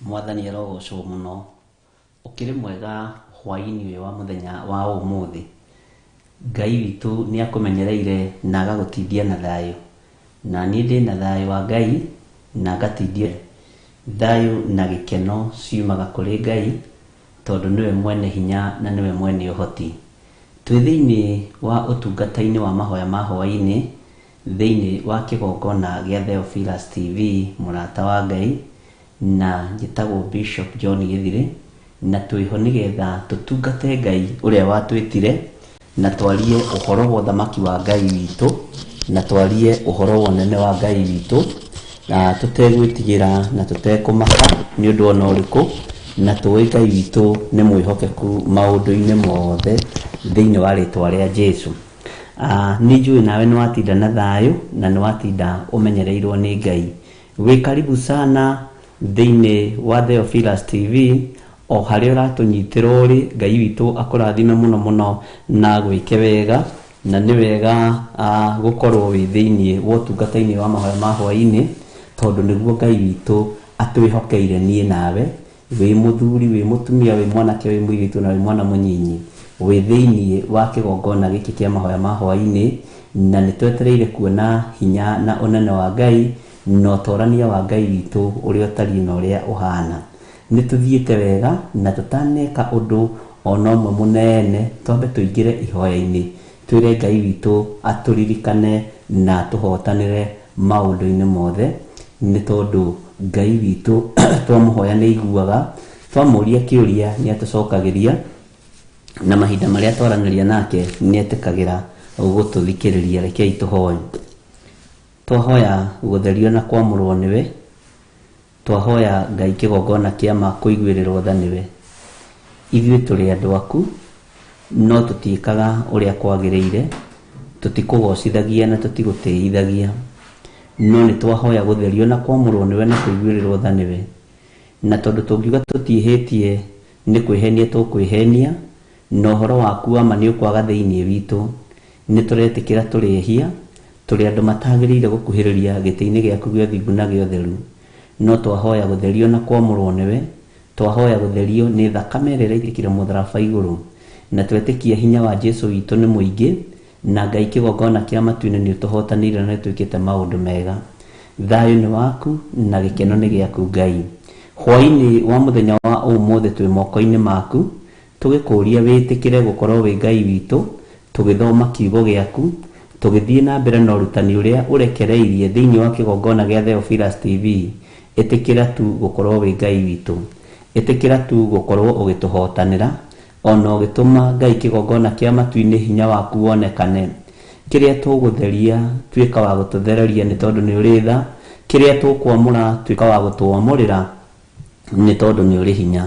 Mwathani arogocwo mũno. Ũkĩrĩ mwega hwaĩ-inĩ ũyũ wa mũthenya wa ũmũthĩ. Ngai witũ nĩ akũmenyereire na agagũtindia na thayũ. Na niĩ ndĩ na thayũ wa Ngai na ngatindio. Thayũ na gĩkeno ciumaga kũrĩ Ngai tondũ nĩwe mwene hinya na nĩwe mwene ũhoti. Twĩ thĩinĩ wa ũtungata-inĩ wa mahoya ma hwaĩ-inĩ thĩinĩ wa kĩgongona gĩa Theophilus TV mũrata wa Ngai, na njĩtagwo Bishop John Gĩthirĩ, na twĩho nĩgetha tũtungate Ngai ũrĩa watwĩtire, na twarie ũhoro wa ũthamaki wa Ngai witũ, na twarie ũhoro wa ũnene wa Ngai witũ, na tũtegwĩtigĩra na tũtekũmaka nĩ ũndũ ona ũrĩkũ, na tũĩ Ngai witũ nĩ mwĩhokeku maũndũ-inĩ mothe thĩinĩ wa rĩtwa rĩa Jesu. Nĩ njũĩ nawe nĩ watinda na thayũ na nĩ watinda ũmenyereirwo nĩ Ngai. Wĩ karibu sana thĩinĩ wa Theophilus TV, o harĩa ũratũnyitĩra ũrĩ, Ngai witũ akũrathime mũno mũno na agwĩke wega, na nĩ wega gũkorwo wĩ thĩinĩ wa ũtungata-inĩ wa mahoya ma hwaĩ-inĩ, tondũ nĩguo Ngai witũ atwĩhokeire niĩ nawe, wĩ mũthuri, wĩ mũtumia, wĩ mwanake, wĩ mũirĩtu na wĩ mwana mũnyinyi, wĩ thĩinĩ wa kĩgongona gĩkĩ kĩa mahoya ma hwaĩ-inĩ, na nĩ twetereire kuona hinya na ũnene wa Ngai na ũtorania wa Ngai witũ ũrĩa ũtariĩ na ũrĩa ũhana. Nĩ tũthiĩte wega na tũtaneka ũndũ ona ũmwe mũnene, twambe tũingĩre ihoya-inĩ, twĩre Ngai witũ atũririkane na atũhotanĩre maũndũ-inĩ mothe, nĩ tondũ Ngai witũ twamũhoya nĩ aiguaga, twamũria kĩũria nĩ atũcokagĩria, na mahinda marĩa twaranĩria nake nĩ etĩkagĩra gũtũthikĩrĩria. Rekei tũhoe. Twahoya gũtherio na kwamũrwo nĩwe, twahoya Ngai kĩgongona kĩa ma kũiguĩrĩrwo tha nĩwe. Ithuĩ tũrĩ andũ aku, no tũtiĩkaga ũrĩa kwagĩrĩire, tũtikũgocithagia na tũtigũtĩithagia, no nĩ twahoya gũtherio na kwamũrwo nĩwe na kũiguĩrĩrwo tha nĩwe. Na tondũ tũngiuga tũtiĩhĩtie nĩ kwĩhenia tũkwĩhenia, na ũhoro waku wa ma nĩ ũkwaga thĩinĩ witũ. Nĩ tũretĩkĩra tũrĩ ehia, tũrĩ andũ matagĩrĩire gũkuhĩrĩria gĩtĩ-inĩ gĩaku gĩa ũthingu na gĩa ũtheru, no twahoya gũtherio na kwamũrwo nĩwe, twahoya gũtherio nĩ thakame ĩrĩa ĩraitĩkire mũtharaba igũrũ, na twetĩkia hinya wa Jesu witũ nĩ mũingĩ, na Ngai kĩgongona kĩa matu-inĩ nĩ ũtũhotanĩire na nĩ twĩkĩte maũndũ mega. Thayũ nĩ waku na gĩkeno nĩ gĩaku Ngai. Hwaĩ-inĩ wa mũthenya wa ũmũthĩ twĩ moko-inĩ maku, tũgĩkũria wĩtĩkĩre gũkorwo wĩ Ngai witũ, tũgĩthoma kiugo gĩaku, tũgĩthiĩ na mbere na ũrutani ũrĩa ũrekereirie thĩinĩ wa kĩgongona gĩa Theophilus TV. Ĩtĩkĩra tu gũkorwo wĩ Ngai witũ, ĩtĩkĩra tu gũkorwo ũgĩtũhotanĩra, ona ũgĩtũma Ngai kĩgongona kĩa matu-inĩ hinya waku wonekane. Kĩrĩa tũgũtheria tuĩka wa gũtũthereria nĩ tondũ nĩ ũrĩ tha, kĩrĩa tũkwamũra tuĩka wa gũtwamũrĩra nĩ tondũ nĩ ũrĩ hinya.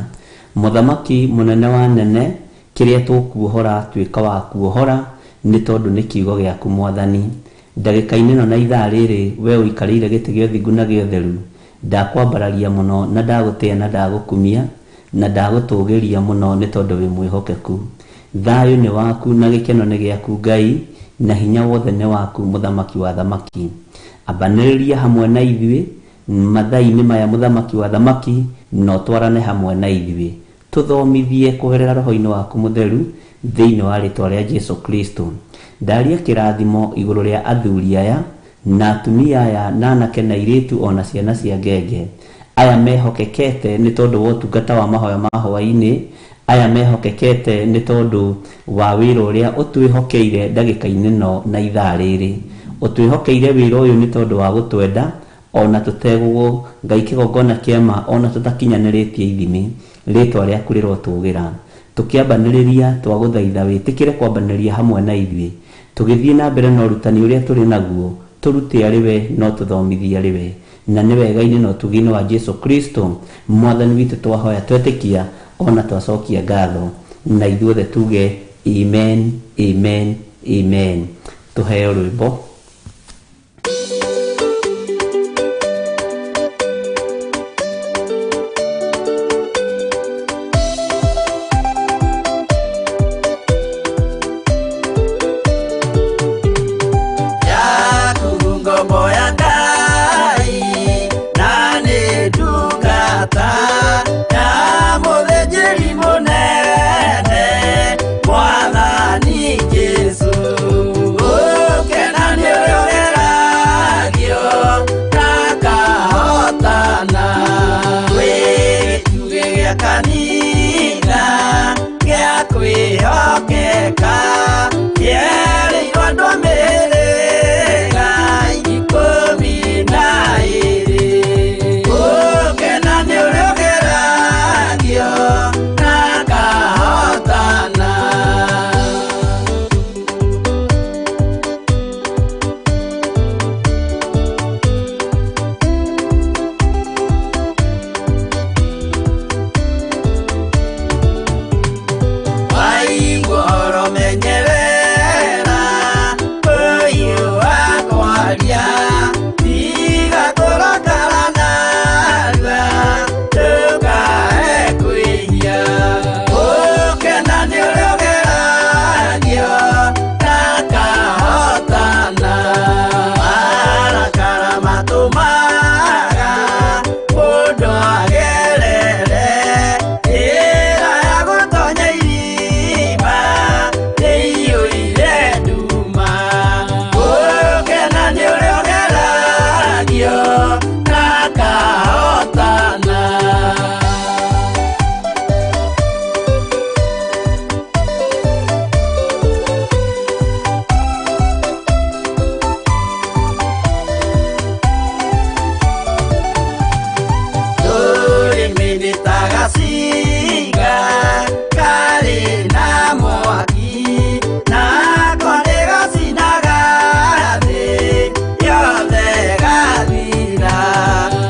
Mũthamaki mũnene wa nene, kĩrĩa tũkuohora tuĩka wa kuohora nĩ tondũ nĩ kiugo gĩaku Mwathani. Ndagĩka-inĩ ĩno na ithaa rĩrĩ we ũikarĩire gĩtĩ gĩa ũthingu na gĩa ũtheru, ndakwambararia mũno na ndagũtĩa na ndagũkumia na ndagũtũgĩria mũno nĩ tondũ wĩ mwĩhokeku. Thayũ nĩ waku na gĩkeno nĩ gĩaku Ngai, na hinya wothe nĩ waku mũthamaki wa thamaki. Ambanĩrĩria hamwe na ithuĩ mathaa-inĩ maya mũthamaki wa thamaki, na ũtwarane hamwe na ithuĩ. Tũthomithie kũgerera roho-inĩ waku mũtheru thĩinĩ wa rĩtwa rĩa Jesu Kristo. Ndaria kĩrathimo igũrũ rĩa athuri aya na atumia aya na anake na airĩtu ona ciana cia ngenge, aya mehokekete nĩ tondũ wa ũtungata wa mahoya ma hwaĩ-inĩ, aya mehokekete nĩ tondũ wa wĩra ũrĩa ũtwĩhokeire ndagĩka-inĩ ĩno na ithaa rĩrĩ. Ũtwĩhokeire wĩra ũyũ nĩ tondũ wa gũtwenda ona tũtegũgũ Ngai kĩgongona kĩa ma ona tũtakinyanĩrĩtie ithimi, rĩtwa rĩaku rĩrotũgĩra. Tũkĩambanĩrĩria twagũthaitha wĩtĩkĩre kwambanĩrĩria hamwe na ithuĩ, tũgĩthiĩ na mbere na ũrutani ũrĩa tũrĩ naguo, tũrute arĩ we no tũthomithie arĩ we, na nĩ wega-inĩ na ũtugi-inĩ wa Jesu Kristo Mwathani witũ twahoya twetĩkia ona twacokia ngatho, na ithuothe tuge amen, amen, amen. Tũheo rwĩmbo. Yaku ngombo ya Ngai na nĩ ndungata. Gacinga karĩ na mwaki, nako nĩgacinaga thĩ yothe gathira.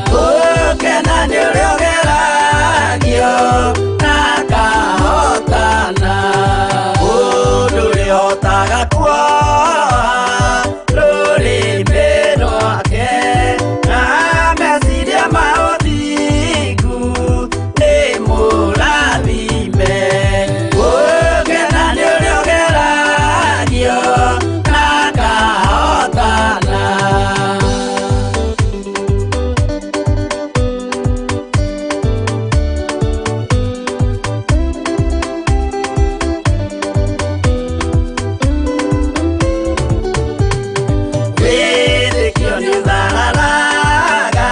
Gũkena nĩ ũrĩa ũgeragio na akahotana. Mũndũ ũrĩhotaga kuoha rũrĩmĩ rwake na meciria ma ũthingu nĩ mũrathime. Gũkena nĩ ũrĩa ũgeragio na akahotana. Wĩtĩkio nĩũthararaga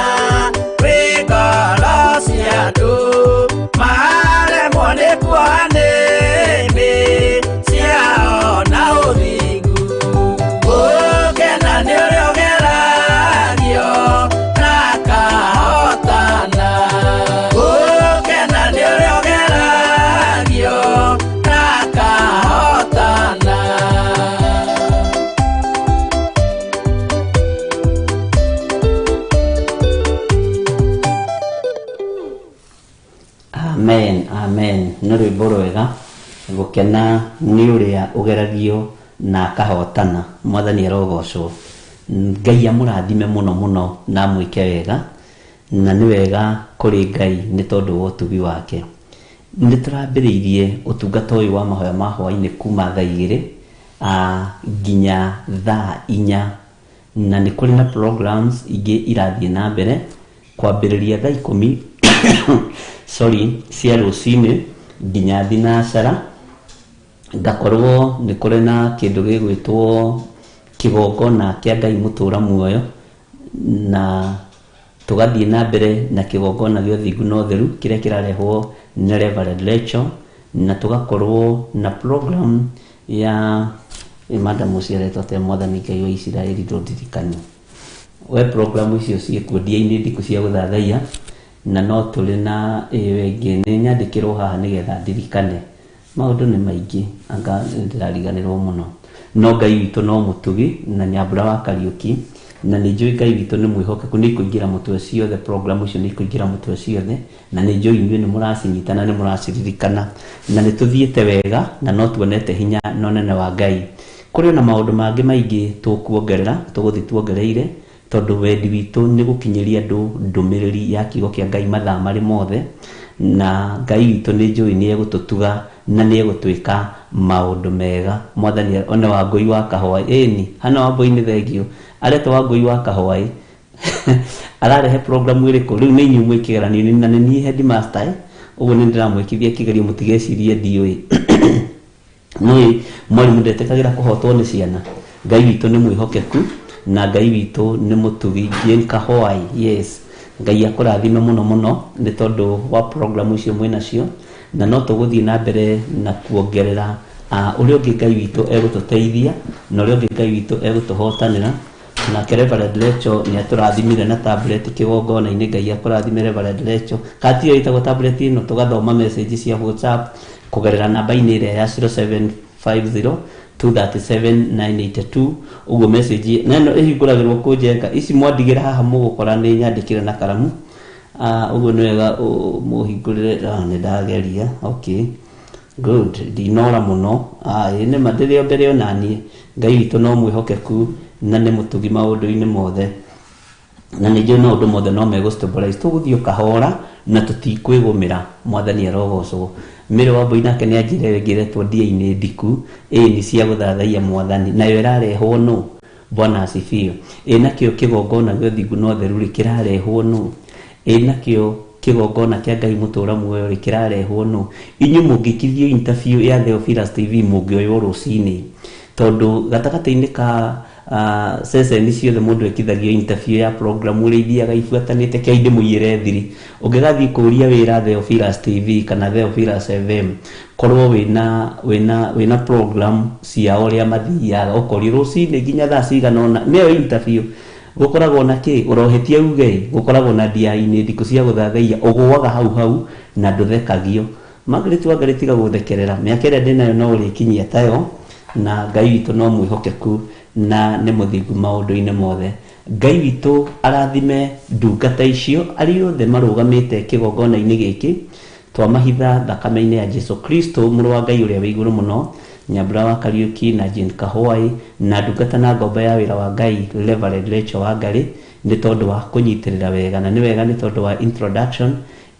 wĩ ngoro cia andũ, maremwo nĩ kuoha nĩmĩ ciao na ũthingu. Gũkena nĩ ũrĩa ũgeragio na akahotana. Gũkena nĩ ũrĩa ũgeragio na akahotana. Amen, amen. Nĩ rwĩmbo rwega. Gũkena nĩ ũrĩa ũgeragio na akahotana. Mwathani arogocwo. Ngai amũrathime mũno mũno na amwĩke wega, na nĩ wega kũrĩ Ngai nĩ tondũ wa ũtugi wake. Nĩ tũrambĩrĩirie ũtungata ũyũ wa mahoya ma hwaĩ-inĩ kuma thaa 2 nginya thaa 4, na nĩ kũrĩ na programs ingĩ irathiĩ na mbere kwambĩrĩria thaa 10 sorry cia rũcinĩ nginya thinacara. Ngakorwo nĩ kũrĩ na kĩndũ gĩgwĩtwo kĩgongona kĩa Ngai mũtũra muoyo, na tũgathiĩ na mbere na kĩgongona gĩa ũthingu na ũtheru kĩrĩa kĩrarehwo nĩ Reverend Rachel, na tũgakorwo na program ya madam ũcio aretwo atĩa, Mwathani Ngai wa Isiraeli ndũndirikanie. We program icio ciĩkuo ndia-inĩ ndikũ cia gũthathaiya, na no tũrĩ na ĩyo ĩngĩ nĩ nyandĩkĩrwo haha nĩgetha ndirikane. Maũndũ nĩ maingĩ, anga ndĩrariganĩrwo mũno. No Ngai witũ no mũtugi na Nyambura wa Kariũki, na nĩ njũĩ Ngai witũ nĩ mwĩhokeku, nĩ ikũingĩra mũtwe ciothe, program icio nĩ ikũingĩra mũtwe ciothe, na nĩ njũĩ inyuĩ nĩ mũracinyita na nĩ mũraciririkana, na nĩ tũthiĩte wega na no tuonete hinya na ũnene wa Ngai. Kũrĩ ona maũndũ mangĩ maingĩ tũkuongerera, tũgũthiĩ tuongereire, tondũ wendi witũ nĩ gũkinyĩria andũ ndũmĩrĩri ya kiugo kĩa Ngai mathaa marĩ mothe, na Ngai witũ nĩ njũĩ nĩ egũtũtuga na nĩ egũtwĩka maũndũ mega. Mwathani one Wangũi wa Kahũa, ĩni hana Wangũi nĩ thengio, aretwo Wangũi wa Kahũa ĩ ararehe program ĩrĩkũ? Rĩu nĩ inyuĩ mwĩ kĩgeranio-inĩ na nĩ niĩ headmaster, ũguo nĩ ndĩramwĩkithia kĩgerio, mũtigecirie ndiũĩ. Nĩ mwarimũ ndetĩkagĩra kũhotwo nĩ ciana. Ngai witũ nĩ mwĩhokeku na Ngai witũ nĩ mũtugi. Jane Kahũa, yes, Ngai akũrathime mũno mũno nĩ tondũ wa program icio mwĩnacio, na no tũgũthiĩ na mbere na kuongerera ũrĩa ũngĩ Ngai witũ egũtũteithia na ũrĩa ũngĩ Ngai witũ egũtũhotanĩra. Nake Reverend Rachel nĩ atũrathimire na tablet kĩgongona-inĩ. Ngai akũrathime Reverend Rachel. Kati ĩyo ĩtagwo tablet ĩno, tũgathoma message cia WhatsApp kũgerera namba-inĩ ĩrĩa ya 0750 237 982. Ũguo message na ĩno ĩhingũragĩrwo kũnjenga ici mwandigĩra haha mũgũkora nĩ nyandĩkĩre na karamu. Ũguo nĩ wega mũhingũrĩre. Nĩ ndageria, okay, good, ndinora mũno. Ĩ nĩma ndĩrĩ o mbere onaniĩ. Ngai witũ no mwĩhokeku na nĩ mũtugi maũndũ-inĩ mothe, na nĩ njũĩ maũndũ mothe no megũ stabilize. Tũgũthiĩ o kahora na tũtikwĩgũmĩra. Mwathani arogocwo. Mary Wambui nake nĩ anjĩra ĩngĩ ĩretwo ndia-inĩ ndiku, ĩni cia gũthathaiya Mwathani, nayo ĩrarehwo nũ? Bwana asifiwe. Ĩ nakĩo kĩgongona gĩa ũthingu na ũtheru rĩ kĩrarehwo nũ? Ĩ nakĩo kĩgongona kĩa Ngai mũtũra muoyo rĩ kĩrarehwo nũ? Inyuĩ mũngĩkithio interview ya Theophilus TV mũngĩoywo rũcinĩ, tondũ gatagatĩ-inĩ ka ceceni ciothe mũndũ ekithagio interview ya program ũrĩa ithiaga ibuatanĩte kĩa ndĩmũiyĩre thiri. Ũngĩgathiĩ kũria wĩra Theophilus TV kana Theophilus FM, korwo wĩna program ciao ũrĩa mathiaga, ũkorio rũcinĩ nginya thaa cigana ũna nĩyo interview. Gũkoragwo na kĩ ũrohĩtie uge gũkoragwo na ndia-inĩ ndikũ cia gũthathaiya ũgũaga hau hau na ndũthekagio. Margaret Wangari tiga gũthekerera mĩaka ĩrĩa ndĩnayo no ũrĩkinyia tayo na Ngai witũ no mwĩhokeku na nĩ mũthingu maũndũ-inĩ mothe. Ngai witũ arathime ndungata icio arĩa othe marũgamĩte kĩgongona-inĩ gĩkĩ twamahitha thakame-inĩ ya Jesu Kristo mũrũ wa Ngai ũrĩa wĩ igũrũ mũno, Nyambura wa Kariuki na Jane Kahwai na ndungata na ngombo ya wĩra wa Ngai Reverend Rachel Wangari nĩ tondũ wa kũnyitĩrĩra wega na nĩ wega nĩ tondũ wa introduction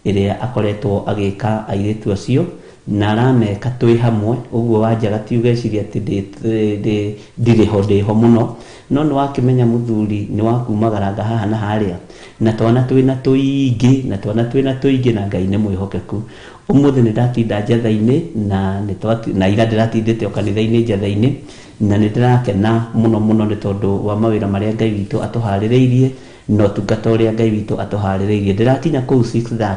ĩrĩa akoretwo agĩka airĩtu acio na arameka twĩ hamwe ũguo wanjaga ti ũgeciria atĩ ndirĩ ho ndĩho mũno no nĩ wakĩmenya mũthuri nĩ wakumagaranga haha na harĩa na twana twĩna tũingĩ na twana twĩna tũingĩ na Ngai nĩ mwĩhokeku. Ũmũthĩ nĩ ndatinda njatha-inĩ na na ira ndĩratindĩte o kanitha-inĩ njatha-inĩ na nĩ ndĩrakena mũno mũno nĩ tondũ wa mawĩra marĩa Ngai witũ atũharĩrĩirie na ũtungata ũrĩa Ngai witũ atũharĩrĩirie. Ndĩrakinya kũu 6:30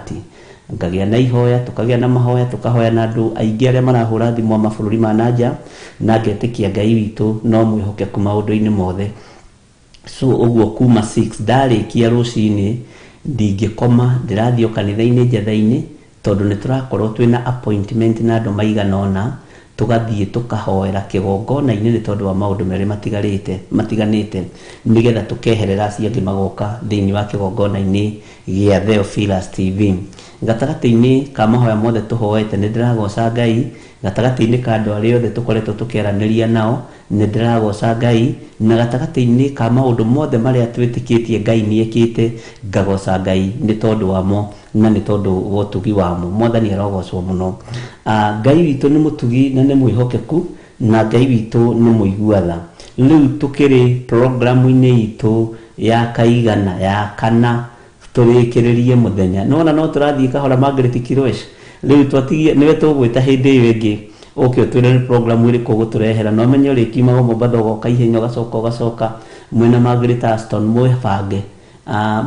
ngagĩa na ihoya tũkagĩa na mahoya tũkahoya na andũ aingĩ arĩa marahũra thimũ a mabũrũri ma nanja na ngetĩkia Ngai witũ no mwĩhokeku maũndũ-inĩ mothe. So ũguo kuma 6 ndarĩkia rũcinĩ ndingĩkoma ndĩrathiĩ o kanitha-inĩ njatha-inĩ tondũ nĩ tũrakorwo twĩna appointment na andũ maigana ũna tũgathiĩ tũkahoera kĩgongona-inĩ nĩ tondũ wa maũndũ merĩ matigarĩte matiganĩte nĩgetha tũkeherera acio angĩ magoka thĩinĩ wa kĩgongona-inĩ gĩa Theophilus TV. Gatagatĩ-inĩ ka mahoya mothe tũhoete nĩ ndĩragoca Ngai, gatagatĩ-inĩ ka andũ arĩa othe tũkoretwo tũkĩaranĩria nao nĩ ndĩragoca Ngai, na gatagatĩ-inĩ ka maũndũ mothe marĩa twĩtĩkĩtie Ngai nĩ ekĩte ngagoca Ngai nĩ tondũ wamo na nĩ tondũ wa ũtugi wamo. Mwathani arogocwo mũno. Ngai witũ nĩ mũtugi na nĩ mwĩhokeku na Ngai witũ nĩ mũigua tha. Rĩu tũkĩrĩ programu-inĩ itũ ya kaigana ya kana tũrĩkĩrĩrie mũthenya nona no tũrathiĩ kahora Margaret Kirwesh rĩu twatigie nĩwe tũgwĩta hĩndĩ ĩyo ĩngĩ ũke ũtwĩre nĩ programu ĩrĩkũ ũgũtũrehera na ũmenye ũrĩkiumaga Mombatha ũgoka ihenya ũgacoka ũgacoka mwĩna Margaret Aston mwĩbange.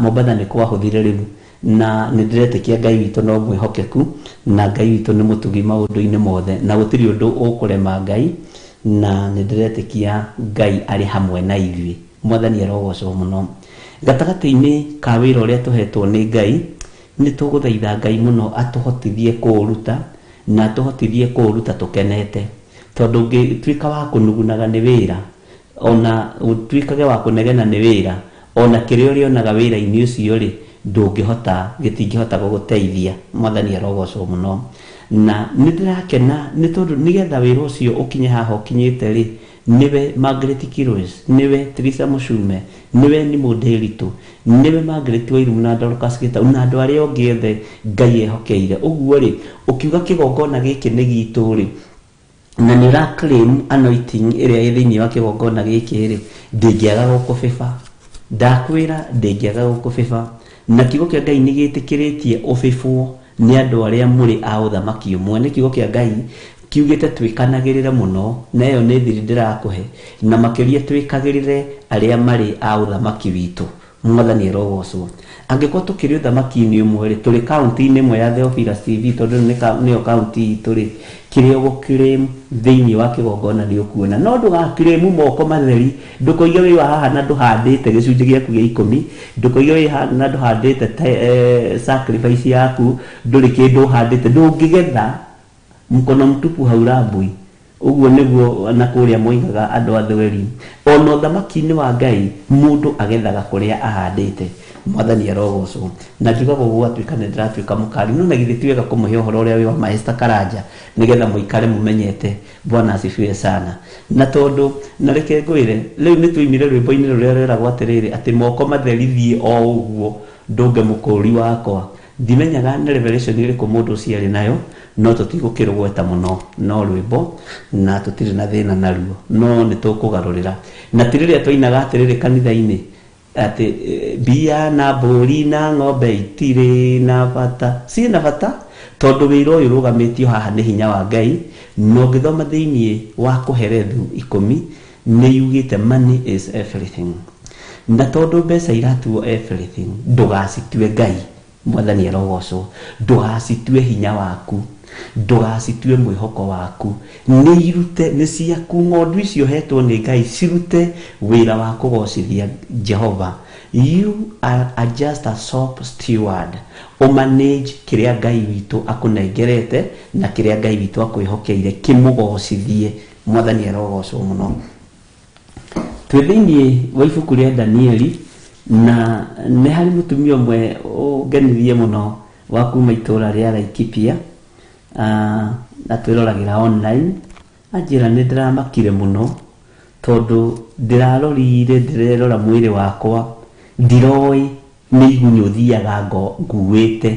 Mombatha nĩ kwahũthire rĩu na nĩ ndĩretĩkia Ngai witũ no mwĩhokeku na Ngai witũ nĩ mũtugi maũndũ-inĩ mothe na gũtirĩ ũndũ ũkũrema Ngai na nĩ ndĩretĩkia Ngai arĩ hamwe na ithuĩ. Mwathani arogocwo mũno. Gatagatĩ-inĩ ka wĩra ũrĩa tũhetwo nĩ Ngai nĩ tũgũthaitha Ngai mũno atũhotithie kũũruta na atũhotithie kũũruta tũkenete tondũ ũngĩtuĩka wa kũnugunaga nĩ wĩra ona ũtuĩkage wa kũnegena nĩ wĩra ona kĩrĩa ũrĩonaga wĩra-inĩ ũcio rĩ ndũngĩhota gĩtingĩhota gũgũteithia. Mwathani arogocwo mũno. Na nĩ ndĩrakena nĩ tondũ nĩgetha wĩra ũcio ũkinye haha ũkinyĩte rĩ nĩwe Margaret Kirwes, nĩwe Teresa Mũcume, nĩwe Nimũ Ndĩritũ, nĩwe Margaret Wairumu na Dorcas Gĩtau na andũ arĩa angĩ othe Ngai ehokeire. Ũguo rĩ ũkiuga kĩgongona gĩkĩ nĩ gitũ rĩ na nĩ ũra claim anointing ĩrĩa ĩ thĩinĩ wa kĩgongona gĩkĩ rĩ ndĩngĩaga gũkũbĩba. Ndakwĩra ndĩngĩaga gũkũbĩba na kiugo kĩa Ngai nĩ gĩtĩkĩrĩtie ũbĩbwo nĩ andũ arĩa mũrĩ a ũthamaki ũmwe. Nĩ kiugo kĩa Ngai kiugĩte twĩkanagĩrĩre mũno na ĩyo nĩ thiri ndĩrakũhe na makĩria twĩkagĩrĩre arĩa marĩ a ũthamaki witũ. Mwathani arogocwo. Angĩkorwo tũkĩrĩ ũthamaki-inĩ ũmwe rĩ tũrĩ kaunti-inĩ ĩmwe ya Theophilus TV tondũ nĩyo kaunti itũ rĩ kĩrĩa ũgũclaim thĩinĩ wa kĩgongona nĩ ũkuona no ndũgaclaim moko matheri ndũkoige wĩ wa haha na ndũhandĩte gĩcunjĩ gĩaku gĩa ikũmi ndũkoige wĩ haha na ndũhandĩte sacrifice yaku ndũrĩ kĩndũ ũhandĩte ndũngĩgetha mkono mtupu haurambui. Ũguo nĩguo na kũrĩa moigaga andũ a thweri. Ona ũthamaki-inĩ wa Ngai mũndũ agethaga kũrĩa ahandĩte. Mwathani arogocwo. Na njugaga ũguo gwatuĩka nĩ ndĩratuĩka mũkari no na githĩ ti wega kũmũhe ũhoro ũrĩa wĩ wa Maester Karanja nĩgetha mũikare mũmenyete. Bwana asifiwe sana. Na tondũ na reke ngwĩre rĩu nĩ tũimire rwĩmbo-inĩ rũrĩa rwĩragwo atĩrĩrĩ atĩ moko matheri thiĩ o ũguo ndũnge mũkũri wakwa. Ndimenyaga nĩ revelation ĩrĩkũ mũndũ ũcio arĩ nayo no tũtigũkĩrũgweta mũno no rwĩmbo na tũtirĩ na thĩna naruo no nĩ tũkũgarũrĩra. Na ti rĩrĩa twainaga atĩrĩrĩ kanitha-inĩ atĩ mbia na mbũri na ng'ombe itirĩ na bata ciĩna bata tondũ wĩra ũyũ ũrũgamĩtio haha nĩ hinya wa Ngai na ũngĩthoma thĩinĩ wa Kohelethu 10 nĩ yugĩte money is everything na tondũ mbeca iratuo everything ndũgacitue Ngai. Mwathani arogocwo. Ndũgacitue hinya waku. Ndũgacitue mwĩhoko waku, nĩ irute, nĩ ciaku. Ng'ondu icio hetwo nĩ Ngai cirute wĩra wa kũgocithia Jehova. You are a just a shop steward. Ũmanage kĩrĩa Ngai witũ akũnengerete na kĩrĩa Ngai witũ akwĩhokeire kĩmũgocithie. Mwathani arogocwo mũno. Twĩ thĩinĩ wa ibuku rĩa Danieli, na nĩ harĩ mũtumia ũmwe ũngenirie mũno wa kuma itũra rĩa Laikipia, na twĩroragĩra online. Anjĩra nĩ ndĩramakire mũno tondũ ndĩrarorire, ndĩrerora mwĩrĩ wakwa, ndiroĩ nĩ igunyũ thiaga nguĩte,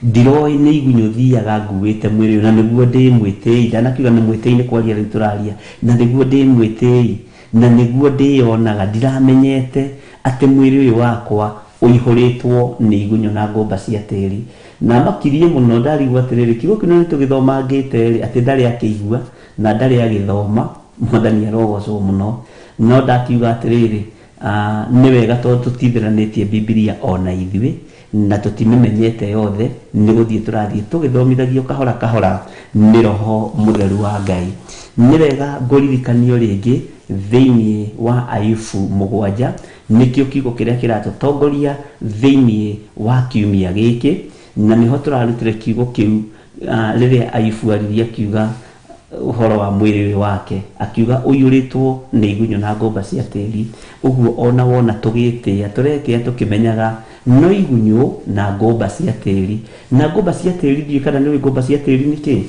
ndiroĩ nĩ igunyũ thiaga nguĩte mwĩrĩ ũyũ, na nĩguo ndĩ mwĩtĩi. Ndanakiuga nĩ mwĩtĩi, nĩ kwaria rĩu tũraria, na nĩguo ndĩ mwĩtĩi, na nĩguo ndĩyonaga, ndiramenyete atĩ mwĩrĩ ũyũ wakwa ũihũrĩtwo nĩ igunyũ na ngũmba cia tĩri. Na makirie mũno ndarigwo atĩrĩrĩ, kiugo kĩu nĩ tũgĩthomangĩte rĩ, atĩ ndarĩ akĩigua na ndarĩ agĩthoma. Mwathani arogocwo mũno. No ndakiuga atĩrĩrĩ, nĩ wega tondũ tũtithiranĩtie Bibilia ona ithuĩ na tũtimĩmenyete yothe, nĩ gũthiĩ tũrathiĩ tũgĩthomithagio kahora kahora nĩ Roho Mũtheru wa Ngai. Nĩ wega ngũririkanio rĩngĩ thĩinĩ wa Ayubu 7, nĩkĩo kiugo kĩrĩa kĩratũtongoria thĩinĩ wa kiumia gĩkĩ, na nĩho tũrarutire kiugo kĩu, rĩrĩa Ayubu aririe akiuga ũhoro wa mwĩrĩ ũyũ wake, akiuga ũiyũrĩtwo nĩ igunyũ na ngũmba cia tĩri. Ũguo ona wona tũgĩtĩĩa, tũretĩĩa tũkĩmenyaga no igunyũ na ngũmba cia tĩri. Na ngũmba cia tĩri, ndiũĩ kana nĩũĩ ngũmba cia tĩri nĩ kĩĩ?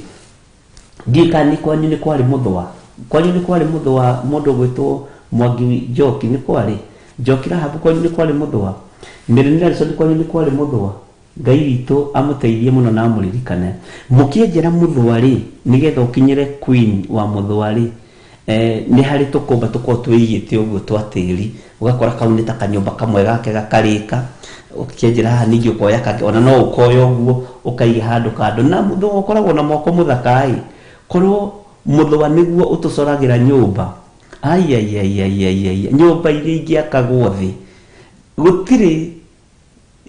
Ndiũĩ kana nĩ kwanyu nĩ kwarĩ mũthũa. Kwanyu nĩ kwarĩ mũthũa, mũndũ ũgwĩtwo Mwangi Njoki nĩ kwarĩ? Njoki Rahabu kwanyu nĩ kwarĩ mũthũa? Mary Nelson kwanyu nĩ kwarĩ mũthũa? Ngai witũ amũteithie mũno na amũririkane. Mũkĩenjera mũthũa rĩ, nĩgetha ũkinyĩre queen wa mũthũa rĩ, nĩ harĩ tũkũmba tũkoragwo twĩigĩte ũguo twa tĩri, ũgakora kau nĩ ta kanyũmba kamwe gake gakarĩka. Ũkĩenjera haha ningĩ ũkoya kangĩ, ona no ũkoya ũguo ũkaiga handũ kando. Na mũthũa ũkoragwo na moko mũthaka ĩ, korwo mũthũa nĩguo ũtũcoragĩra nyũmba, ai ai ai ai ai ai, nyũmba iria ingĩakagwo thĩ, gũtirĩ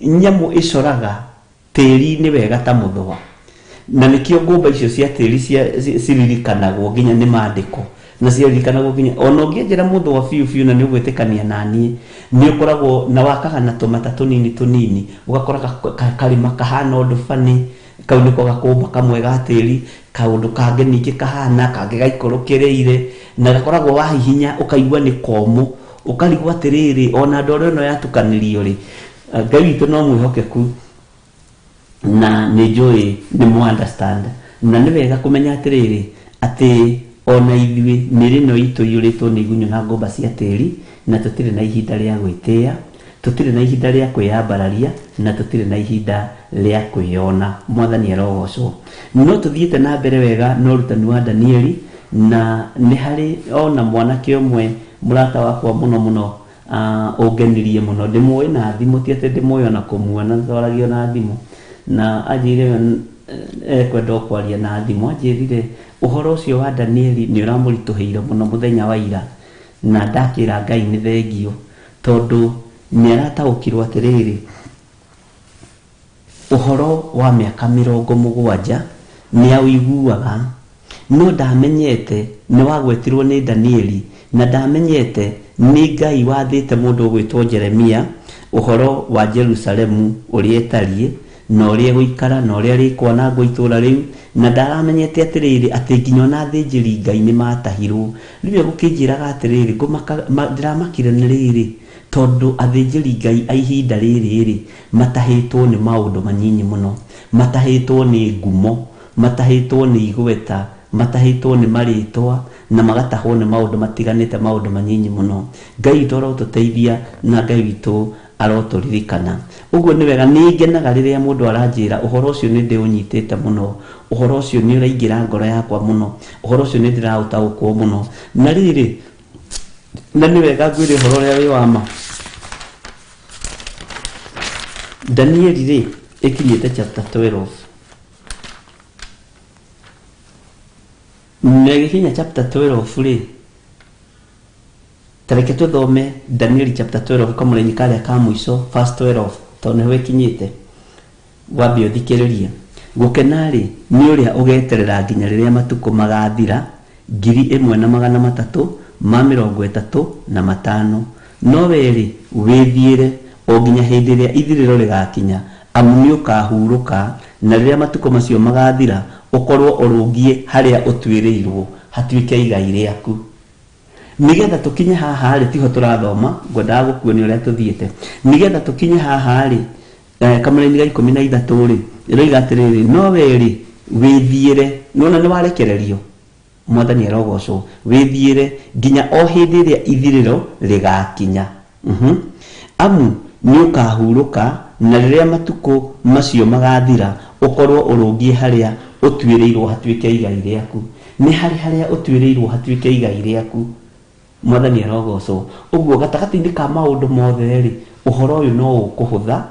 nyamũ ĩcoraga tĩri-inĩ wega ta mũthũa. Na nĩkĩo ngũmba icio cia tĩri ciririkanagwo nginya nĩ maandĩko, na ciririkanagwo nginya ona ũngĩenjera mũthũa biũ biũ, na nĩ ũgwĩtĩkania naniĩ, nĩ ũkoragwo na wakaga na tũmata tũnini tũnini, ũgakora karĩma kahana ũndũ bani, kau nĩko gakũmba kamwe ga tĩri, kaũndũ kangĩ ningĩ kahana kangĩ gaikũrũkĩrĩire, na gakoragwo wahihinya ũkaigua nĩ komũ, ũkarigwo atĩrĩrĩ, ona ndoro ĩno yatukanĩrio rĩ. Ngai witũ no mwĩhokeku, na nĩ njũĩ nĩ mũ understand. Na nĩ wega kũmenya atĩrĩrĩ, atĩ ona ithuĩ mĩĩrĩ ĩno itũ iyũrĩtwo nĩ igunyũ na ngũmba cia tĩri, na tũtirĩ na ihinda rĩa gwĩtĩĩa, tũtirĩ na ihinda rĩa kwĩyambararia, na tũtirĩ na ihinda rĩa kwĩyona. Mwathani arogocwo. No tũthiĩte na mbere wega na ũrutani wa Danieli, na nĩ harĩ ona mwanake ũmwe mũrata wakwa mũno mũno, ũngenirie mũno, ndĩmũĩ na thimũ, ti atĩ ndĩmũĩ ona kũmuona, twaragio na thimũ, na anjĩrire ekwenda kwaria na thimũ. Anjĩrire ũhoro ũcio wa Danieli nĩ ũramũritũhĩire mũno mũthenya wa ira, na ndakĩra Ngai nĩ thengio, tondũ nĩ arataũkirwo atĩrĩrĩ, ũhoro wa mĩaka 70 nĩ aũiguaga, no ndamenyete nĩ wagwetirwo nĩ Danieli, na ndamenyete nĩ Ngai wathĩte mũndũ ũgwĩtwo Jeremia ũhoro wa Jerusalemu ũrĩa ĩtariĩ, na ũrĩa ĩgũikara, na ũrĩa rĩkwanangwo itũũra rĩu, na ndaramenyete atĩrĩrĩ, atĩ nginya ona athĩnjĩri Ngai nĩ matahirwo. Rĩu egũkĩnjĩraga atĩrĩrĩ, ndĩramakire nĩ rĩrĩ, tondũ athĩnjĩri Ngai a ihinda rĩrĩ rĩ, matahĩtwo nĩ maũndũ manyinyi mũno, matahĩtwo nĩ ngumo, matahĩtwo nĩ igweta, matahĩtwo nĩ marĩtwa, na magatahwo nĩ maũndũ matiganĩte, maũndũ manyinyi mũno. Ngai witũ arotũteithia, na Ngai witũ arotũririkana. Ũguo nĩ wega, nĩ ngenaga rĩrĩa mũndũ aranjĩra ũhoro ũcio nĩ ndĩũnyitĩte mũno, ũhoro ũcio nĩ ũraingĩra ngoro yakwa mũno, ũhoro ũcio nĩ ndĩraũtaũkwo mũno. Na rĩrĩ, na nĩ wega ngwĩre ũhoro ũrĩa wĩ wa ma. Danieli rĩ, ĩkinyĩte chapter 12. Na ĩgĩkinya chapter 12 rĩ, ta reke tũthome Danieli chapter 12 kamũraini karĩa ka mũico, verse 12, tondũ nĩho ĩkinyĩte. Wambe ũthikĩrĩrie. Gũkena rĩ nĩ ũrĩa ũgeterera nginya rĩrĩa matukũ magathira 1335. No we rĩ, wĩthiĩre o nginya hĩndĩ ĩrĩa ithirĩro rĩgakinya, amu nĩ ũkahurũka, na rĩrĩa matukũ macio magathira ũkorwo ũrũngiĩ harĩa ũtuĩrĩirwo hatuĩke igai rĩaku. Nigetha tũkinye haha rĩ, tiho tũrathoma, ngwendaga gũkuonia ũrĩa tũthiĩte. Nigetha tũkinye haha rĩ, kamũraini ga 13 rĩ, ĩroiga atĩrĩrĩ, no we rĩ wĩthiĩre, nĩwona nĩ warekererio, Mwathani arogocwo, wĩthiĩre nginya o hĩndĩ ĩrĩa ithirĩro rĩgakinya. Amu nĩ ũkahurũka, na rĩrĩa matukũ macio magathira ũkorwo ũrũngiĩ harĩa ũtuĩrĩirwo hatuĩke igai rĩaku. Nĩ harĩ harĩa ũtuĩrĩirwo hatuĩke igai rĩaku. Mwathani arogocwo. Ũguo gatagatĩ-inĩ ka maũndũ mothe rĩ, ũhoro ũyũ no ũkũhũtha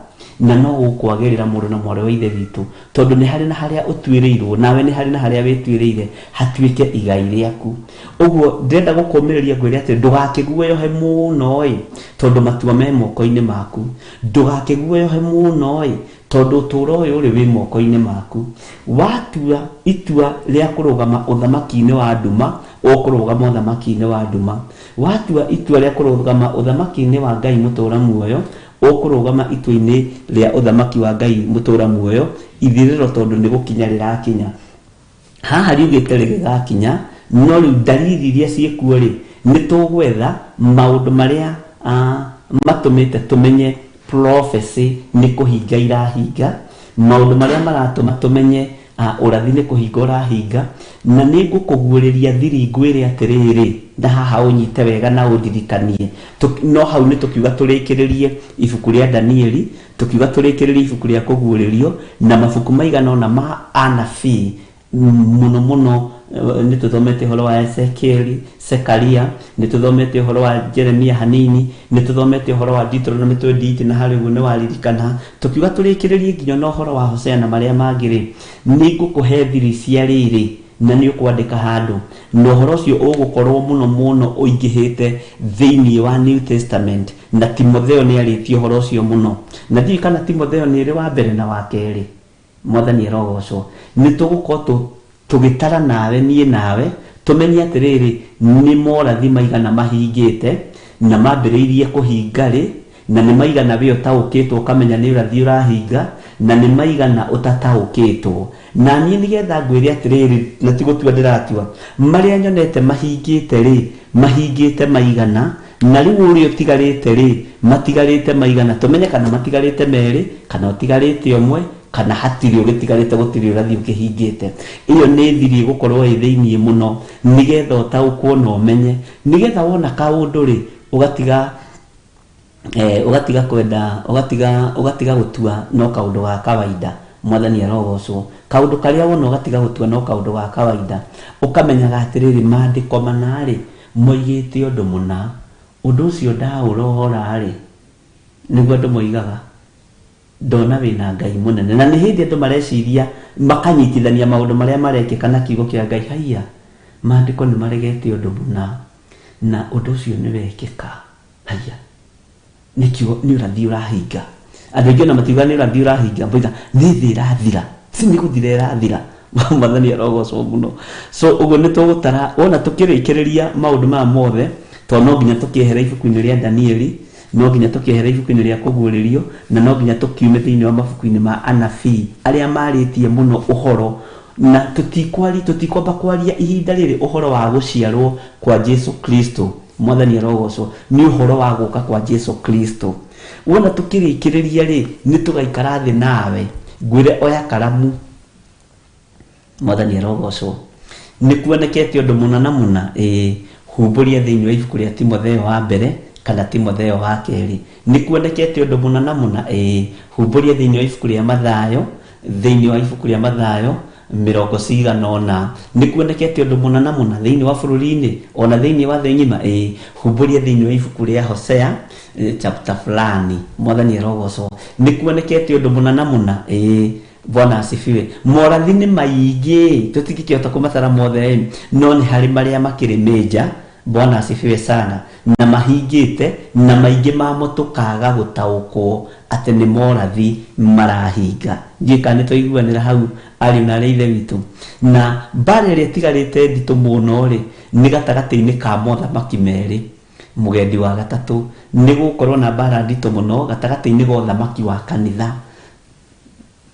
na no ũkwagĩrĩra mũrũ na mwarĩ wa ithe witũ, tondũ nĩ harĩ na harĩa ũtuĩrĩirwo, nawe nĩ harĩ na harĩa wĩtuĩrĩire hatuĩke igai rĩaku. Ũguo ndĩrenda gũkũmĩrĩria ngwĩre atĩ ndũgakĩguoyohe mũno ĩ, tondũ matua me moko-inĩ maku. Ndũgakĩguoyohe mũno ĩ, tondũ ũtũũro ũyũ ũrĩ wĩ moko-inĩ maku. Watua itua rĩa kũrũgama ũthamaki-inĩ wa nduma, ũkũrũgama ũthamaki-inĩ wa nduma. Watua itua rĩa kũrũgama ũthamaki-inĩ wa Ngai mũtũũra muoyo, ũkũrũgama itua-inĩ rĩa ũthamaki wa Ngai mũtũũra muoyo, ithirĩro tondũ nĩ gũkinya rĩrakinya. Haha riugĩte rĩgĩgakinya, no rĩu ndariri iria ciĩkuo rĩ, nĩ tũgwetha maũndũ marĩa matũmĩte tũmenye prophecy nĩ kũhinga irahinga, maũndũ marĩa maratũma tũmenye ũrathi nĩ kũhinga ũrahinga, na nĩ ngũkũguũrĩria thiri ngwĩre atĩrĩrĩ, na haha ũnyite wega na ũndirikanie. No hau nĩ tũkiuga tũrĩkĩrĩrie ibuku rĩa Danieli, tũkiuga tũrĩkĩrĩrie ibuku rĩa kũguũrĩrio, na mabuku maigana ũna ma anabii, mũno mũno nĩ tũthomete ũhoro wa Ezekieli, Zekaria, nĩ tũthomete ũhoro wa Jeremia hanini, nĩ tũthomete ũhoro wa Deuteronomy 28, na harĩ ũguo nĩ waririkana. Tũkiuga tũrĩkĩrĩrie nginya na ũhoro wa Hosea na marĩa mangĩ rĩ, nĩ ngũkũhe thiri cia rĩrĩ, na nĩ ũkwandĩka handũ, na ũhoro ũcio ũgũkorwo mũno mũno ũingĩhĩte thĩinĩ wa New Testament, na Timotheo nĩ arĩtie ũhoro ũcio mũno. Na ndiũĩ kana Timotheo nĩ ĩrĩ wa mbere na wa kerĩ. Mwathani arogocwo. Nĩ tũgũkorwo tũgĩtara nawe, niĩ nawe, tũmenye atĩrĩrĩ, nĩ morathi maigana mahingĩte, na mambĩrĩirie kũhinga rĩ, na nĩ maigana we ũtaũkĩtwo ũkamenya nĩ ũrathi ũrahinga, na nĩ maigana ũtataũkĩtwo. Na niĩ nĩgetha ngwĩre atĩrĩrĩ, na ti gũtua ndĩratua, marĩa nyonete mahingĩte rĩ, mahingĩte maigana, na rĩu ũrĩa ũtigarĩte rĩ, matigarĩte maigana, tũmenye kana matigarĩte merĩ, kana ũtigarĩte ũmwe, kana hatirĩ ũgĩtigarĩte, gũtirĩ ũrathi ũkĩhingĩte. Ĩyo nĩ thiri ĩgũkorwo ĩ thĩiniĩ mũno, nĩgetha ũtaũkwo na ũmenye, nĩgetha wona kaũndũ rĩ, ũgatiga ũgatiga kwenda, ũgatiga gũtua no kaũndũ ga kawaida. Mwathani arogocwo. Kaũndũ karĩa wona ũgatiga gũtua no kaũndũ ga kawaida, ũkamenyaga atĩrĩrĩ, maandĩko mana rĩ, moigĩte ũndũ mũna, ũndũ ũcio ndaũrora rĩ, nĩguo andũ moigaga ndona wĩna Ngai mũnene. Na nĩ hĩndĩ andũ mareciria makanyitithania maũndũ marĩa marekĩka na kiugo kĩa Ngai, haiya, maandĩko nĩ maregete ũndũ mũna, na ũndũ ũcio nĩ wekĩka, haiya, nĩ kiugo, nĩ ũrathi ũrahinga. Andũ aingĩ ona matiugaga nĩ ũrathi ũrahinga, moiga nĩ thĩ ĩrathira, si nĩ gũthira ĩrathira. Mwathani arogocwo mũno. So ũguo nĩ tũgũtara, wona tũkĩrĩkĩrĩria maũndũ maya mothe, tondũ no nginya tũkĩehere ibuku-inĩ rĩa Danieli, no nginya tũkĩehere ibuku-inĩ rĩa kũguũrĩrio, na no nginya tũkiume thĩinĩ wa mabuku-inĩ ma anabii arĩa marĩtie mũno ũhoro, na tũtikwamba kwaria ihinda rĩrĩ ũhoro wa gũciarwo kwa Jesu Kristo. Mwathani arogocwo. Nĩ ũhoro wa gũka kwa Jesu Kristo. Wona tũkĩrĩkĩrĩria rĩ, nĩ tũgaikara thĩ nawe, ngwĩre oya karamu. Mwathani arogocwo. Nĩ kuonekete ũndũ mũna na mũna, humbũria thĩinĩ wa ibuku rĩa Timotheo wa mbere kana Timotheo wa kerĩ. Nĩ kuonekete ũndũ mũna na mũna, humbũria thĩinĩ wa ibuku rĩa Mathayo, thĩinĩ wa ibuku rĩa Mathayo mĩrongo cigana ũna. Nĩ kuonekete ũndũ mũna na mũna thĩinĩ wa bũrũri-inĩ, ona thĩinĩ wa thĩ ng'ima, humbũria thĩinĩ wa ibuku rĩa Hosea, chapter fulani. Mwathani arogocwo. Nĩ kuonekete ũndũ mũna na mũna, Bwana asifiwe. Morathi nĩ maingĩ, tũtingĩkĩhota kũmatara mothe, no nĩ harĩ marĩa makĩrĩ major, Bwana asifiwe sana. Na mahingĩte na maingĩ mamo tũkaga gũtaũkwo atĩ nĩ morathi marahinga. Ndiũĩ kana nĩ twaiguanĩra hau ariũ na arĩ ithe witũ. Na mbara ĩrĩa ĩtigarĩte nditũ mũno rĩ, nĩ gatagatĩ-inĩ ka mothamaki merĩ. Mũgendi wa gatatũ nĩ gũkorwo na mbara nditũ mũno gatagatĩ-inĩ ga ũthamaki wa kanitha.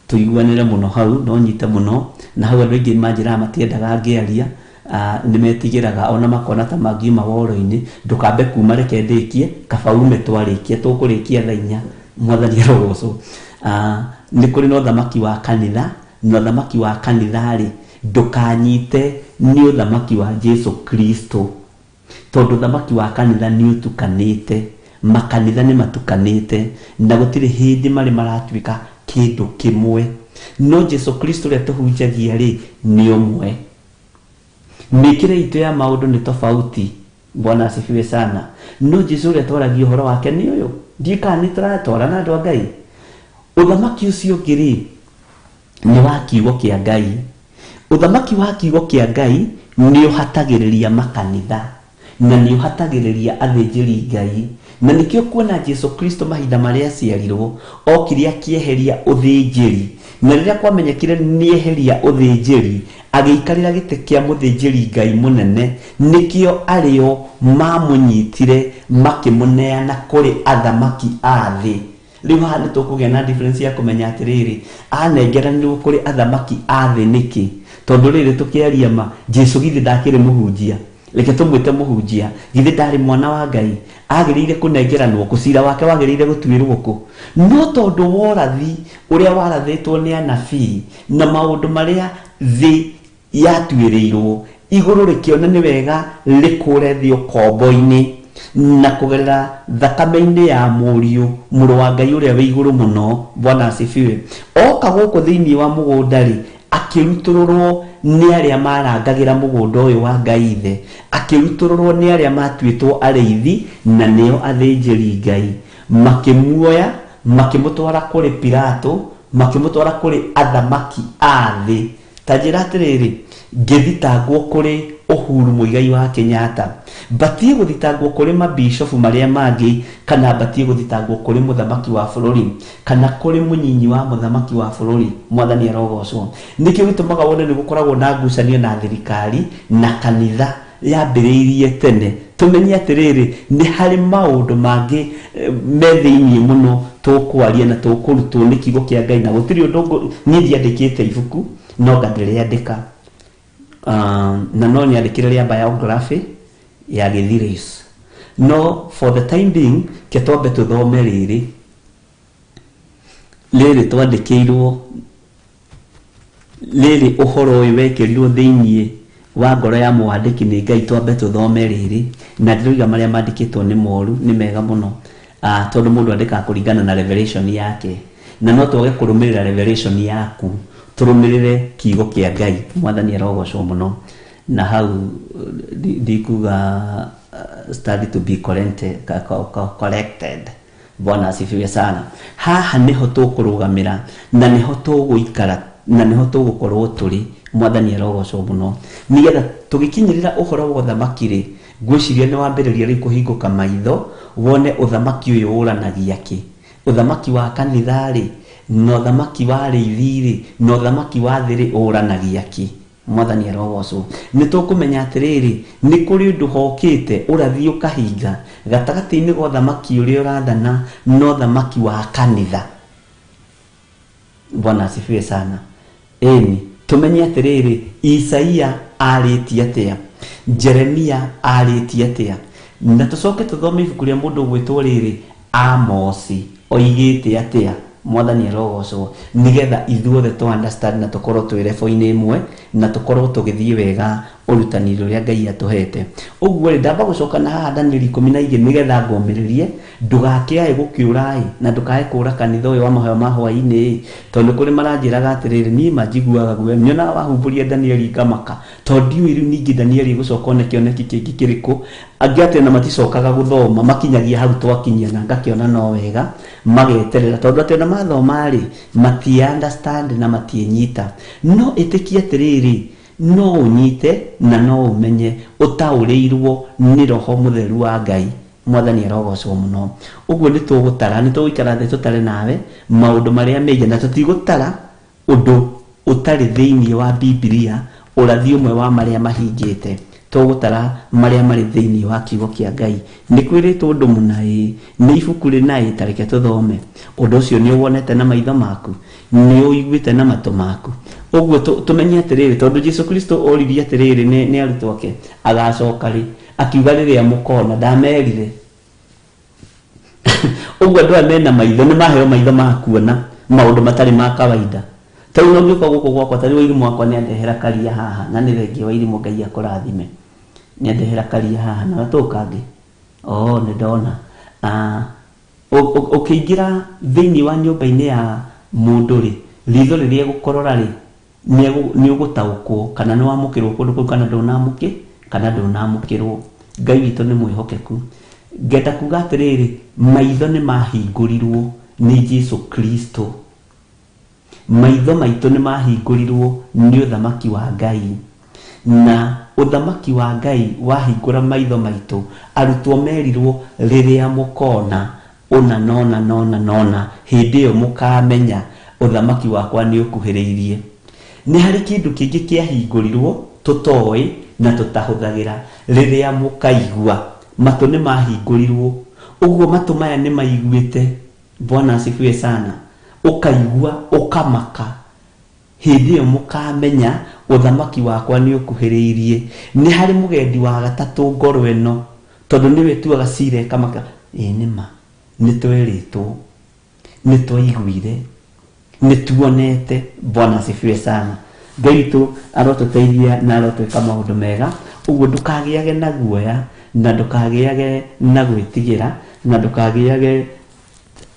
Tũiguanĩre mũno hau, no nyite mũno. Na hau andũ aingĩ manjĩraga matiendaga ngĩaria, nĩ metigĩraga ona makona ta mangiuma woro-inĩ. Ndũkambe kuma, reke ndĩkie, kaba ume twarĩkia, tũkũrĩkia thaa inya. Mwathani arogocwo. Nĩ kũrĩ na ũthamaki wa kanitha, na ũthamaki wa kanitha rĩ, ndũkanyite nĩ ũthamaki wa Jesu Kristo, tondũ ũthamaki wa kanitha nĩ ũtukanĩte, makanitha nĩ matukanĩte, na gũtirĩ hĩndĩ marĩ maratuĩka kĩndũ kĩmwe. No Jesu Kristo ũrĩa tũhunjagia rĩ, nĩ ũmwe. Mĩkĩre itũ ya maũndũ nĩ tofauti. Bwana asifiwe sana. No Jesu ũrĩa twaragia ũhoro wake nĩ ũyũ. Ndiũĩ kana nĩ tũratwarana andũ a Ngai. Ũthamaki ũcio ũngĩ rĩ, nĩ wa kiugo kĩa Ngai. Ũthamaki wa kiugo kĩa Ngai nĩ ũhatagĩrĩria makanitha na nĩ ũhatagĩrĩria athĩnjĩri Ngai. Na nĩkĩo kuona Jesu Kristo mahinda marĩa aciarirwo okire akĩeheria ũthĩnjĩri, na rĩrĩa kwamenyekire nĩeheria ũthĩnjĩri, agĩikarĩra gĩtĩ kĩa mũthĩnjĩri Ngai mũnene. Nĩkĩo arĩo mamũnyitire makĩmũneana kũrĩ athamaki a thĩ. Rĩu haha nĩ tũkũgĩa na difference ya kũmenya atĩrĩrĩ, anengeranirwo kũrĩ athamaki a thĩ nĩkĩ? Tondũ rĩrĩ tũkĩaria ma, Jesu githĩ ndakĩrĩ mũhunjia? Reke tũmwĩte mũhunjia. Githĩ ndarĩ mwana wa Ngai? Agĩrĩire kũnengeranwo kũ? Cira wake wagĩrĩire gũtuĩrwo kũ? No tondũ wa ũrathi ũrĩa warathĩtwo nĩ anabii na maũndũ marĩa thĩ yatuĩrĩirwo, igũrũ rĩkĩona nĩ wega rĩkũre thĩ ũkombo-inĩ, na kũgerera thakame-inĩ ya mũriũ mũrũ wa Ngai ũrĩa wĩ igũrũ mũno. Bwana asifiwe. Oka gũkũ thĩinĩ wa mũgũnda rĩ, akĩrutũrũrwo nĩ arĩa marangagĩra mũgũnda ũyũ wa Ngai ithe, akĩrutũrũrwo nĩ arĩa matuĩtwo arĩithi na nĩo athĩnjĩri Ngai. Makĩmuoya, makĩmũtwara kũrĩ Pilato, makĩmũtwara kũrĩ athamaki a thĩ. Ta njĩra atĩrĩrĩ, ngĩthitangwo kũrĩ Uhuru Muigai wa Kenyatta, batiĩ gũthitangwo kũrĩ mabishofu marĩa mangĩ, kana batiĩ gũthitangwo kũrĩ mũthamaki wa bũrũri, kana kũrĩ mũnyinyi wa mũthamaki wa bũrũri? Mwathani arogocwo. Nĩkĩo gĩtũmaga wone nĩ gũkoragwo na ngucanio na thirikari na kanitha yambĩrĩirie tene. Tũmenye atĩrĩrĩ, nĩ harĩ maũndũ mangĩ me thĩiniĩ mũno tũkwaria na tũkũrutwo nĩ kiugo kĩa Ngai, na gũtirĩ ũndũ niĩ ndiandĩkĩte ibuku, no nga ndĩrĩandĩka. Na no nyandĩkire rĩa biography ya Gĩthiris. No for the time being, ke twambe tũthome rĩrĩ. Rĩrĩ twandĩkĩirwo, rĩrĩ ũhoro ũyũ wekĩrirwo thĩiniĩ wa ngoro ya mwandĩki nĩ Ngai, twambe tũthome rĩrĩ. Na ndĩroiga marĩa mandĩkĩtwo nĩ moru, nĩ mega mũno. Tondũ mũndũ andĩkaga kũringana na revelation yake, na no twage kũrũmĩrĩra revelation yaku, tũrũmĩrĩre kiugo kĩa Ngai. Mwathani arogocwo mũno. Na hau ndikuga study to be corrected. Bwana asifiwe sana. Haha nĩho tũkũrũgamĩra na nĩho tũgũikara na nĩho tũgũkorwo tũrĩ. Mwathani arogocwo mũno. Nĩgetha tũgĩkinyĩrĩra ũhoro wa ũthamaki rĩ, ngwĩciria nĩ wambĩrĩria rĩu kũhingũka maitho wone ũthamaki ũyũ ũranagia kĩ. Ũthamaki wa kanitha rĩ, na ũthamaki wa arĩithi rĩ, na ũthamaki wa thĩ rĩ, ũranagia kĩ. Mwathani arogocwo. Nĩ tũkũmenya atĩrĩrĩ, nĩ kũrĩ ũndũ hokĩte ũrathi ũkahinga gatagatĩ-inĩ ga ũthamaki ũrĩa ũrathana na ũthamaki wa kanitha. Bwana asifiwe sana. Ĩni, tũmenye atĩrĩrĩ, Isaia arĩtie atĩa, Jeremia arĩtie atĩa, na tũcoke tũthome ibuku rĩa mũndũ ũgwĩtwo rĩrĩ Amosi oigĩte atĩa. Mwathani arogocwo. Nĩgetha ithuothe tũ understand na tũkorwo twĩ level-inĩ ĩmwe na tũkorwo tũgĩthiĩ wega ũrutani ũrĩa Ngai atũhete. Ũguo rĩ, ndamba gũcoka na haha Danieli 12 nĩgetha ngũmĩrĩrie, ndũgakĩae gũkĩũra ĩ, na ndũkae kũũra kanitha ũyũ wa mahoya ma hwaĩ-inĩ ĩ, tondũ kũrĩ maranjĩraga atĩrĩrĩ, niĩ manjiguaga guoya, nyonaga wahumbũria Danieli ngamaka, tondũ ndiũĩ rĩu ningĩ Danieli egũcoka one kĩoneki kĩngĩ kĩrĩkũ. Angĩ atĩ ona maticokaga gũthoma, makinyagia hau twakinyia na ngakĩona no wega, mageterera, tondũ atĩ ona mathoma rĩ, mati understand na matiĩnyita. No ĩtĩkia atĩrĩrĩ, No ũnyite na no ũmenye ũtaũrĩirwo nĩ Roho Mũtheru wa Ngai. Mwathani arogocwo mũno. Ũguo nĩ tũgũtara, nĩ tũgũikara thĩ tũtare nawe maũndũ marĩa megiĩ, na tũtigũtara ũndũ ũtarĩ thĩinĩ wa Bibilia, ũrathi ũmwe wa marĩa mahingĩte. Tũgũtara marĩa marĩ thĩinĩ wa kiugo kĩa Ngai. Nĩ kwĩrĩtwo ũndũ mũna ĩ, nĩ ibuku rĩna ĩ, ta reke tũthome. Ũndũ ũcio nĩ ũwonete na maitho maku, nĩ ũiguĩte na matũ maku. Ũguo tũmenye atĩrĩrĩ, tondũ Jesu Kristo oririe atĩrĩrĩ nĩ arutwo ake, agacoka rĩ, akiuga rĩrĩa mũkona, ndamerire. Ũguo andũ aya mena maitho, nĩ maheo maitho ma kuona maũndũ matarĩ ma kawaida. Ta rĩu ũngĩũka gũkũ gwakwa, ta rĩu Wairimũ wakwa nĩ andehera karia haha, na nĩ thengia Wairimũ, Ngai akũrathime. Nĩ andehera karia haha, na gatũ kangĩ. Oh, nĩ ndona. Ũkĩingĩra thĩinĩ wa nyũmba-inĩ ya mũndũ rĩ, ritho rĩrĩa egũkũrora rĩ, nĩ ũgũtaũkwo kana nĩ wamũkĩrwo kũndũ kũu kana kana ndũnamũkĩrwo. Ngai witũ nĩ mwĩhokeku. Ngenda kuga atĩrĩrĩ, maitho nĩ mahingũrirwo nĩ Jesu Kristo. Maitho maitũ nĩ mahingũrirwo nĩ ũthamaki wa Ngai. Na ũthamaki wa Ngai wahingũra maitho maitũ, arutwo merirwo rĩrĩa mũkona ũna nona nona nona, hĩndĩ ĩyo mũkamenya ũthamaki wakwa nĩ ũkuhĩrĩirie. Nĩ harĩ kĩndũ kĩngĩ kĩahingũrirwo tũtoĩ na tũtahũthagĩra, rĩrĩa mũkaigua. Matũ nĩ mahingũrirwo. Ũguo matũ maya nĩ maiguĩte. Bwana asifiwe sana. Ũkaigua, ũkamaka. Hĩndĩ ĩyo mũkamenya ũthamaki wakwa nĩ ũkuhĩrĩirie. Nĩ harĩ mũgendi wa gatatũ ngoro ĩno, tondũ nĩwe tuaga cira ĩkamaka. Ĩĩ nĩ ma, nĩ twerĩtwo, nĩ twaiguire, nĩ tuonete. Bwana asifiwe sana. Ngai witũ arotũteithia na arotwĩka maũndũ mega. Ũguo ndũkagĩage na guoya, na ndũkagĩage na gwĩtigĩra, na ndũkagĩage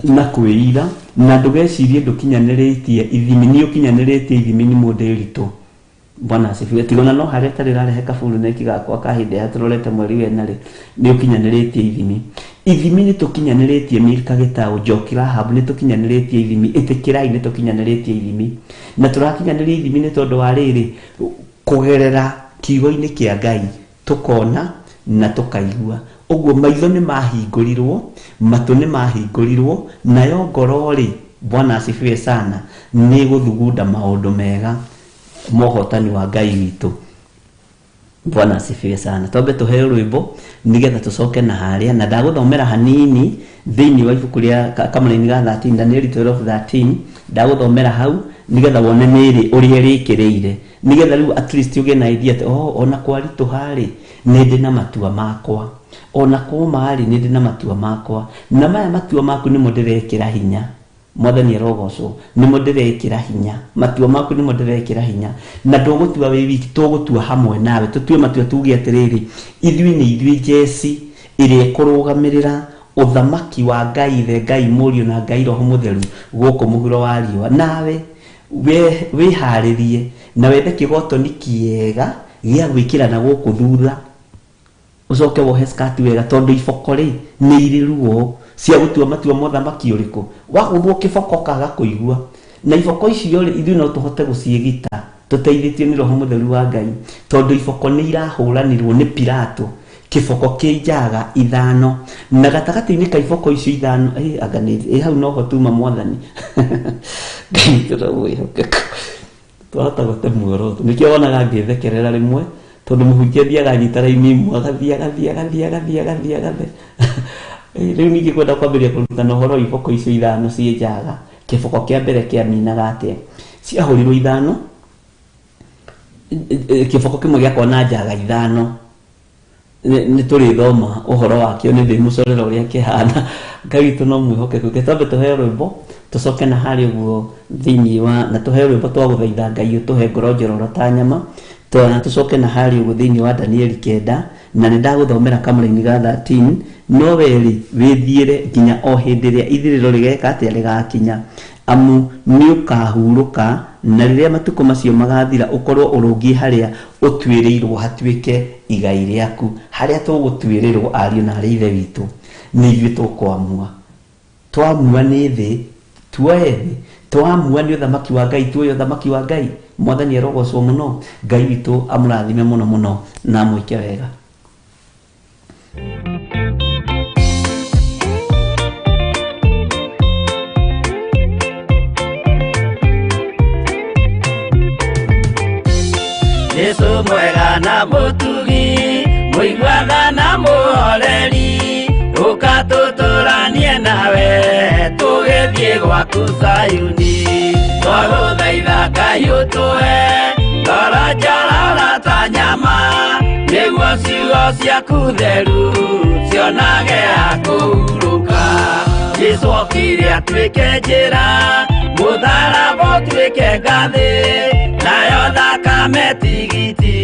na kwĩira, na ndũgecirie ndũkinyanĩrĩtie ithimi. Nĩ ũkinyanĩrĩtie ithimi nĩ mũndũ ĩritũ. Bwana asifiwe. Tigona no harĩa tarĩ rarehe kaburu neki gakwa ka hĩndĩ ya tũrorete mweri wena rĩ, nĩ ũkinyanĩrĩtie ithimi. Ithimi nĩ tũkinyanĩrĩtie. Milka Gĩtaũ, Njoki Rahab, nĩ tũkinyanĩrĩtie ithimi. Ĩtĩkĩrai nĩ tũkinyanĩrĩtie ithimi. Na tũrakinyanĩria ithimi nĩ tondũ wa rĩrĩ, kũgerera kiugo-inĩ kĩa Ngai tũkona na tũkaigua. Ũguo maitho nĩ mahingũrirwo, matũ nĩ mahingũrirwo, nayo ngoro rĩ, Bwana asifiwe sana, nĩ gũthugunda maũndũ mega mohotani wa Ngai witũ. Bwana asifiwe sana. Twambe tũheo rwĩmbo nĩgetha tũcoke na harĩa, na ndagũthomera hanini thĩinĩ wa ibuku rĩa kamũraini ga 13, Danieli 12:13. Ndagũthomera hau nĩgetha wone nĩrĩ ũrĩa ĩrĩkĩrĩire, nĩgetha rĩu at least ũgĩe na idea atĩ, oh, ona kwaritũha rĩ, nĩ ndĩ na matua makwa, ona kũma rĩ, nĩ ndĩ na matua makwa, na maya matua maku nĩmo ndĩrekĩra hinya. Mwathani arogocwo. Nĩmo ndĩrekĩra hinya, matua maku nĩmo ndĩrekĩra hinya, na ndũgũtua wĩ wiki, tũgũtua hamwe nawe. Tũtue matua tuge atĩrĩrĩ, ithuĩ nĩ ithuĩ jeci ĩrĩa ĩkũrũgamĩrĩra ũthamaki wa Ngai Ithe, Ngai Mũriũ na Ngai Roho Mũtheru gũkũ mũhuro wa riũa. Nawe wĩharĩrie na wethe kĩgotoni kĩega gĩa gwĩkĩra na gũkũ thutha, ũcoke wohe skirt wega, tondũ iboko rĩ nĩ irĩ ruo cia gũtua matua mothamaki ũrĩkũ. Wagũthwo kĩboko kaga kũigua, na iboko icio rĩ, ithuĩ no tũhote gũciĩgita tũteithĩtio nĩ Roho Mũtheru wa Ngai, tondũ iboko nĩ irahũranirwo nĩ Pilato, kĩboko kĩ njaga ithano, na gatagatĩ-inĩ ka iboko icio ithano, anga nĩ hau noho tuma. Mwathani Ngai witũ no mwĩhokeku, twahota gũte muoroto. Nĩkĩo wonaga ngĩthekerera rĩmwe, tondũ mũhunjia athiaga anyita raini ĩmwe, agathiĩ agathiĩ agathiĩ agathiĩ agathiĩ agathiĩ. Rĩu ningĩ kwenda kwambĩrĩria kũrutana ũhoro wa iboko icio ithano ciĩ njaga. Kĩboko kĩa mbere kĩaminaga atĩa? Ciahũrirwo ithano, kĩboko kĩmwe gĩakorwo na njaga ithano. Nĩ tũrĩthoma ũhoro wakĩo, nĩ ndĩmũcorera ũrĩa kĩhana. Ngai witũ no mwĩhokeku. Reke twambe tũheo rwĩmbo, tũcoke na harĩa ũguo thĩinĩ wa, na tũheo rwĩmbo twa gũthaitha Ngai ũtũhe ngoro njororo ta nyama, tũcoke na harĩa ũguo thĩinĩ wa Danieli 9, na nĩ ndagũthomera kamũraini ga 13. No we rĩ, wĩthiĩre nginya o hĩndĩ ĩrĩa ithirĩro rĩgeka atĩa, rĩgakinya. Amu nĩ ũkahurũka, na rĩrĩa matukũ macio magathira ũkorwo ũrũngiĩ harĩa ũtuĩrĩirwo hatuĩke igai rĩaku. Harĩa tũgũtuĩrĩrwo, ariũ na arĩ ithe witũ, nĩ ithuĩ tũkũamua. Twamua nĩ thĩ, tuoe thĩ, Twamua nĩ ũthamaki wa Ngai, tuoye ũthamaki wa Ngai. Mwathani arogocwo mũno. Ngai witũ amũrathime mũno mũno na amwĩke wega. Jesu mwega na mũtugi, mũiguana na mũhoreri, ũka tũtũranie nawe tũgĩthiĩ gwaku Zayuni. Twagũthaitha Ngai ũtũhe ngoro njororo ta nyama, nĩguo ciugo ciaku theru cionage ha kũhurũka. Jesu okire atuĩke njĩra, mũtharaba ũtuĩke ngathĩ, nayo thakame tigiti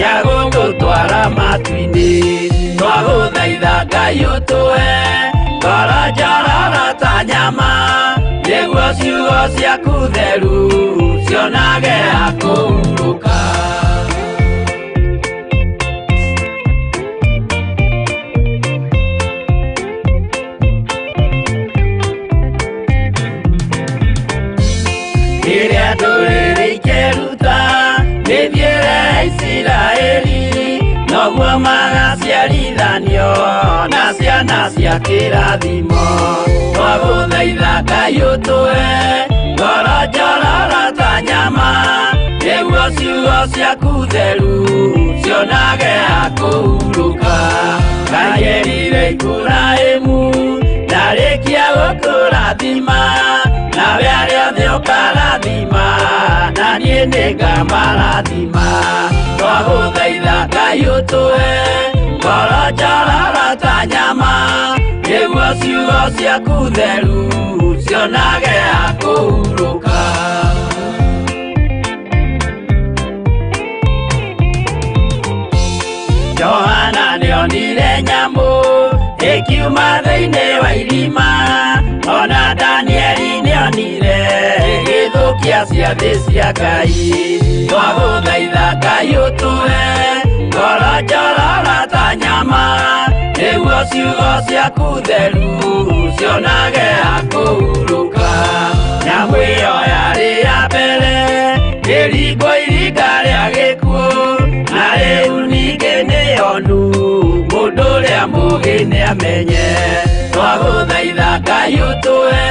ya gũgũtwara matu-inĩ. Twagũthaitha Ngai ũtũhe ngoro njororo ta nyama, nĩguo ciugo ciaku theru cionage ha kũhurũka. Rĩrĩa ndũrĩrĩ ikeruta mĩthiĩre ya Isiraeli, noguo magaciarithanio na ciana cia kĩrathimo. Twagũthaitha Ngai ũtũhe ngoro njororo ta nyama, nĩguo ciugo ciaku theru cionage ha kũhurũka. Ngai erire Iburahĩmu ndarĩkia gũkũrathima, nawe arĩa othe ũkarathima, na niĩ nĩngamarathima. Twagũthaitha Ngai ũtũhe ngoro njororo ta nyama, nĩguo ciugo ciaku theru cionage ha kũhurũka. Johana nĩonire nyamũ ĩkiuma thĩinĩ wa irima, ona Danieli nĩonire ĩgĩthũkia ciathĩ cia Ngai. Twagũthaitha Ngai ũtũhe ngoro njororo ta nyama, nĩguo ciugo ciaku theru cionage ha kũhurũka. Nyamũ ĩyo yarĩ ya mbere ĩringwo iringa rĩa gĩkuũ, na rĩu ningĩ nĩyonu mũndũ ũrĩa mũũgĩ nĩamenye. Twagũthaitha Ngai ũtũhe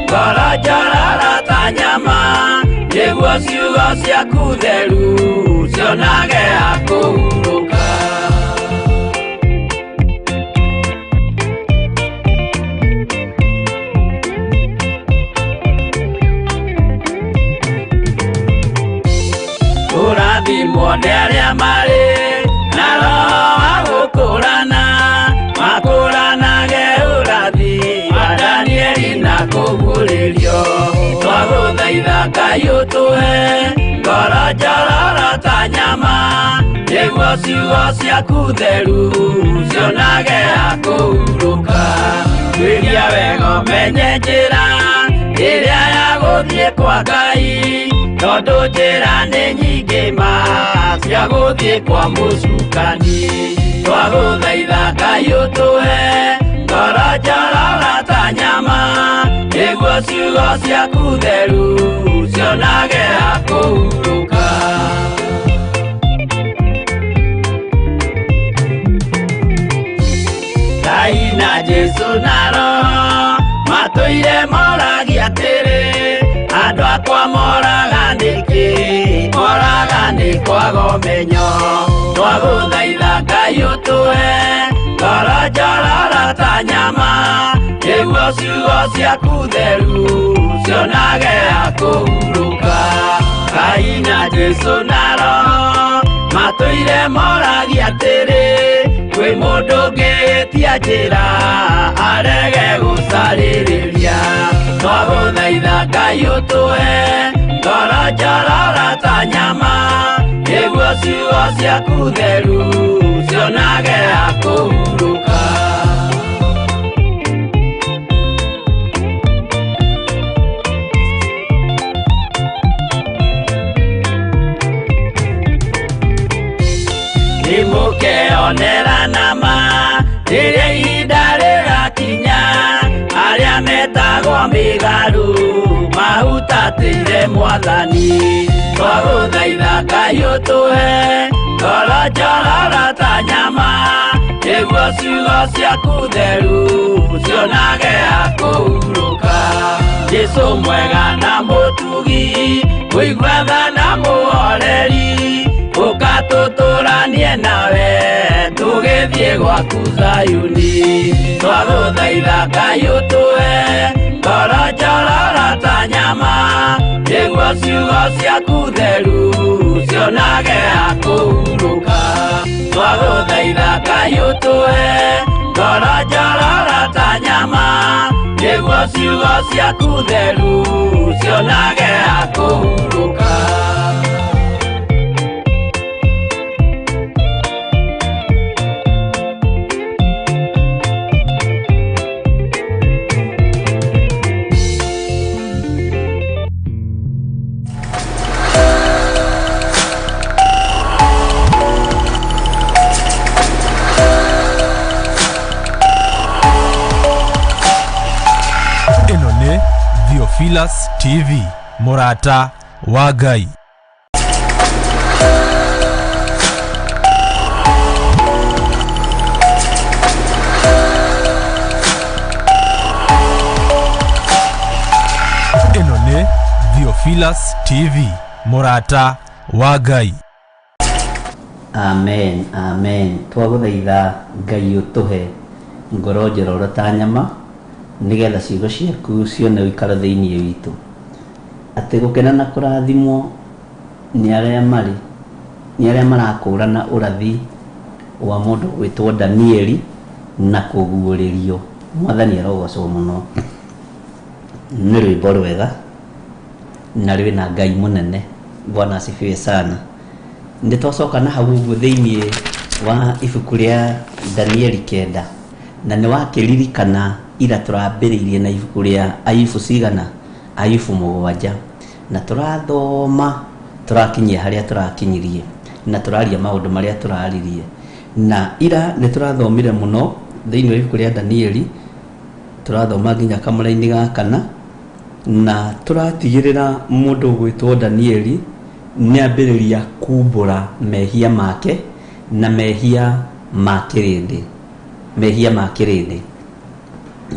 ngoro njororo ta nyama, nĩguo ciugo ciaku theru cionage ha kũhurũka. Kũrathimwo nĩ arĩa marĩ na roho wa gũkũrana, makũranage ũrathi wa Danieli na kũguũrĩrio. Twagũthaitha Ngai ũtũhe ngoro njororo ta nyama, nĩguo ciugo ciaku theru cionage ha kũhurũka. Tuĩria wega ũmenye njĩra ĩrĩa ya gũthiĩ kwa Ngai, tondũ njĩra nĩ nyingĩ ma cia gũthiĩ kwa mũcukani. Twagũthaitha Ngai ũtũhe ngoro njororo ta nyama, nĩguo ciugo ciaku theru cionage ha kũhurũka. Ngai na Jesu na Roho matũire moragia atĩrĩ, andũ akwa moraga nĩkĩ? Moraga nĩ kwaga ũmenyo. Twagũthaitha Ngai ũtũhe ngoro njororo ta nyama, nĩguo ciugo ciaku theru cionage ha kũhurũka. Ngai na Jesu na Roho matũire moragia atĩrĩ, kwĩ mũndũ ũngĩtia njĩra arege gũcarĩrĩria. Twagũthaitha Ngai ũtũhe ngoro njororo ta nyama, nĩguo ciugo ciaku theru cionage ha kũhurũka. Nĩmũkeonera nama rĩrĩa ihinda rĩgakinya, arĩa metagwo mĩgarũ Mahutatĩire mwathani twagũthaitha Ngai ũtũhe ngoro njororo ta nyama nĩguo ciugo ciaku theru cionage ha kũhurũka. Jesũ mwega na mũtugi mũigua tha na mũhoreri ũka tũtũranie nawe tũgĩthiĩ gwaku Zayuni. Twagũthaitha Ngai ũtũhe ngoro njororo ta nyama nĩguo ciugo ciaku theru cionage ha kũhurũka. Twagũthaitha Ngai ũtũhe ngoro njororo ta nyama nĩguo ciugo ciaku theru cionage ha kũhurũka. Theophilus TV, Murata wa Ngai. Ĩno nĩ Theophilus TV, Murata wa Ngai. Amen, amen. Twagũthaitha Ngai ũtũhe ngoro njororo ta nyama nĩgetha ciugo ciaku cione ũikaro thĩinĩ witũ, atĩ gũkena na kũrathimwo nĩ arĩa marĩ nĩ arĩa marakũrana ũrathi wa mũndũ gwĩtwo Danieli na kũguũrĩrio. Mwathani arogocwo mũno. Nĩ rwĩmbo rwega na rwĩna Ngai mũnene. Bwana asifiwe sana. Nĩ twacoka na hau ũguo thĩinĩ wa ibuku rĩa Danieli 9 na nĩ wakĩririkana ira tũrambĩrĩirie na ibuku rĩa Ayubu cigana Ayubu 7 na tũrathoma tũrakinyia harĩa tũrakinyirie na tũraria maũndũ marĩa tũraririe. Na ira nĩ tũrathomire mũno thĩinĩ wa ibuku rĩa Danieli, tũrathoma nginya kamũra-inĩ ga 4 na tũratigĩrĩra mũndũ ũgwĩtwo Danieli nĩ ambĩrĩria kumbũra mehia make na mehia ma kĩrĩndĩ, mehia ma kĩrĩndĩ.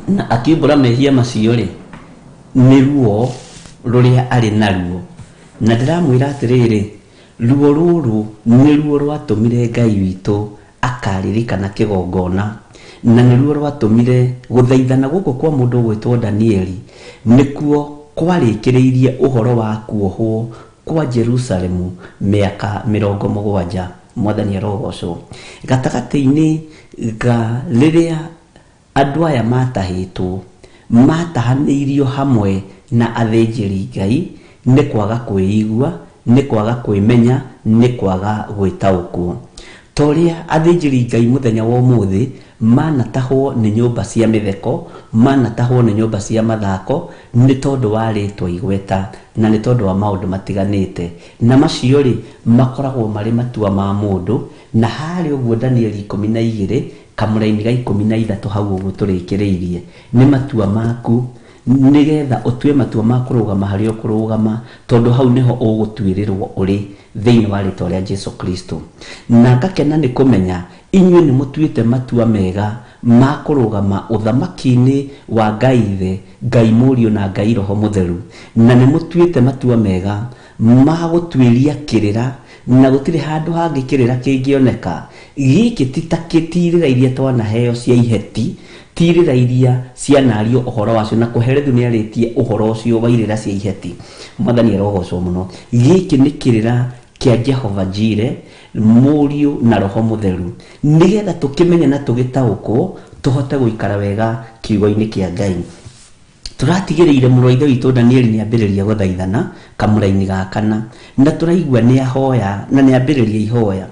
Na akiumbũra mehia macio rĩ, nĩ ruo rũrĩa arĩ naruo. Na ndĩramwĩra atĩrĩrĩ, ruo rũrũ nĩ ruo rwatũmire Ngai witũ akaririkana kĩgongona, na nĩ ruo rwatũmire gũthaithana gũkũ kwa mũndũ ũgwĩtwo Danieli nĩkuo kwarĩkĩrĩirie ũhoro wa kuohwo kwa Jerusalemu mĩaka 70. Mwathani arogocwo. Gatagatĩ-inĩ ga rĩrĩa andũ aya matahĩtwo matahanĩirio hamwe na athĩnjĩri Ngai nĩ kwaga kwĩigua, nĩ kwaga kwĩmenya, nĩ kwaga gwĩtaũkwo. Ta ũrĩa athĩnjĩri Ngai mũthenya wa ũmũthĩ manatahwo nĩ nyũmba cia mĩtheko, manatahwo nĩ nyũmba cia mathako nĩ tondũ wa rĩtwa igweta na nĩ tondũ wa maũndũ matiganĩte. Na macio rĩ makoragwo marĩ matua ma mũndũ. Na harĩ ũguo Danieli 12 kamũra-inĩ ga 13 hau ũguo tũrĩkĩrĩirie nĩ matua maku, nĩgetha ũtue matua ma kũrũgama harĩa ũkũrũgama, tondũ hau nĩho ũgũtuĩrĩrwo ũrĩ thĩinĩ wa rĩtwa rĩa Jesu Kristo. Na ngakena nĩ kũmenya inyuĩ nĩ mũtuĩte matua mega ma kũrũgama ũthamaki-inĩ wa Ngai Ithe, Ngai Mũriũ na Ngai Roho Mũtheru, na nĩ mũtuĩte matua mega ma gũtuĩria kĩrĩra, na gũtirĩ handũ hangĩ kĩrĩra kĩngĩoneka. Gĩkĩ ti ta irĩra iria twanaheo cia iheti, ti irĩra iria cianario ũhoro wacio, na Kohelethu nĩ arĩtie ũhoro ũcio wa irĩra cia iheti. Mwathani arogocwo mũno. Gĩkĩ nĩ kĩrĩra kĩa Jehova Jire, Mũriũ na Roho Mũtheru, nĩgetha tũkĩmenye na tũgĩtaũkwo tũhote gũikara wega kiugo-inĩ kĩa Ngai. Tũratigĩrĩire mũrũ wa ithe witũ Danieli nĩ ambĩrĩria gũthaithana kamũra-inĩ ga 4 na tũraigua nĩ ahoya na nĩ ambĩrĩria ihoya.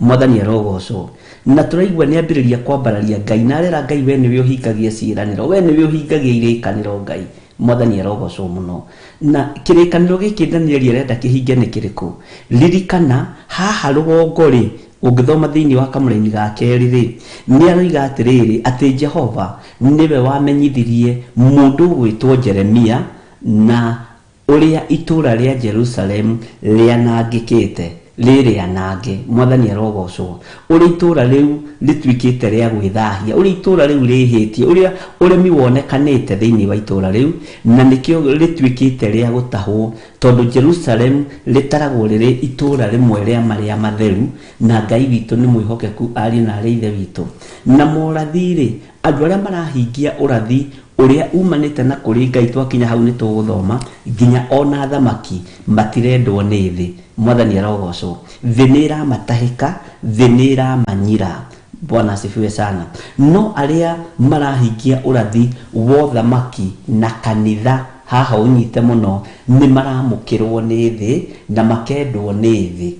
Mwathani arogocwo. Na tũraigua nĩ ambĩrĩria kwambararia Ngai na arera Ngai, we nĩwe ũhingagia ciĩranĩro, we nĩwe ũhingagia irĩkanĩro Ngai. Mwathani arogocwo mũno. Na kĩrĩkanĩro gĩkĩ Danieli arenda kĩhinge nĩ kĩrĩkũ? Ririkana haha rũgongo rĩ, ũngĩthoma thĩinĩ wa kamũra-inĩ ga 2 rĩ, nĩ aroiga atĩrĩrĩ atĩ Jehova nĩwe wamenyithirie mũndũ ũgwĩtwo Jeremia na Ũrĩa itũũra rĩa Jerusalemu rĩanangĩkĩte, rĩrĩanange, Mwathani arogocwo. Ũrĩa itũũra rĩu rĩtuĩkĩte rĩa gwĩthahia, ũrĩa itũũra rĩu rĩhĩtie, ũrĩa ũremi wonekanĩte thĩinĩ wa itũũra rĩu, na nĩkĩo rĩtuĩkĩte rĩa gũtahwo, tondũ Jerusalemu rĩtaragwo rĩrĩ itũũra rĩmwe rĩa marĩa matheru, na Ngai witũ nĩ mwĩhokeku ariũ na arĩ ithe witũ. Na morathi-rĩ, andũ arĩa marahingia ũrathi ũrĩa umanĩte na kũrĩ Ngai, twakinya hau nĩ tũgũthoma, nginya ona athamaki matirendwo nĩ thĩ. Mwathani arogocwo. Thĩ nĩ ĩramatahĩka, thĩ nĩ ĩramanyira. Bwana asifiwe sana. No arĩa marahingia ũrathi wa ũthamaki na kanitha, haha ũnyite mũno, nĩ maramũkĩrwo nĩ thĩ na makendwo nĩ thĩ.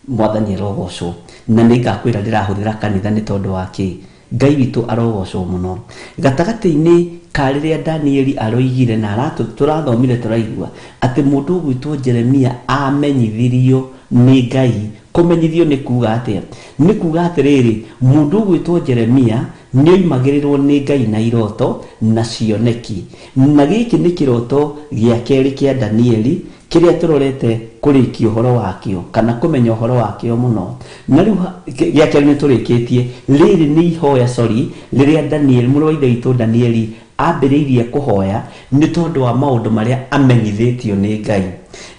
Mwathani arogocwo. Na nĩ ngakwĩra ndĩrahũthĩra kanitha nĩ tondũ wa kĩ? Ngai witũ arogocwo mũno. Gatagatĩ-inĩ ka rĩrĩa Danieli aroigire na tũrathomire tũraigua atĩ mũndũ ũgwĩtwo Jeremia amenyithirio nĩ Ngai. Kũmenyithio nĩ kuga atĩa? Nĩ kuga atĩrĩrĩ, mũndũ ũgwĩtwo Jeremia nĩ oimagĩrĩrwo nĩ Ngai na iroto na cioneki. Na gĩkĩ nĩ kĩroto gĩa kerĩ kĩa Danieli kĩrĩa tũrorete kũrĩkia ũhoro wakĩo kana kũmenya ũhoro wakĩo mũno. Na rĩu gĩa kerĩ nĩ tũrĩkĩtie, rĩrĩ nĩ ihoya, sorry, rĩrĩa Danieli, mũrũ wa ithe witũ Danieli ambĩrĩirie kũhoya nĩ tondũ wa maũndũ marĩa amenyithĩtio nĩ Ngai.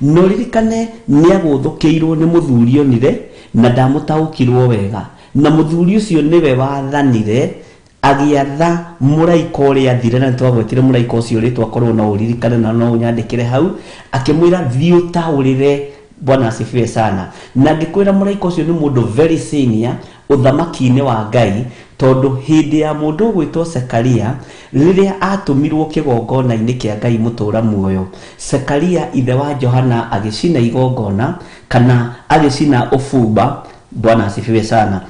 No ririkane nĩ agũthũkĩirwo nĩ mũthuri onire na ndamũtaũkirwo wega, na mũthuri ũcio nĩwe wathanire agĩatha mũraika ũrĩa athire, na nĩtwagwetire mũraika ũcio rĩtwa korwo no ũririkane na no ũnyandĩkĩre hau, akĩmwĩra thiĩ ũtaũrĩre. Bwana asifiwe sana. Na ngĩkwĩra mũraika ũcio nĩ mũndũ very senior ũthamaki-inĩ wa Ngai, tondũ hĩndĩ ya mũndũ ũgwĩtwo Sekaria rĩrĩa atũmirwo kĩgongona-inĩ kĩa Ngai mũtũra muoyo, Sekaria ithe wa Johana agĩcina igongona kana agĩcina ũbumba. Bwana asifiwe sana.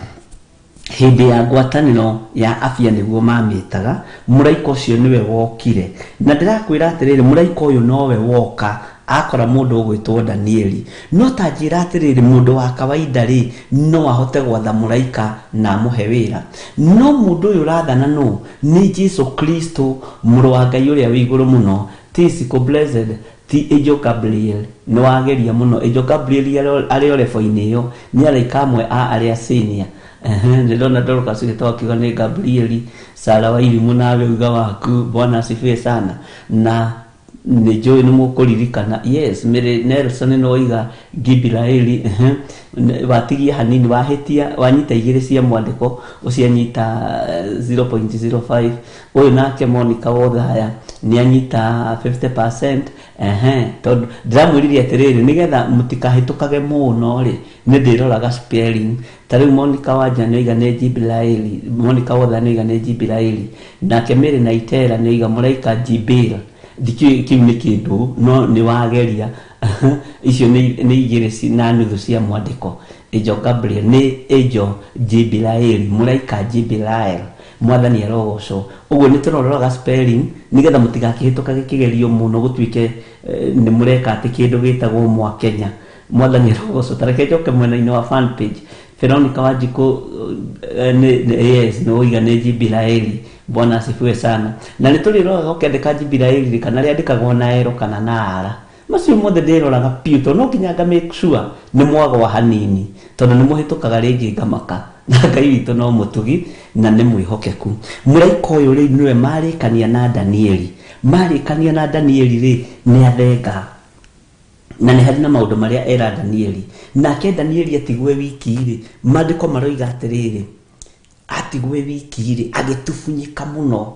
Hĩndĩ ya ngwatanĩro ya afya nĩguo mamĩtaga, mũraika ũcio nĩwe wokire. Na ndĩrakwĩra atĩrĩrĩ, mũraika ũyũ nowe woka akora mũndũ ũgwĩtwo Danieli. No ta njĩra atĩrĩrĩ, mũndũ wa kawaida rĩ, no ahote gwatha mũraika na amũhe wĩra. No mũndũ ũyũ ũrathana nũ? Nĩ Jesu Kristo, mũrũ wa Ngai ũrĩa wĩ igũrũ mũno. Ti Siko Blessed, ti Angel Gabriel. Nĩ wageria mũno. Angel Gabriel arĩ o level-inĩ ĩyo, nĩ araika amwe a arĩa senior. Ndĩrona Dorcas ũgĩtwa akiuga nĩ Gabrieli, Sara wa Irimũ nawe uga waku. Bwana asifiwe sana. Na nĩ njũĩ nĩ mũkũririkana. Yes, Mary Nelson nĩ oiga Gibraeli. Watigia hanini, wahĩtia, wanyita igĩrĩ cia mwandĩko, ũcianyita 0.05. Ũyũ nake Monica Wothaya nĩ anyita 50%. Tondũ ndĩramwĩrire atĩrĩrĩ, nĩgetha mũtikahĩtũkage mũno rĩ, nĩ ndĩroraga spelling. Ta rĩu Monica Wanja nĩ oiga nĩ Gibraeli, Monica Wothaya nĩ oiga nĩ Gibraeli, nake Mary Naitera nĩ oiga mũraika Jibril. Ndikĩũĩ kĩu nĩ kĩndũ, no nĩ wageria. Icio nĩ igĩrĩ na nuthu cia mwandĩko. Angel Gabriel nĩ Angel Jibraeli, mũraika Jibrael. Mwathani arogocwo. Ũguo nĩ tũroraga spelling nĩgetha mũtigakĩhĩtũkage kĩgerio mũno gũtuĩke nĩ mũreka atĩ kĩndũ gĩtagwo Mwakenya. Mwathani arogocwo. Ta reke njoke mwena-inĩ wa fan page. Veronica Wanjikũ, yes, nĩ woiga nĩ Jibraeli. Bwana asifiwe sana. Na nĩ tũrĩroraga ũkĩandĩka Jibraeli kana rĩandĩkagwo na ero kana na ara. Macio mothe ndĩroraga biũ, tondũ no nginya nga make sure nĩ mwagwa hanini, tondũ nĩ mũhĩtũkaga rĩngĩ ngamaka. Na Ngai witũ no mũtugi na nĩ mwĩhokeku. Mũraika ũyũ rĩu nĩwe marĩkania na Danieli. Marĩkania na Danieli rĩ, nĩ athenga. Na nĩ harĩ na maũndũ marĩa era Danieli. Nake Danieli atigwe wiki rĩ, maandĩko maroiga atĩrĩrĩ, atigwe wiki rĩ, agĩtubunyĩka mũno,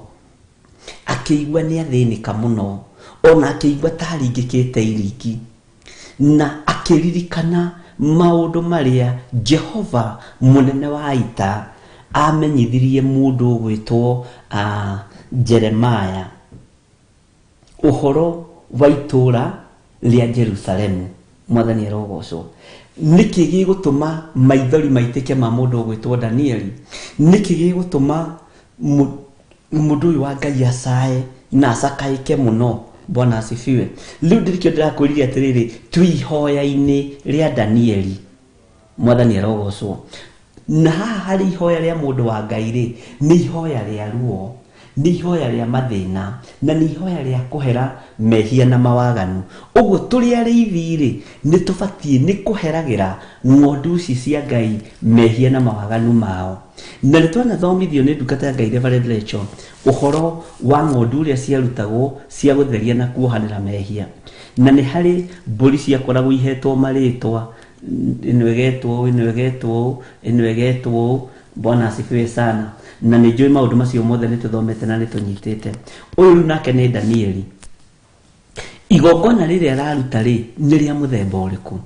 akĩigua nĩ athĩnĩka mũno, ona akĩigua ta aringĩkĩte iringi, na akĩririkana maũndũ marĩa Jehova mũnene wa ita amenyithirie mũndũ ũgwĩtwo Jeremiah ũhoro wa itũũra rĩa Jerusalemu. Mwathani arogocwo. Nĩkĩ gĩgũtũma maithori maitĩke ma mũndũ ũgwĩtwo Danieli? Nĩkĩ gĩgũtũma mũndũ ũyũ wa Ngai acae na acakaĩke mũno? Bwana asifiwe. Rĩu ndĩrĩkĩo ndĩrakwĩrire atĩrĩrĩ, twĩ ihoya-inĩ rĩa Danieli. Mwathani arogocwo. Na haha harĩ ihoya rĩa mũndũ wa Ngai rĩ, nĩ ihoya rĩa ruo, Nĩ ihoya rĩa mathĩna na nĩ ihoya rĩa kũhera mehia na mawaganu. Ũguo tũrĩ arĩithi rĩ, nĩ tũbatiĩ nĩ kũheragĩra ng'ondu ici cia Ngai mehia na mawaganu mao. Na nĩ twanathomithio nĩ ndungata ya Ngai Reverend Rachel ũhoro wa ng'ondu ũrĩa ciarutagwo cia gũtheria na kuohanĩra mehia. Na nĩ harĩ mbũri ciakoragwo ihetwo marĩtwa, ĩno ĩgetwo ũũ, ĩno ĩgetwo ũũ, ĩno ĩgetwo ũũ. Bwana asifiwe sana. Na nĩ njũĩ maũndũ macio mothe nĩ tũthomete na nĩ tũnyitĩte. Ũyũ rĩu nake nĩ Danieli. Igongona rĩrĩa araruta rĩ, nĩ rĩa mũthemba ũrĩkũ?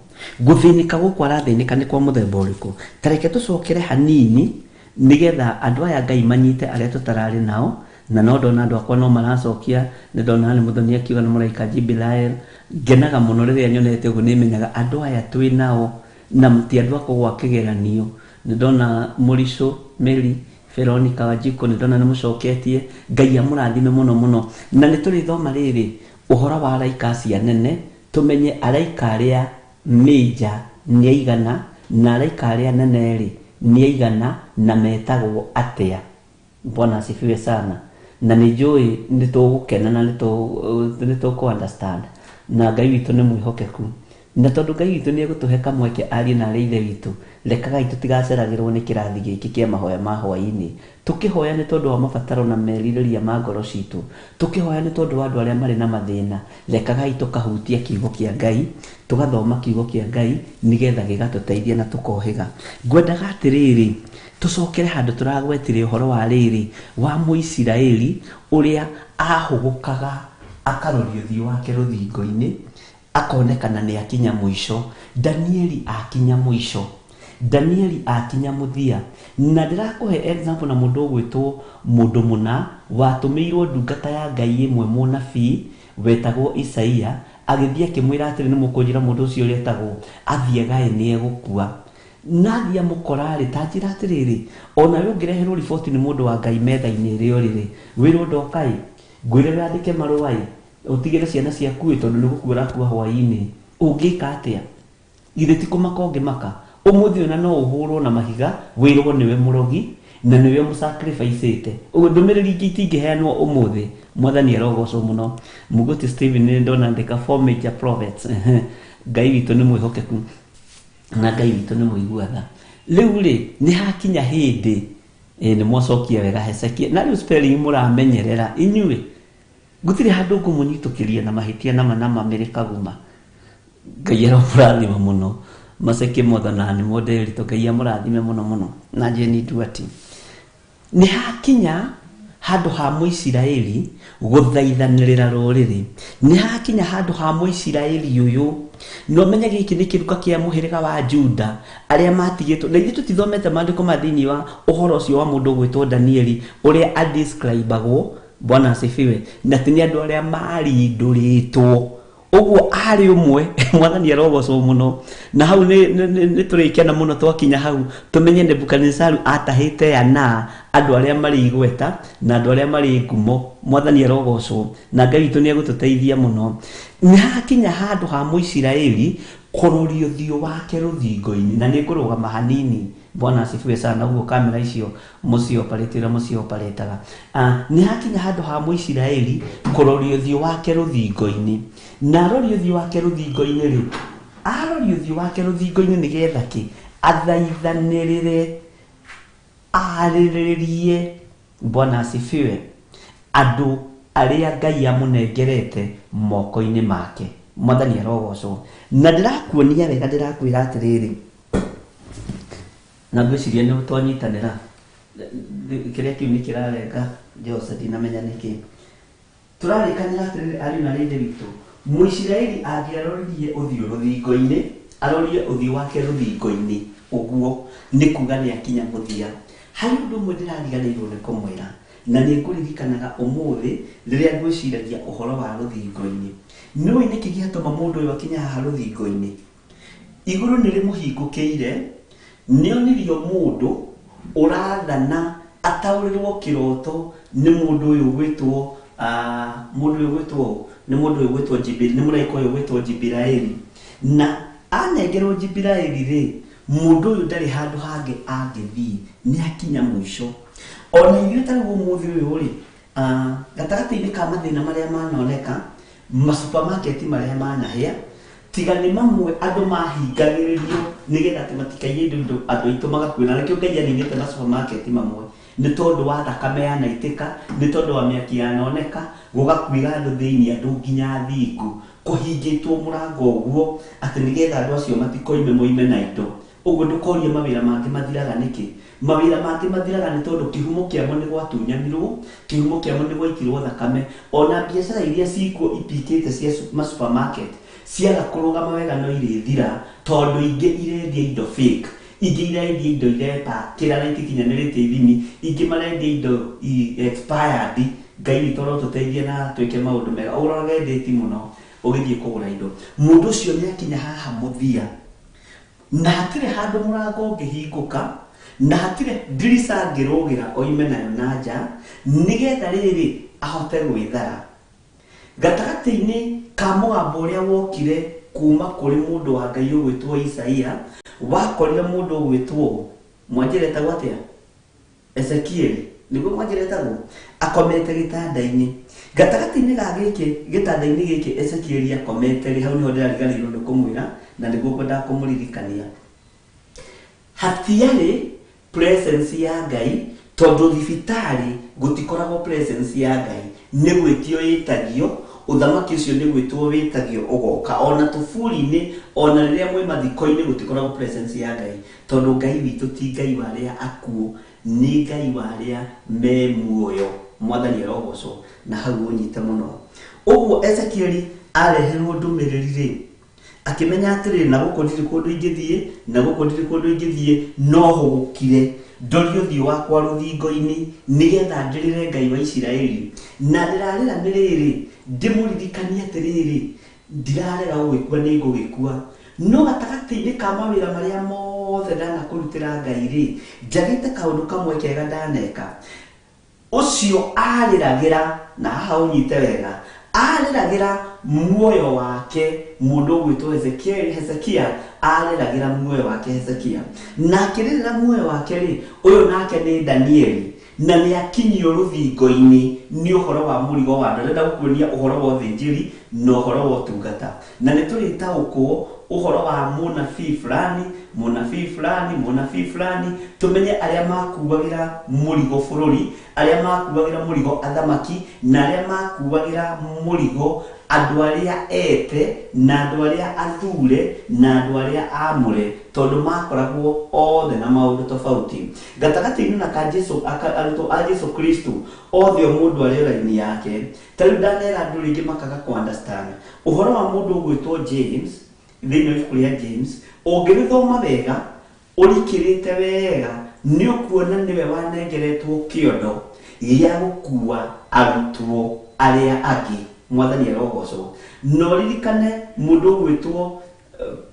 Gũthĩnĩka gũkũ arathĩnĩka nĩ kwa mũthemba ũrĩkũ? Ta reke tũcokere hanini nĩgetha andũ aya Ngai manyite arĩa tũtararĩ nao, na no ndona andũ akwa no maracokia, nĩ ndona nĩ mũthoni akiuga nĩ mũraika Jibilael. Ngenaga mũno rĩrĩa nyonete ũguo, nĩ menyaga andũ aya twĩ nao na ti andũ a kũgwa kĩgeranio. Nĩ ndona Mũricũ, Mary, Veronica Wanjikũ, nĩ ndona nĩ mũcoketie. Ngai amũrathime mũno mũno. Na nĩ tũrĩthoma rĩrĩ ũhoro wa araika acio anene, tũmenye araika arĩa major nĩ aigana na araika arĩa anene rĩ nĩ aigana na metagwo atĩa. Bwana asifiwe sana. Na nĩ njũĩ nĩ tũgũkena na nĩ tũkũ understand. Na Ngai witũ nĩ mwĩhokeku. Na tondũ Ngai witũ nĩ egũtũhe kamweke arie na arĩ ithe witũ, rekagai tũtigaceragĩrwo nĩ kĩrathi gĩkĩ kĩa mahoya ma hwaĩ-inĩ. Tũkĩhoya nĩ tondũ wa mabataro na merirĩria ma ngoro citũ. Tũkĩhoya nĩ tondũ wa andũ arĩa marĩ na mathĩna. Rekagai tũkahutia kiugo kĩa Ngai, tũgathoma kiugo kĩa Ngai nĩgetha gĩgatũteithia na tũkohĩga. Ngwendaga atĩrĩrĩ, tũcokere handũ tũragwetire ũhoro wa rĩrĩ wa Mũisiraeli ũrĩa ahũgũkaga akaroria ũthiũ wake rũthingo-inĩ, akonekana nĩ akinya mũico. Danieli akinya mũico, Danieli akinya mũthia. Na ndĩrakũhe example na mũndũ ũgwĩtwo mũndũ mũna watũmĩirwo ndungata ya Ngai ĩmwe mũnabii wetagwo Isaia, agĩthiĩ akĩmwĩra atĩrĩ, nĩ mũkũnjĩra mũndũ ũcio ũrĩa etagwo, athiĩ agae nĩ egũkua. Na athiĩ amũkora rĩ, ta njĩra atĩrĩrĩ, onawe ũngĩreherwo riboti nĩ mũndũ wa Ngai metha-inĩ ĩrĩa ũrĩ rĩ, wĩrwo ndoka ĩ, ngwĩre wandĩke marũa ĩ, ũtigĩre ciana ciaku ĩ, tondũ nĩ gũkua ũrakua hwaĩ-inĩ, ũngĩka atĩa? Githĩ ti kũmaka ũngĩmaka? Ũmũthĩ ona no ũhũrwo na mahiga, wĩrwo nĩwe mũrogi na nĩwe mũsacrificĩte. Ũguo ndũmĩrĩri ingĩ itingĩheanwo ũmũthĩ. Mwathani arogocwo mũno. Mũgũti Stephen nĩ ndona andĩka 4 major prophets. Ngai witũ nĩ mwĩhokeku na Ngai witũ nĩ mũigua tha. Rĩu rĩ, nĩ hakinya hĩndĩ, nĩ mwacokia wega Hezekia. Na rĩu spelling mũramenyerera inyuĩ. Gũtirĩ handũ ngũmũnyitũkĩria na mahĩtia na manama mĩrĩ kaguma. Ngai aromũrathima mũno. Maceke mothe na nĩ monderito. Ngai amũrathime mũno mũno. Na Jane Duarte. Nĩ hakinya handũ ha Mũisiraeli gũthaithanĩrĩra rũrĩrĩ. Nĩ hakinya handũ ha Mũisiraeli ũyũ. No menye gĩkĩ nĩ kĩruka kĩa mũhĩrĩga wa Juda arĩa matigĩtwo. Na ithuĩ tũtithomete maandĩko ma thĩinĩ wa ũhoro ũcio wa mũndũ ũgwĩtwo Danieli ũrĩa adescribagwo. Bwana asifiwe. Na ti nĩ andũ arĩa marindũrĩtwo. Ũguo arĩ ũmwe, Mwathani arogocwo mũno. Na hau nĩ tũrĩkena mũno twakinya hau, tũmenye Nebukadinezaru atahĩte ana andũ arĩa marĩ igweta na andũ arĩa marĩ ngumo. Mwathani arogocwo na Ngai witũ nĩ egũtũteithia mũno. Nĩ hakinya handũ ha Mũisiraeli kũroria ũthiũ wake rũthingo-inĩ, na nĩ ngũrũgama hanini. Bwana asifiwe sana. Ũguo kamera icio mũcioparĩte ũrĩa mũcioparĩtaga. Nĩ hakinya handũ ha Mũisiraeli kũroria ũthiũ wake rũthingo-inĩ. Na aroria ũthiũ wake rũthingo-inĩ rĩ, aroria ũthiũ wake rũthingo-inĩ nĩgetha kĩ? Athaithanĩrĩre, arĩrĩrie. Bwana asifiwe. Andũ arĩa Ngai amũnengerete moko-inĩ make. Mwathani arogocwo. Na ndĩrakuonia wega, ndĩrakwĩra atĩrĩrĩ, na ngwĩciria nĩ twanyitanĩra. Kĩrĩa kĩu nĩ kĩrarenga Jose, ndinamenya nĩkĩ. Tũrarĩkanĩra atĩrĩrĩ, ariũ na aarĩ a Ithe witũ, Mũisiraeli angĩaroririe ũthiũ rũthingo-inĩ, arorie ũthiũ wake rũthingo-inĩ, ũguo nĩ kuga nĩ akinya mũthia. Harĩ ũndũ ũmwe ndĩrariganĩirwo nĩ kũmwĩra, na nĩ ngũririkanaga ũmũthĩ rĩrĩa ngwĩciragia ũhoro wa rũthingo-inĩ. Nĩũĩ nĩkĩ gĩatũma mũndũ ũyũ akinye haha rũthingo-inĩ? Igũrũ nĩ rĩmũhingũkĩire, nĩonirio mũndũ ũrathana ataũrĩrwo kĩroto nĩ mũndũ ũyũ ũgwĩtwo, mũndũ ũyũ ũgwĩtwo, nĩ mũndũ ũyũ ũgwĩtwo Jibiri, nĩ mũraika ũyũ ũgwĩtwo Jibiraeli. Na anengerwo Jibiraeli rĩ, mũndũ ũyũ ndarĩ handũ hangĩ angĩthiĩ, nĩ akinya mũico. Ona ithuĩ ta rĩu ũmũthĩ ũyũ rĩ, Gatagatĩ-inĩ ka mathĩna marĩa manoneka masupermarket marĩa manahĩa tiga nĩ mamwe andũ mahingagĩrĩrio nĩgetha atĩ matikaiye indo andũ aitũ magakuĩra na nĩkĩo Ngai aninĩte masupermarket mamwe nĩ tondũ wa thakame yanaitĩka nĩ tondũ wa mĩaki yanoneka gũgakuĩra andũ thĩinĩ andũ nginya thingu kũhingĩtwo mũrango ũguo atĩ nĩgetha andũ acio matikoime moime na indo ũguo ndũkorie mawĩra mangĩ mathiraga nĩkĩ mawĩra mangĩ mathiraga nĩ tondũ kĩhumo kĩamo nĩ gwatunyanirwo kĩhumo kĩamo nĩ gwaitirwo thakame ona biacara iria cikuo ipikĩte cia masupermarket ciaga kũrũgama wega no irĩthira tondũ ingĩ irendia indo fake ingĩ irendia indo irepakĩra na itikinyanĩrĩte ithimi ingĩ marendia indo expired. Ngai witũ arotũteithie na twĩke maũndũ mega ũrorage ndĩti mũno ũgĩthiĩ kũgũra indo mũndũ ũcio nĩ akinya haha mũthia na hatirĩ handũ mũrango ũngĩhingũka na hatirĩ ndirica angĩrũgĩra oime nayo na nja nĩgetha rĩrĩ ahote gwĩthara gatagatĩ-inĩ ka mũgambo ũrĩa wokire kuma kũrĩ mũndũ wa Ngai ũgwĩtwo Isaia wakorire mũndũ ũgwĩtwo mwanjĩra etagwo atĩa Ezekieli nĩguo mwanjĩra etagwo akomete gĩtanda-inĩ gatagatĩ-inĩ ga gĩkĩ gĩtanda-inĩ gĩkĩ Ezekieli akomete rĩ hau nĩho ndĩrariganĩirwo nĩ kũmwĩra na nĩguo ngwendaga kũmũririkania hatiarĩ presence ya Ngai tondũ thibitarĩ gũtikoragwo presence ya Ngai nĩ gwĩtio ĩtagio ũthamaki ũcio nĩ gwĩtwo wĩtagio ũgoka ona tũburi-inĩ ona rĩrĩa mwĩ mathiko-inĩ gũtikoragwo presence ya Ngai tondũ Ngai witũ ti Ngai wa arĩa akuũ nĩ Ngai wa arĩa me muoyo mwathani arogocwo na hau ũnyite mũno ũguo Ezekieli areherwo ndũmĩrĩri rĩ akĩmenya atĩrĩrĩ na gũkũ ndirĩ kũndũ ingĩthiĩ na gũkũ ndirĩ kũndũ ingĩthiĩ no hũgũkire ndorie ũthiũ wakwa rũthingo-inĩ nĩgetha ndĩrĩre Ngai wa Isiraeli na ndĩrarĩra nĩ rĩrĩ ndĩmũririkanie atĩrĩrĩ ndirarega gũgĩkua nĩ ngũgĩkua no gatagatĩ-inĩ ka mawĩra marĩa mothe ndanakũrutĩra Ngai rĩ njagĩte kaũndũ kamwe kega ndaneka ũcio arĩragĩra na haha ũnyite wega arĩragĩra muoyo wake mũndũ ũgwĩtwo Hezekia arĩragĩra muoyo wake Hezekia na akĩrĩrĩra muoyo wake rĩ ũyũ nake nĩ Danieli na nĩ akinyio rũthingo-inĩ nĩ ũhoro wa mũrigo wa andũ ndĩrenda gũkuonia ũhoro wa ũthĩnjĩri na ũhoro wa ũtungata na nĩ tũrĩtaũkwo ũhoro wa mũnabii fulani mũnabii fulani mũnabii fulani tũmenye arĩa makuagĩra mũrigo bũrũri arĩa makuagĩra mũrigo athamaki na arĩa makuagĩra mũrigo andũ arĩa ete na andũ arĩa athure na andũ arĩa amũre tondũ makoragwo othe na maũndũ tofauti gatagatĩ-inĩ na ka Jesu arutwo a Jesu Kristo othe o mũndũ arĩ raini yake ta rĩu ndanera andũ rĩngĩ makaga kũ understand ũhoro wa mũndũ ũgwĩtwo James thĩinĩ wa ibuku rĩa James ũngĩrĩthoma wega ũrikĩrĩte wega nĩ ũkuona nĩwe wanengeretwo kĩondo gĩa gũkua arutwo arĩa angĩ mwathani arogocwo na ũririkane mũndũ ũgwĩtwo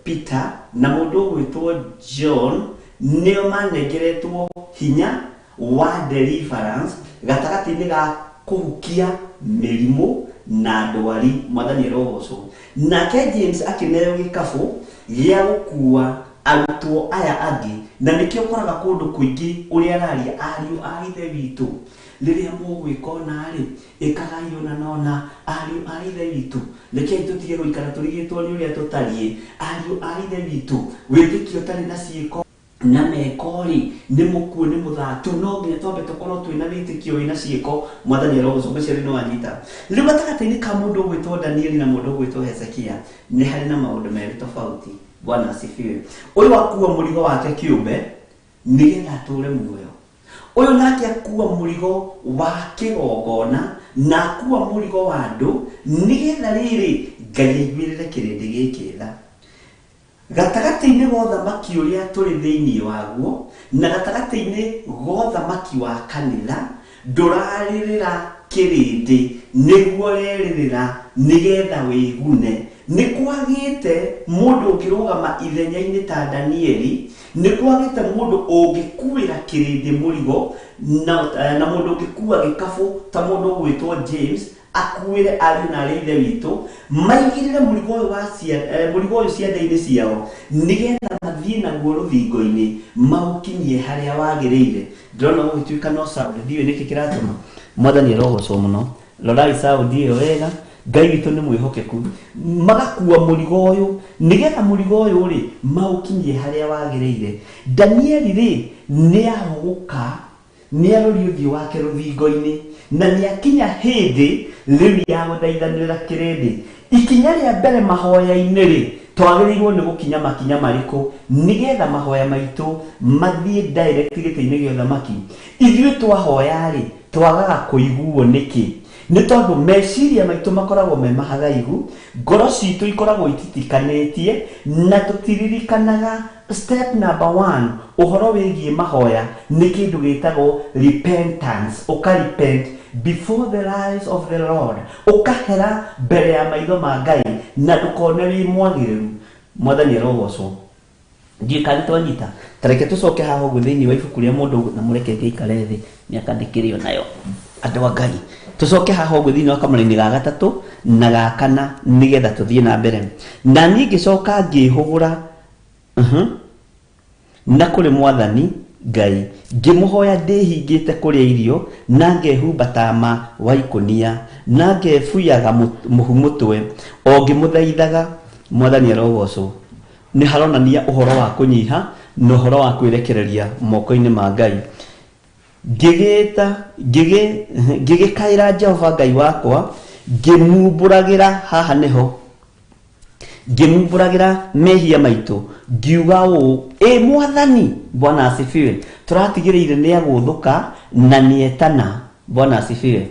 Peter na mũndũ ũgwĩtwo John nĩo manengeretwo hinya wa deliverance gatagatĩ-inĩ ga kũhukia mĩrimũ na ndwari mwathani arogocwo nake James akĩneo gĩkabũ gĩa gũkua arutwo aya angĩ na nĩkĩo ũkoraga kũndũ kũingĩ ũrĩa araria ariũ a ithe witũ rĩrĩa mũgwĩka ũna rĩ ĩkagai ũna na ũna ariũ a ithe witũ rekei tũtige gũikara tũrigĩtwo nĩ ũrĩa tũtariĩ ariũ a ithe witũ wĩtĩkio ũtarĩ na ciĩko na meko rĩ nĩ mũkuũ nĩ mũthatu no nginya twambe tũkorwo twĩna wĩtĩkio wĩna ciĩko mwathani arogocwo meciria nĩ wanyita rĩu gatagatĩ-inĩ ka mũndũ ũgwĩtwo Danieli na mũndũ ũgwĩtwo Hezekia nĩ harĩ na maũndũ merĩ tofauti Bwana asifiwe ũyũ akua mũrigo wake kĩũmbe nĩgetha atũre muoyo ũyũ nake akua mũrigo wa kĩgongona na akua mũrigo wa andũ nĩgetha rĩrĩ Ngai aiguĩrĩre kĩrĩndĩ gĩkĩ tha gatagatĩ-inĩ ga ũthamaki ũrĩa tũrĩ thĩinĩ waguo na gatagatĩ-inĩ ga ũthamaki wa kanitha ndũrarĩrĩra kĩrĩndĩ nĩguo ũrerĩrĩra nĩgetha wĩgune nĩ kwagĩte mũndũ ũngĩrũgama ithenya-inĩ ta Danieli nĩ kwagĩte mũndũ ũngĩkuĩra kĩrĩndĩ mũrigo na mũndũ ũngĩkua gĩkabũ ta mũndũ ũgwĩtwo James akuĩre ariũ na arĩa ithe witũ maigĩrĩre mũrigo ũyũ wa mũrigo ũyũ ciande-inĩ ciao nĩgetha mathiĩ naguo rũthingo-inĩ maũkinyie harĩa wagĩrĩire ndĩrona gũgĩtuĩka no sound ndiũĩ nĩkĩ kĩratũma Mwathani arogocwo mũno. Rorai saundi ĩyo wega. Ngai witũ nĩ mwĩhokeku. Magakua mũrigo ũyũ nĩgetha mũrigo ũyũ rĩ maũkinyie harĩa wagĩrĩire. Danieli rĩ nĩahũgũka, nĩaroria ũthiũ wake rũthingo-inĩ, na nĩakinya hĩndĩ rĩu ya gũthaithanĩrĩra kĩrĩndĩ. Ikinya rĩa mbere mahoya-inĩ rĩ, twagĩrĩirwo nĩ gũkinya makinya marĩkũ nĩgetha mahoya maitũ mathiĩ direct gĩtĩ-inĩ gĩa ũthamaki? Ithuĩ twahoya rĩ, twagaga kũiguo nĩkĩ? Nĩ tondũ meciria maitũ makoragwo me mahathaigu, ngoro citũ ikoragwo ititikanĩtie, na tũtiririkanaga step number 1 ũhoro wĩgiĩ mahoya nĩ kĩndũ gĩtagwo repentance. Ũka repent before the eyes of the Lord, ũkahera mbere ya maitho ma Ngai na ndũkone wĩ mwagĩrĩru. Mwathani arogocwo. Ndiũĩ kana nĩtwanyita. Tareke tũcoke haha ũguo thĩinĩ wa ibuku rĩa mũndũ na mũreke ngĩikare thĩ mĩaka ndĩkĩrĩ o nayo. Andũ a Ngai, tũcoke haha ũguo thĩinĩ wa kamũraini ga gatatũ na ga kana nĩgetha tũthiĩ na mbere. Na niĩ ngĩcoka ngĩhũgũra na kũrĩ Mwathani Ngai, ngĩmũhoya ndĩhingĩte kũrĩa irio na ngehumba tama wa ikũnia na ngebuyaga mũhu mũtwe o ngĩmũthaithaga. Mwathani arogocwo. Nĩ haronania ũhoro wa kũnyiha na ũhoro wa kwĩrekereria moko-inĩ ma Ngai. Ngĩgĩkaĩra Jehova Ngai wakwa, ngĩmumbũragĩra, haha nĩho ngĩmumbũragĩra mehia maitũ, ngiuga ũũ, ĩ Mwathani, Bwana asifiwe. Tũratigĩrĩire nĩagũthũka na nĩetana. Bwana asifiwe.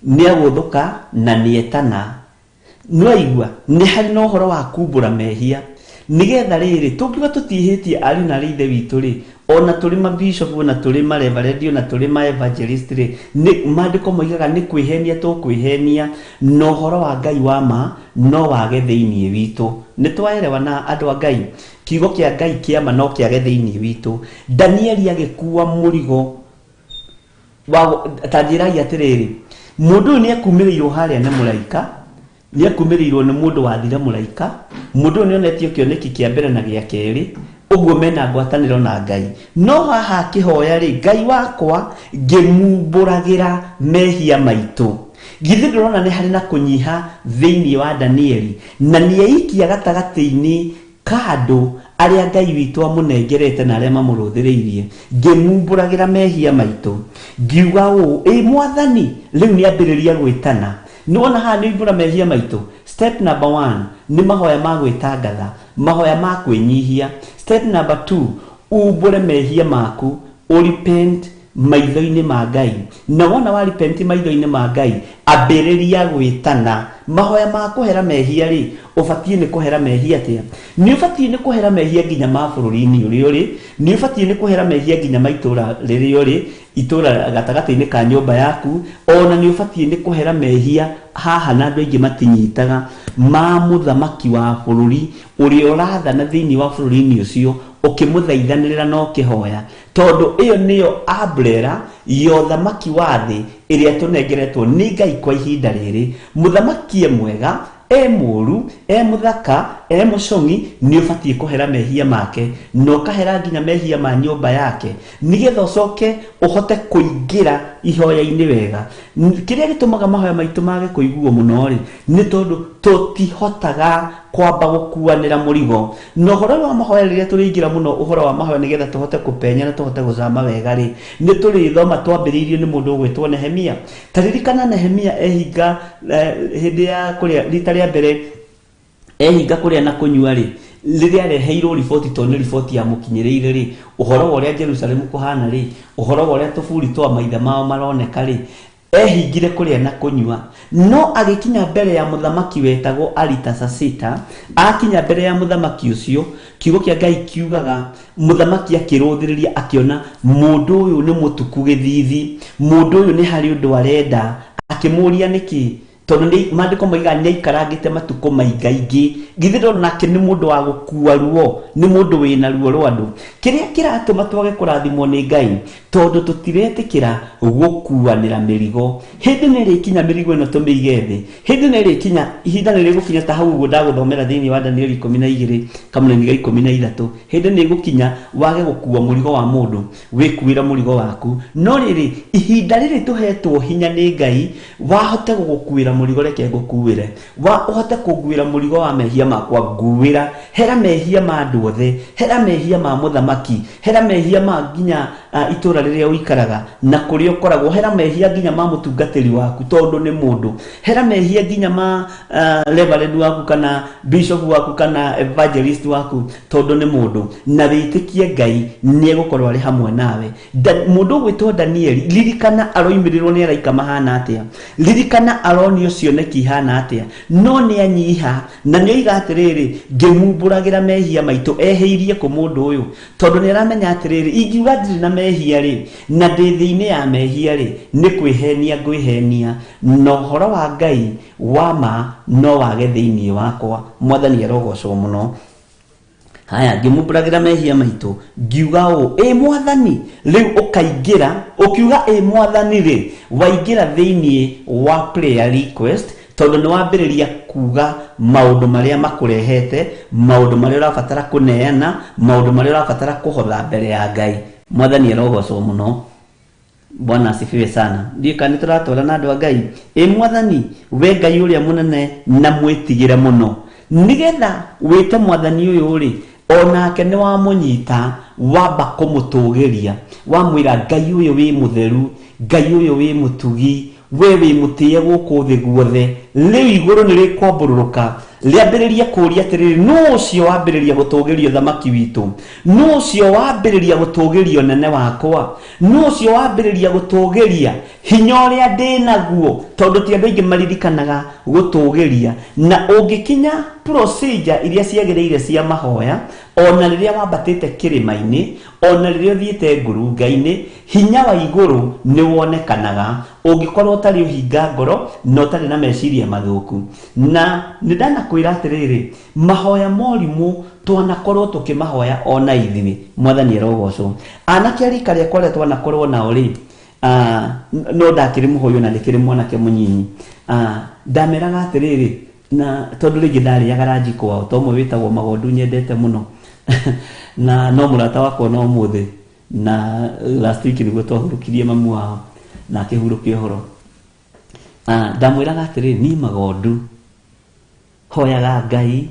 Nĩagũthũka na nĩetana. Nĩwaigua nĩ harĩ na ũhoro wa kumbũra mehia nĩgetha rĩrĩ tũngiuga tũtihĩtie ariũ na arĩ ithe witũ rĩ, ona tũrĩ mabishop, ona tũrĩ mareverend, ona tũrĩ ma evangelist rĩ, nĩ maandĩko moigaga nĩ kwĩhenia tũkwĩhenia, na ũhoro wa Ngai wa ma no wage thĩinĩ witũ. Nĩ twaerewa na andũ a Ngai, kiugo kĩa Ngai kĩa ma no kĩage thĩinĩ witũ. Danieli agĩkua mũrigo wa ta njĩrai atĩrĩrĩ, mũndũ ũyũ nĩekumĩrĩirwo harĩa nĩ mũraika, nĩekumĩrĩirwo nĩ mũndũ wathire mũraika, mũndũ ũyũ nĩonetio kĩoneki kĩa mbere na gĩa kerĩ, ũguo mena ngwatanĩro na Ngai. No haha akĩhoya rĩ, Ngai wakwa ngĩmumbũragĩra mehia maitũ. Githĩ ndũrona nĩ harĩ na kũnyiha thĩinĩ wa Danieli, na nĩeikia gatagatĩ-inĩ ka andũ arĩa Ngai witũ amũnengerete na arĩa mamũrũthĩrĩirie. Ngĩmumbũragĩra mehia maitũ, ngiuga ũũ, ĩ Mwathani, rĩu nĩambĩrĩria gwĩtana. Nĩwona haha nĩoimbũra mehia maitũ. Step number 1 nĩ mahoya ma gwĩtangatha, mahoya ma kwĩnyihia. Step number 2, umbũre mehia maku, ũrepent maitho-inĩ ma Ngai. Na wona wa repent maitho-inĩ ma Ngai, ambĩrĩria gwĩtana. Mahoya ma kũhera mehia rĩ, ũbatiĩ nĩ kũhera mehia atĩa? Nĩ ũbatiĩ nĩ kũhera mehia nginya ma bũrũri-inĩ ũrĩa ũrĩ, nĩ ũbatiĩ nĩ kũhera mehia nginya ma itũũra rĩrĩa ũrĩ, itũũra gatagatĩ-inĩ ka nyũmba yaku, ona nĩ ũbatiĩ nĩ kũhera mehia haha na andũ aingĩ matinyitaga ma mũthamaki wa bũrũri ũrĩa ũrathana thĩinĩ wa bũrũri-inĩ ũcio, ũkĩmũthaithanĩrĩra na ũkĩhoya, tondũ ĩyo nĩyo umbrella ya ũthamaki wa thĩ ĩrĩa tũnengeretwo nĩ Ngai kwa ihinda rĩrĩ. Mũthamaki e mwega, e mũũru, e mũthaka, e mũcong'i, nĩ ũbatiĩ kũhera mehia make na ũkahera nginya mehia ma nyũmba yake, nĩgetha ũcoke ũhote kũingĩra ihoya-inĩ wega. Kĩrĩa gĩtũmaga mahoya maitũ mage kũiguo mũno rĩ, nĩ tondũ tũtihotaga kwamba gũkuanĩra mũrigo. Na ũhoro wa mahoya rĩrĩa tũrĩingĩra mũno ũhoro wa mahoya nĩgetha tũhote kũpenya na tũhote gũcama wega rĩ, nĩ tũrĩthoma twambĩrĩirio nĩ mũndũ ũgwĩtwo Nehemia. Ta ririkana Nehemia ehinga hĩndĩ ya kũrĩa rita rĩa mbere ehinga kũrĩa na kũnyua rĩ, rĩrĩa areheirwo riboti, tondũ nĩ riboti yamũkinyĩrĩire rĩ, ũhoro wa ũrĩa Jerusalemu kũhana rĩ, ũhoro wa ũrĩa tũburi twa maithe mao maroneka rĩ, ehingire kũrĩa na kũnyua. No agĩkinya mbere ya mũthamaki wetagwo Aritasasita, akinya mbere ya mũthamaki ũcio, kiugo kĩa Ngai kiugaga mũthamaki akĩrũthĩrĩria akĩona mũndũ ũyũ nĩ mũtuku gĩthithi, mũndũ ũyũ nĩ harĩ ũndũ arenda, akĩmũria nĩkĩ. Tondũ nĩ maandĩko moigaga nĩ aikarangĩte matukũ maingaingĩ. Githĩ ndona nake nĩ mũndũ wa gũkua ruo, nĩ mũndũ wĩna ruo rwa andũ. Kĩrĩa kĩratũma twage kũrathimwo nĩ Ngai, tondũ tũtiretĩkĩra gũkuanĩra mĩrigo. Hĩndĩ nĩ ĩrĩkinya mĩrigo ĩno tũmĩige thĩ. Hĩndĩ nĩ ĩrĩkinya, ihinda nĩ rĩgũkinya ta hau ũguo ndagũthomera thĩinĩ wa Danieli 12 kamũnini ga 13. Hĩndĩ nĩ ĩgũkinya wage gũkua mũrigo wa mũndũ, wĩkuĩre mũrigo waku. No rĩrĩ, ihinda rĩrĩ tũhetwo hinya nĩ Ngai, wahote gũgũkuĩra mũrigo, reke ngũkuĩre. Wa ũhote kũnguĩra mũrigo wa mehia makwa, nguĩra. Hera mehia ma andũ othe, hera mehia ma mũthamaki, hera mehia ma nginya itũra rĩrĩa ũikaraga na kũrĩa ũkoragwo, hera mehia nginya ma mũtungatĩri waku tondũ nĩ mũndũ, hera mehia nginya ma reverend waku kana bishop waku kana evangelist waku tondũ nĩ mũndũ, na wĩtĩkie Ngai nĩ egũkorwo arĩ hamwe nawe. Mũndũ ũgwĩtwo Danieli, ririkana aroimĩrĩrwo nĩ araika mahana atĩa, ririkana aronio cioneki ihana atĩa, no nĩ anyiha na nĩ oiga atĩrĩrĩ, ngĩmumbũragĩra mehia maitũ. Ehĩirie kũ mũndũ ũyũ? Tondũ nĩ aramenya atĩrĩrĩ, ingiuga ndirĩ na mehia rĩ, na ndĩ thĩinĩ ya mehia rĩ, nĩ kwĩhenia ngwĩhenia, na ũhoro wa Ngai wa ma no wage thĩinĩ wakwa. Mwathani arogocwo mũno. Haya, ngĩmumbũragĩra mehia maitũ, ngiuga ũũ, ĩ Mwathani. Rĩu ũkaingĩra ũkiuga ĩ Mwathani rĩ, waingĩra thĩinĩ wa prayer request, tondũ nĩ wambĩrĩria kuga maũndũ marĩa makũrehete, maũndũ marĩa ũrabatara kũneana, maũndũ marĩa ũrabatara kũhotha mbere ya Ngai. Mwathani arogocwo mũno. Bwana asifiwe sana. Ndiũ kana nĩ tũratwara na andũ a Ngai. Ĩ Mwathani, we Ngai ũrĩa mũnene na mwĩtigĩre mũno, nĩgetha wĩte Mwathani ũyũ rĩ, onake nĩ wamũnyita, wamba kũmũtũgĩria, wamwĩra Ngai ũyũ wĩ mũtheru, Ngai ũyũ wĩ mũtugi, we wĩ mũtĩe gũkũ thĩ guothe. Rĩu igũrũ nĩ rĩkwambũrũrũka, rĩambĩrĩrie kũũria atĩrĩrĩ, nũ ũcio wambĩrĩria gũtũgĩria thamaki witũ? Nũ ũcio wambĩrĩria gũtũgĩria ũnene wakwa? Nũ ũcio wambĩrĩria gũtũgĩria hinya ũrĩa ndĩ naguo? Tondũ ti andũ aingĩ maririkanaga gũtũgĩria. Na ũngĩkinya procedure iria ciagĩrĩire cia mahoya, ona rĩrĩa wambatĩte kĩrĩma-inĩ, ona rĩrĩa ũthiĩte ngurunga-inĩ, hinya wa igũrũ nĩ wonekanaga ũngĩkorwo ũtarĩ ũhinga ngoro na ũtarĩ na meciria mathũku. Na nĩ ndanakwĩra atĩrĩrĩ, mahoya morimũ twanakorwo tũkĩmahoya ona ithuĩ. Mwathani arogocwo. Anake a rika rĩakwa arĩa twanakorwo nao rĩ, no ndakĩrĩ mũhoi na ndĩkĩrĩ mwanake mũnyinyi, ndameraga atĩrĩrĩ, na tondũ rĩngĩ ndarĩaga ranji kwao, to ũmwe wĩtagwo Magondu nyendete mũno na no mũrata wakwa no ũmũthĩ, na last week nĩguo twahurũkirie mamu wao na akĩhurũkia ũhoro. Ndamwĩraga atĩrĩrĩ, niĩ Magondu hoyaga Ngai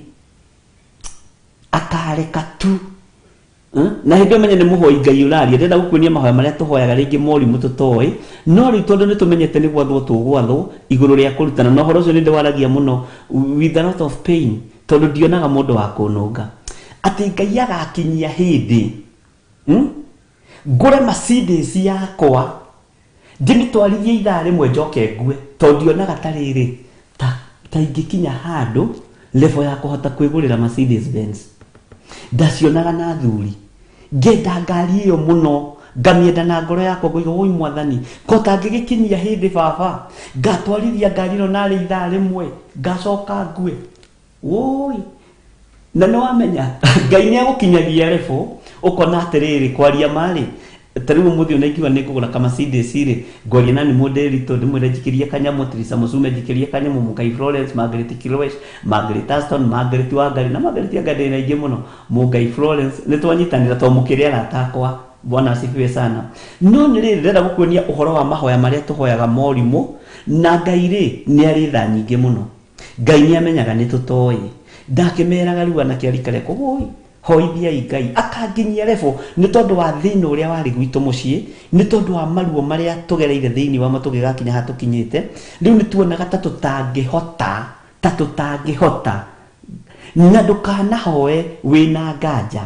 akareka tu. Na hĩndĩ ĩyo menye nĩ mũhoi Ngai ũraria. Ndĩrenda gũkuonia mahoya marĩa tũhoyaga rĩngĩ morimũ tũtoĩ, no rĩu tondũ nĩ tũmenyete nĩ gwathwo tũgwathwo igũrũ rĩa kũrutana, na ũhoro ũcio nĩ ndĩwaragia mũno with a lot of pain, tondũ ndionaga mũndũ wa kũnũnga atĩ Ngai agakinyia hĩndĩ, ngũre Mercedes yakwa ndĩmĩtwarithie ithaa rĩmwe njoke ngue, tondũ ndionaga ta rĩrĩ ta ingĩkinya handũ level ya kũhota kwĩgũrĩra Mercedes Benz. Ndacionaga na athuri, ngenda ngari ĩyo mũno, ngamĩenda na ngoro yakwa, ngoiga woi Mwathani, ko tangĩgĩkinyia hĩndĩ baba ngatwarithia ngari ĩno narĩ ithaa rĩmwe ngacoka ngue. Woi, na nĩ wamenya Ngai nĩ agũkinyagia level ũkona atĩrĩrĩ, kwaria marĩ ta rĩu ũmũthĩ ona ingiuga nĩ ngũgũra ka Mercedes rĩ, ngwaria na nĩ mũndĩritũ ndĩmwĩre njikĩrie kanyamũ, Teresa Mũcume njikĩrie kanyamũ, Mũkai Florence, Margaret Kilwesh, Margaret Aston, Margaret Wangari na Margaret Wangari ndĩ na aingĩ mũno, Mũngai Florence, nĩ twanyitanĩra tondũ mũkĩrĩ arata akwa. Bwana asifiwe sana. No nĩ rĩrĩ, ndĩrenda gũkuonia ũhoro wa mahoya marĩa tũhoyaga morimũ, na Ngai rĩ nĩ arĩ tha nyingĩ mũno. Ngai nĩ amenyaga nĩ tũtoĩ. Ndakĩmeraga rĩu anake a rika rĩakwa, woi, hoithiai Ngai akanginyia level, nĩ tondũ wa thĩna ũrĩa warĩ gwitũ mũciĩ, nĩ tondũ wa maruo marĩa tũgereire thĩinĩ wamo tũgĩgakinya haha tũkinyĩte. Rĩu nĩ tuonaga ta tũtangĩhota, ta tũtangĩhota. Na ndũkanahoe wĩna nganja.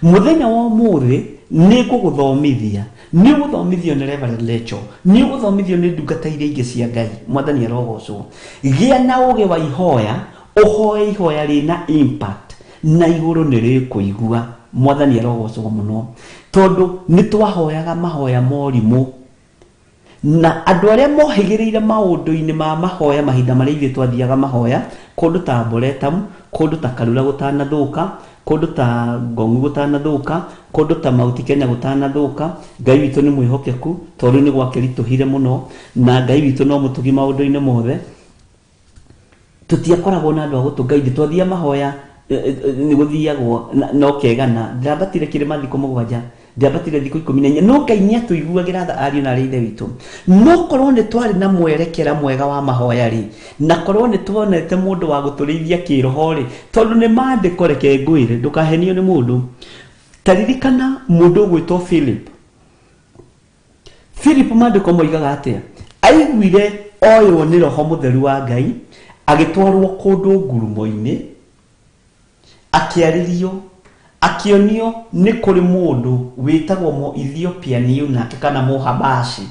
Mũthenya wa ũmũthĩ nĩ ngũgũthomithia, nĩ ũgũthomithio nĩ Reverend Rachel, nĩ ũgũthomithio nĩ ndungata iria ingĩ cia Ngai. Mwathani arogocwo. Gĩa na ũgĩ wa ihoya, ũhoe ihoya rĩna impact na igũrũ nĩ rĩkũigua. Mwathani arogocwo mũno, tondũ nĩ twahoyaga mahoya morimũ. Na andũ arĩa mohĩgĩrĩire maũndũ-inĩ ma mahoya mahinda marĩa ithuĩ twathiaga mahoya, kũndũ ta Arboretum, kũndũ ta Karura gũtanathũka, kũndũ ta Ngong'u gũtanathũka, kũndũ ta Mount Kenya gũtanathũka, Ngai witũ nĩ mwĩhokeku tondũ nĩ gwakĩritũhire mũno, na Ngai witũ no mũtugi maũndũ-inĩ mothe. Tũtiakoragwo na andũ a gũtũngaithia, twathia mahoya nĩ gũthiagwo no kegana. Ndambatire kĩrĩma thikũ 7, ndambatire thikũ 14, no Ngai nĩ atũiguagĩra tha ariũ na arĩ ithe witũ. No korwo nĩ twarĩ na mwerekera mwega wa mahoya rĩ, na korwo nĩ tuonete mũndũ wa gũtũrĩithia kĩroho rĩ, tondũ nĩ maandĩko, reke ngwĩre, ndũkahenio nĩ mũndũ. Taririkana mũndũ ũgwĩtwo Philip. Philip maandĩko moigaga atĩa? Aiguire oywo nĩ Roho Mũtheru wa Ngai, agĩtwarwo kũndũ ngurumo-inĩ, akĩarĩrio, akĩonio nĩ kũrĩ mũndũ wĩtagwo Mũethiopian nake kana Mũhabashi.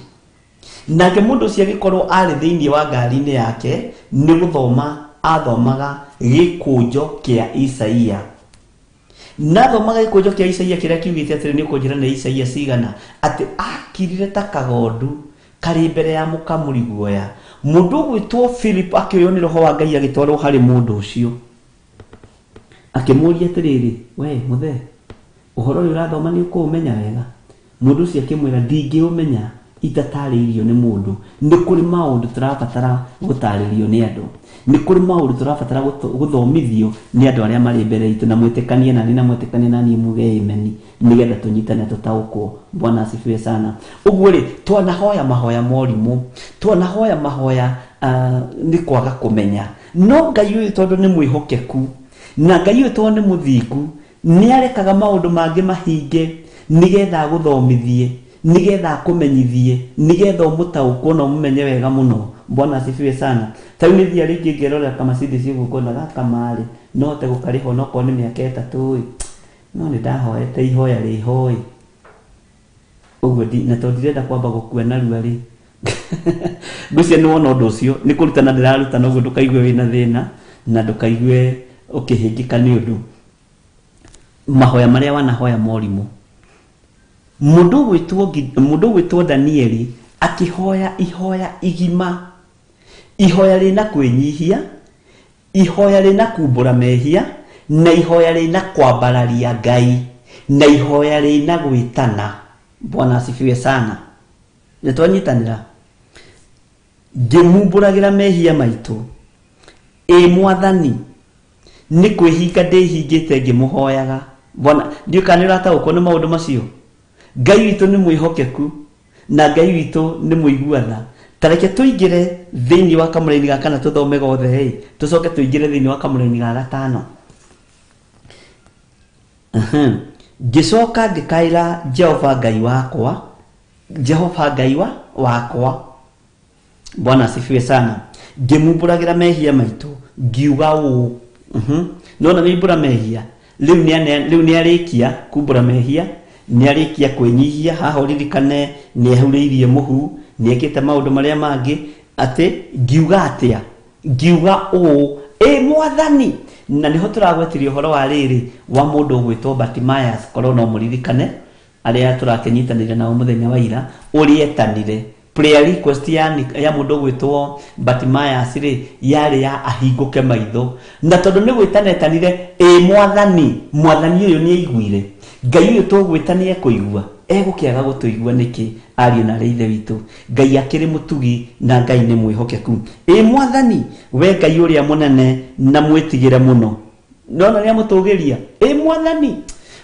Nake mũndũ ũcio agĩkorwo arĩ thĩinĩ wa ngari-inĩ yake nĩ gũthoma athomaga gĩkũnjo kĩa Isaia. Na athomaga gĩkũnjo kĩa Isaia kĩrĩa kiugĩte atĩrĩ, nĩ ũkũnjĩra nĩ Isaia cigana, atĩ akirire ta kagondu karĩ mbere ya mũkamuri guoya. Mũndũ ũgwĩtwo Philip akĩoywo nĩ Roho wa Ngai agĩtwarwo harĩ mũndũ ũcio. Akĩmũũria atĩrĩrĩ, we mũthee, ũhoro ũyũ ũrathoma nĩ ũkũũmenya wega? Mũndũ ũcio akĩmwĩra, ndingĩũmenya itatarĩirio nĩ mũndũ. Nĩ kũrĩ maũndũ tũrabatara gũtarĩrio nĩ andũ, nĩ kũrĩ maũndũ tũrabatara gũthomithio nĩ andũ arĩa marĩ mbere itũ, na mwĩtĩkanie nani, na mwĩtĩkanie nani muge amen, nĩgetha tũnyitane tũtaũkwo. Bwana asifiwe sana. Ũguo rĩ, twanahoya mahoya morimũ, twanahoya mahoya nĩ kwaga kũmenya, no Ngai ũyũ tondũ nĩ mwĩhokeku, na Ngai ũyũ tondũ nĩ mũthingu, nĩ arekaga maũndũ mangĩ mahinge nĩgetha agũthomithie, nĩgetha akũmenyithie, nĩgetha ũmũtaũkwo na ũmũmenye wega mũno. Bwana asifiwe sana. Ta rĩu nĩ thia rĩngĩ ngerorera Kamacidis ũguo ngona gaka marĩ no hote gũkarĩha onokorwo nĩ mĩaka 3 ĩ, no nĩ ndahoete ihoya rĩho ĩ ũguo na tondũ ndirenda kwamba gũkua narua rĩ, ngwĩciria nĩ wona ũndũ ũcio nĩ kũrutana ndĩrarutana ũguo, ndũkaigue wĩna thĩna na ndũkaigue ũkĩhĩngĩka nĩ ũndũ mahoya marĩa wanahoya morimũ. Mũndũ ũgwĩtwo Danieli akĩhoya ihoya igima, ihoya rĩna kwĩnyihia, ihoya rĩna kumbũra mehia, na ihoya rĩna kwambararia Ngai, na ihoya rĩna gwĩtana. Bwana asifiwe sana. Nĩ twanyitanĩra. Ngĩmumbũragĩra mehia maitũ, ĩ Mwathani, nĩ kwĩhinga ndĩhingĩte ngĩmũhoyaga. Bwana, ndiũĩ kana nĩ ũrataũkwo nĩ maũndũ macio. Ngai witũ nĩ mwĩhokeku na Ngai witũ nĩ mũigua tha. Ta reke tũingĩre thĩinĩ wa kamũraini ga kana tũthome gothe ĩ, tũcoke tũingĩre thĩinĩ wa kamũraini ga gatano. Ngĩcoka ngĩkaĩra Jehova Ngai wakwa, Jehova Ngai wakwa. Bwana asifiwe sana. Ngĩmumbũragĩra mehia maitũ, ngiuga ũũ. Nona nĩimbũra mehia. Rĩu nĩ arĩkia kumbũra mehia, nĩ arĩkia kwĩnyihia. Haha ũririkane nĩ ehurĩirie mũhu, nĩ ekĩte maũndũ marĩa mangĩ, atĩ ngiuga atĩa? Ngiuga ũũ, ĩ Mwathani. Na nĩho tũragwetirie ũhoro wa rĩrĩ wa mũndũ ũgwĩtwo Bartimaeus, korwo no mũririkane arĩa tũrakĩnyitanĩire nao mũthenya wa ira, ũrĩa etanire. Prayer request ya mũndũ ũgwĩtwo Bartimaeus rĩ, yarĩ ya ahingũke maitho, na tondũ nĩ gwĩtana etanire, ĩ Mwathani, Mwathani ũyũ nĩ aiguire. Ngai ũyũ tũgwĩta nĩ ekũigua, egũkĩaga gũtũigua nĩkĩ? Ariũ na arĩ ithe witũ, Ngai akĩrĩ mũtugi na Ngai nĩ mwĩhokeku. Ĩ Mwathani, we Ngai ũrĩa mũnene na mwĩtigĩre mũno. Nona nĩ amũtũgĩria. Ĩ Mwathani,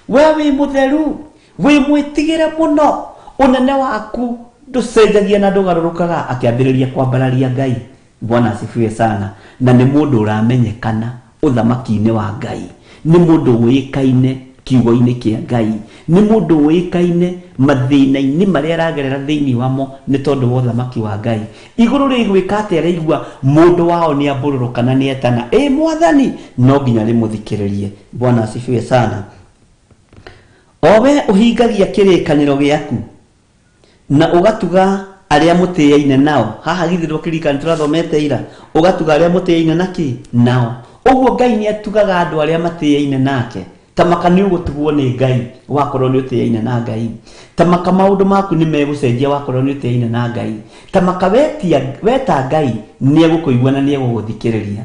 we wĩ mũtheru, wĩ mwĩtigĩre mũno, ũnene waku ndũcenjagia na ndũgarũrũkaga. Akĩambĩrĩria kwambararia Ngai. Bwana asifiwe sana. Na nĩ mũndũ ũramenyekana ũthamaki-inĩ wa Ngai, nĩ mũndũ ũĩkaine kiugo-inĩ kĩa Ngai, nĩ mũndũ ũĩkaine mathĩna-inĩ marĩa aragerera thĩinĩ wamo nĩ tondũ wa ũthamaki wa Ngai. Igũrũ rĩgwĩka atĩa rĩaigua mũndũ wao nĩ ambũrũrũka na nĩ etana, ĩ Mwathani, no nginya rĩmũthikĩrĩrie. Bwana asifiwe sana. O we ũhingagia kĩrĩkanĩro gĩaku na ũgatuga arĩa mũtĩaine nao. Haha githĩ ndũkĩririkana tũrathomete ira, ũgatuga arĩa mũtĩaine na kĩ nao. Ũguo Ngai nĩ atugaga andũ arĩa matĩaine nake. Tamaka nĩ ũgũtugwo nĩ Ngai wakorwo nĩ ũtĩaine na Ngai. Tamaka maũndũ maku nĩ megũcenjia wakorwo nĩ ũtĩaine na Ngai. Tamaka weta Ngai nĩ egũkũigua na nĩ egũgũthikĩrĩria.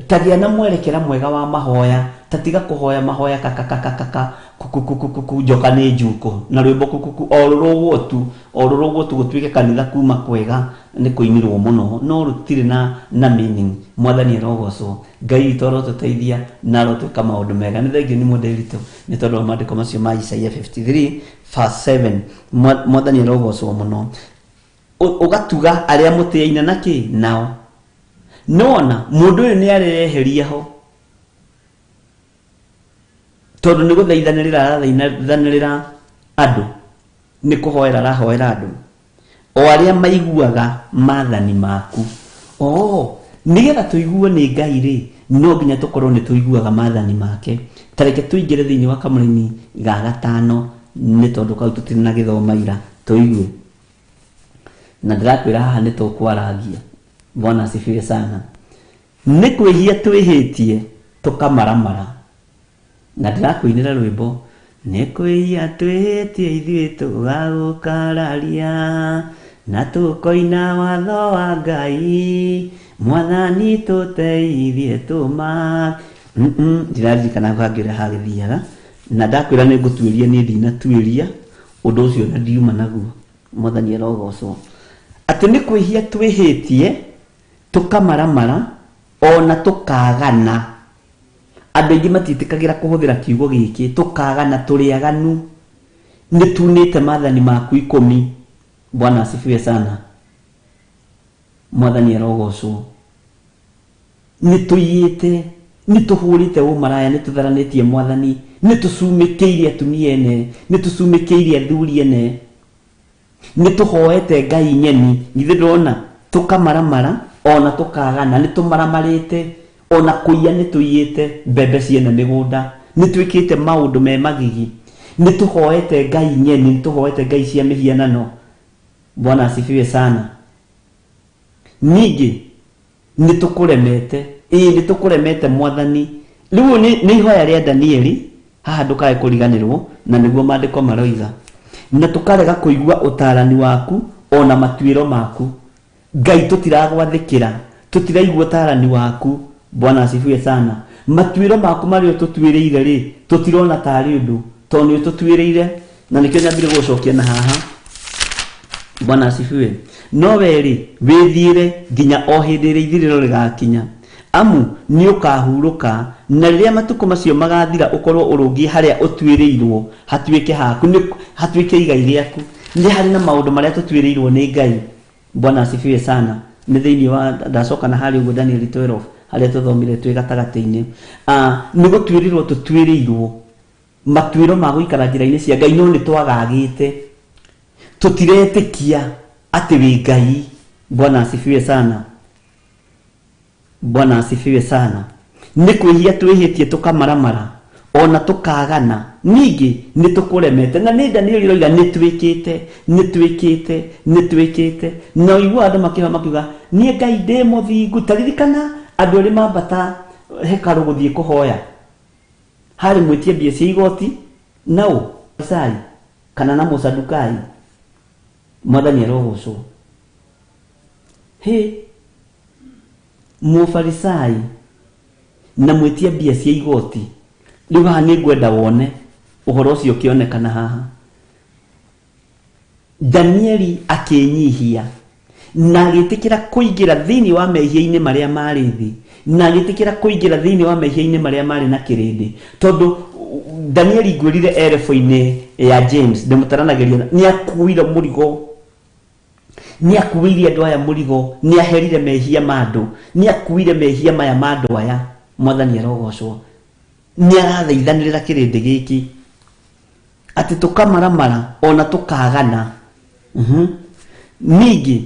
Tagĩa na mwerekera mwega wa mahoya, tatiga kũhoya mahoya kakakakaka kukukukuku njoka nĩ njuko na rwĩmbo kukuku o rũrũgwo tu o rũrũgwo tu gũtuĩke kanitha kuma kwega nĩ kũinirwo mũno no rũtirĩ na meaning. Mwathani arogocwo, Ngai witũ arotũteithia na arotwĩka maũndũ mega. Nĩ thengiũ nĩ mũndũ witũ nĩ tondũ wa maandĩko macio ma Isaia 53 verse 7. Mwathani arogocwo mũno. Ũgatuga arĩa mũtĩaine na kĩ nao. Nĩwona mũndũ ũyũ nĩ areheria ho tondũ nĩ gũthaithanĩrĩra arathaithanĩrĩra andũ, nĩ kũhoera arahoera andũ o arĩa maiguaga maathani maku. Nĩgetha tũiguo nĩ Ngai rĩ, no nginya tũkorwo nĩ tũiguaga maathani make. Ta reke tũingĩre thĩinĩ wa kamũraini ga gatano nĩ tondũ kau tũtirĩ na gĩthoma ira, tũigue. Na ndĩrakwĩra haha nĩ tũkwarangia. Bwana asifiwe sana. Nĩ kwĩhia twĩhĩtie tũkamaramara. Na ndĩrakũinĩra rwĩmbo nĩ kwĩhia twĩhĩtie ithuĩ tũgagũkararia na tũkoina watho wa Ngai Mwathani tũteithie tũma. Ndiraririkana hangĩ ũrĩa hagĩthiaga na ndakwĩra nĩ ngũtuĩria niĩ ndinatuĩria ũndũ ũcio na ndiuma naguo. Mwathani arogocwo. Atĩ nĩ kwĩhia twĩhĩtie tũkamaramara ona tũkagana. Andũ aingĩ matiĩtĩkagĩra kũhũthĩra kiugo gĩkĩ tũkagana, tũrĩ aganu, nĩ tunĩte maathani maku 10. Bwana asifiwe sana. Mwathani arogocwo. Nĩ tũiyĩte, nĩ tũhũrĩte ũmaraya, nĩ tũtharanĩtie Mwathani, nĩ tũcumĩkĩirie atumia ene, nĩ tũcumĩkĩirie athuri ene, nĩ tũhoete Ngai nyeni. Githĩ ndũrona tũkamaramara ona tũkagana, nĩ tũmaramarĩte ona kũiya nĩ tũiyĩte mbembe ciene mĩgũnda, nĩ twĩkĩte maũndũ me magigi, nĩ tũhoete Ngai nyeni, nĩ tũhoete Ngai cia mĩhianano. Bwana asifiwe sana. Ningĩ nĩ tũkũremete, ĩĩ nĩ tũkũremete Mwathani. Rĩu nĩ ihoya rĩa Danieli haha ndũkae kũriganĩrwo, na nĩguo maandĩko maroiga. Na tũkarega kũigua ũtaarani waku ona matuĩro maku. Ngai tũtiragwathĩkĩra, tũtiraigua ũtaarani waku. Bwana asifiwe sana. Matuĩro maku marĩa ũtũtuĩrĩire rĩ, tũtirona tarĩ ũndũ tondũ nĩ ũtũtuĩrĩire, na nĩkĩo nyambire gũcokia na haha. Bwana asifiwe. No we rĩ, wĩthiĩre nginya o hĩndĩ ĩrĩa ithirĩro rĩgakinya. Amu nĩ ũkahurũka, na rĩrĩa matukũ macio magathira ũkorwo ũrũngiĩ harĩa ũtuĩrĩirwo hatuĩke haku, hatuĩke igai rĩaku. Nĩ harĩ na maũndũ marĩa tũtuĩrĩirwo nĩ Ngai. Bwana asifiwe sana. Nĩ thĩinĩ wa ndacoka na harĩa ũguo Daniel 12 harĩa tũthomire twĩ gatagatĩ-inĩ. Nĩ gũtuĩrĩrwo tũtuĩrĩirwo matuĩro ma gũikara njĩra-inĩ cia Ngai, no nĩ twagagĩte, tũtiretĩkia atĩ wĩ Ngai. Bwana asifiwe sana. Bwana asifiwe sana. Nĩ kwĩhia twĩhĩtie tũkamaramara ona tũkagana, ningĩ nĩ tũkũremete. Na nĩ Danieli roiga nĩ twĩkĩte, nĩ twĩkĩte, nĩ twĩkĩte. Na ũigua andũ makĩhoya makiuga niĩ Ngai ndĩ mũthingu. Ta ririkana andũ arĩa mambata hekarũ gũthiĩ kũhoya, harĩ mwĩtia mbia cia igoti nao Farisai kana na Mũsadukai. Mwathani arogocwo. Hĩ, Mũfarisai na mwĩtia mbia cia igoti. Rĩu haha nĩ ngwenda wone ũhoro ũcio ũkĩonekana haha. Danieli akĩnyihia na agĩtĩkĩra kũingĩra thĩinĩ wa mehia-inĩ marĩa marĩ thĩ, na agĩtĩkĩra kũingĩra thĩinĩ wa mehia-inĩ marĩa marĩ na kĩrĩndĩ. Tondũ Danieli ngwĩrire erefo-inĩ ya James ndĩmũtaranagĩria, nĩ akuire mũrigo, nĩ akuire andũ aya mũrigo, nĩ aherire mehia ma andũ, nĩ akuire mehia maya ma andũ aya. Mwathani arogocwo. Nĩ arathaithanĩrĩra kĩrĩndĩ gĩkĩ atĩ tũkamaramara ona tũkagana. Ningĩ